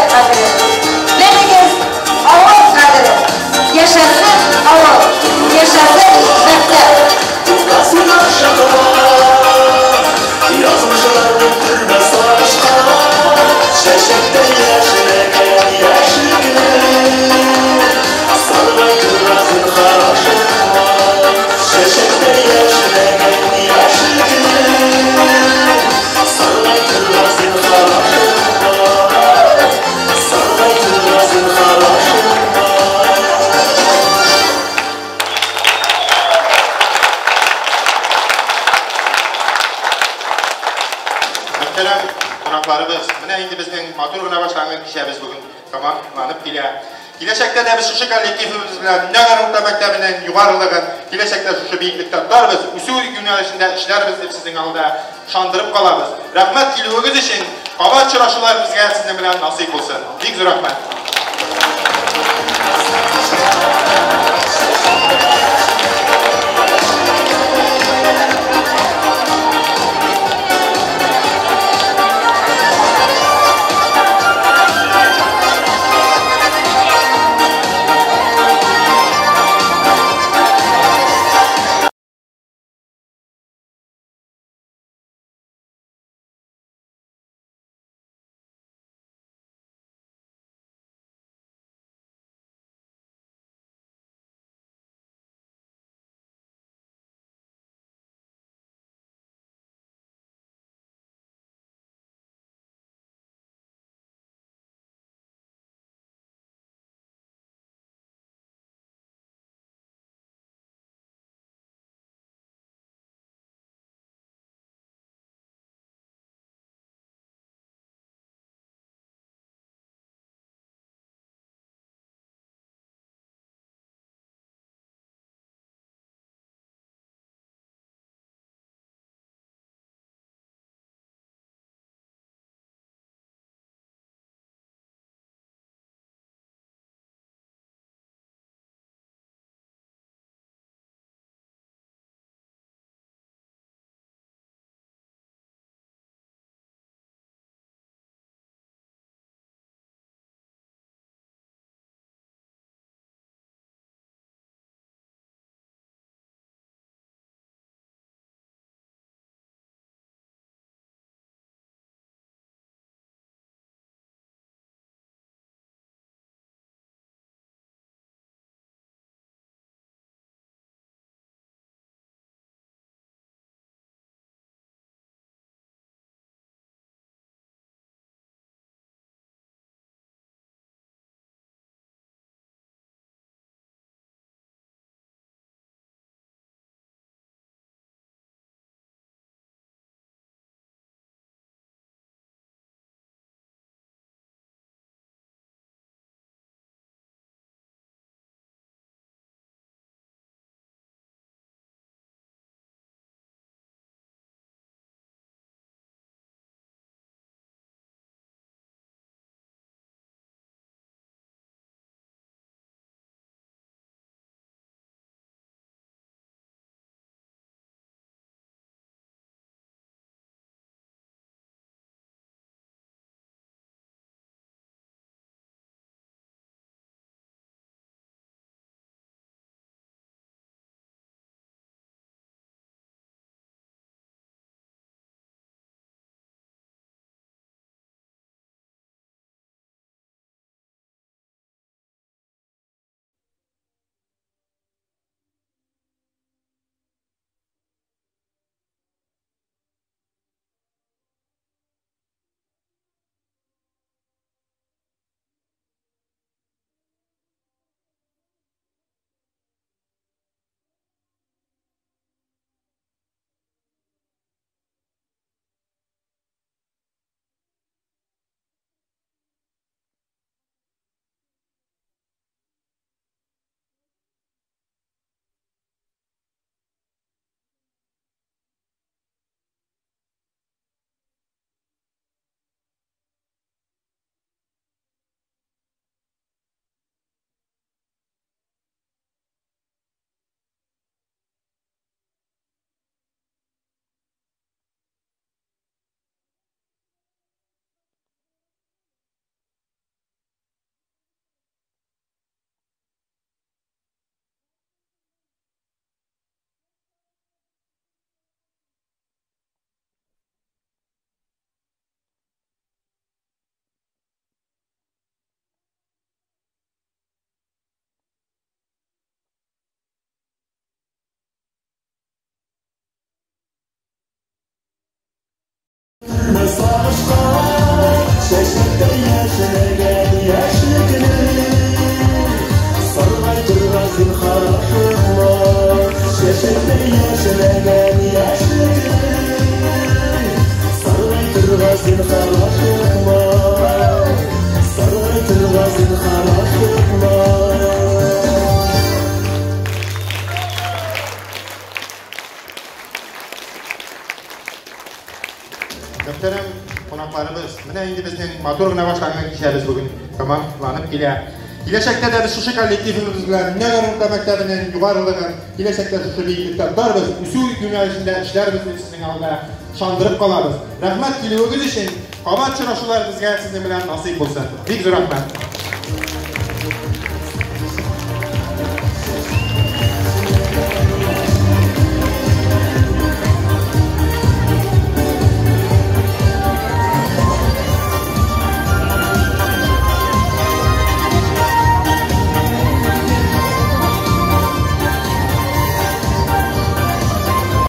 Speaker 6: Мәктәп кадерен. Белегез авыл кадерен. Яшәсен авыл, яшәсен мәктәп.
Speaker 1: Язмышларны төрмә сагышка, чәчәктә яшьләгән яшел гөл. Саргайтырга зинһар ашыкма, чәчәктә яшьләгән яшел гөл. Саргайтырга зинһар ашыкма, саргайтырга зинһар ашыкма.
Speaker 5: Мөхтәрәм кунакларыбыз, менә инде безнең матур гына башланган кичәбез бүген тәмамланып килә. Киләчәктә дә без шушы коллективыбыз белән Нәгәр урта мәктәбенең югарылыгын киләчәктә шушы биеклектә тотарбыз, үсү юнәлешендә эшләрбез дип сезнең алда ышандырып калабыз. Рәхмәт килүегез өчен, кабат очрашулар безгә сезнең белән насыйп булсын. Бик зур рәхмәт. Менә инде безнең матур гына башланган кичәбез бүген тәмамланып килә. Киләчәктә дә без шушы коллективыбыз белән Нәгәр урта мәктәбенең югарылыгын киләчәктә шушы биеклектә тотарбыз, үсү юнәлешендә эшләрбез дип сезнең алда ышандырып калабыз. Рәхмәт килүегез өчен. Кабат очрашулар безгә сезнең белән насыйп булсын. Бик зур рәхмәт.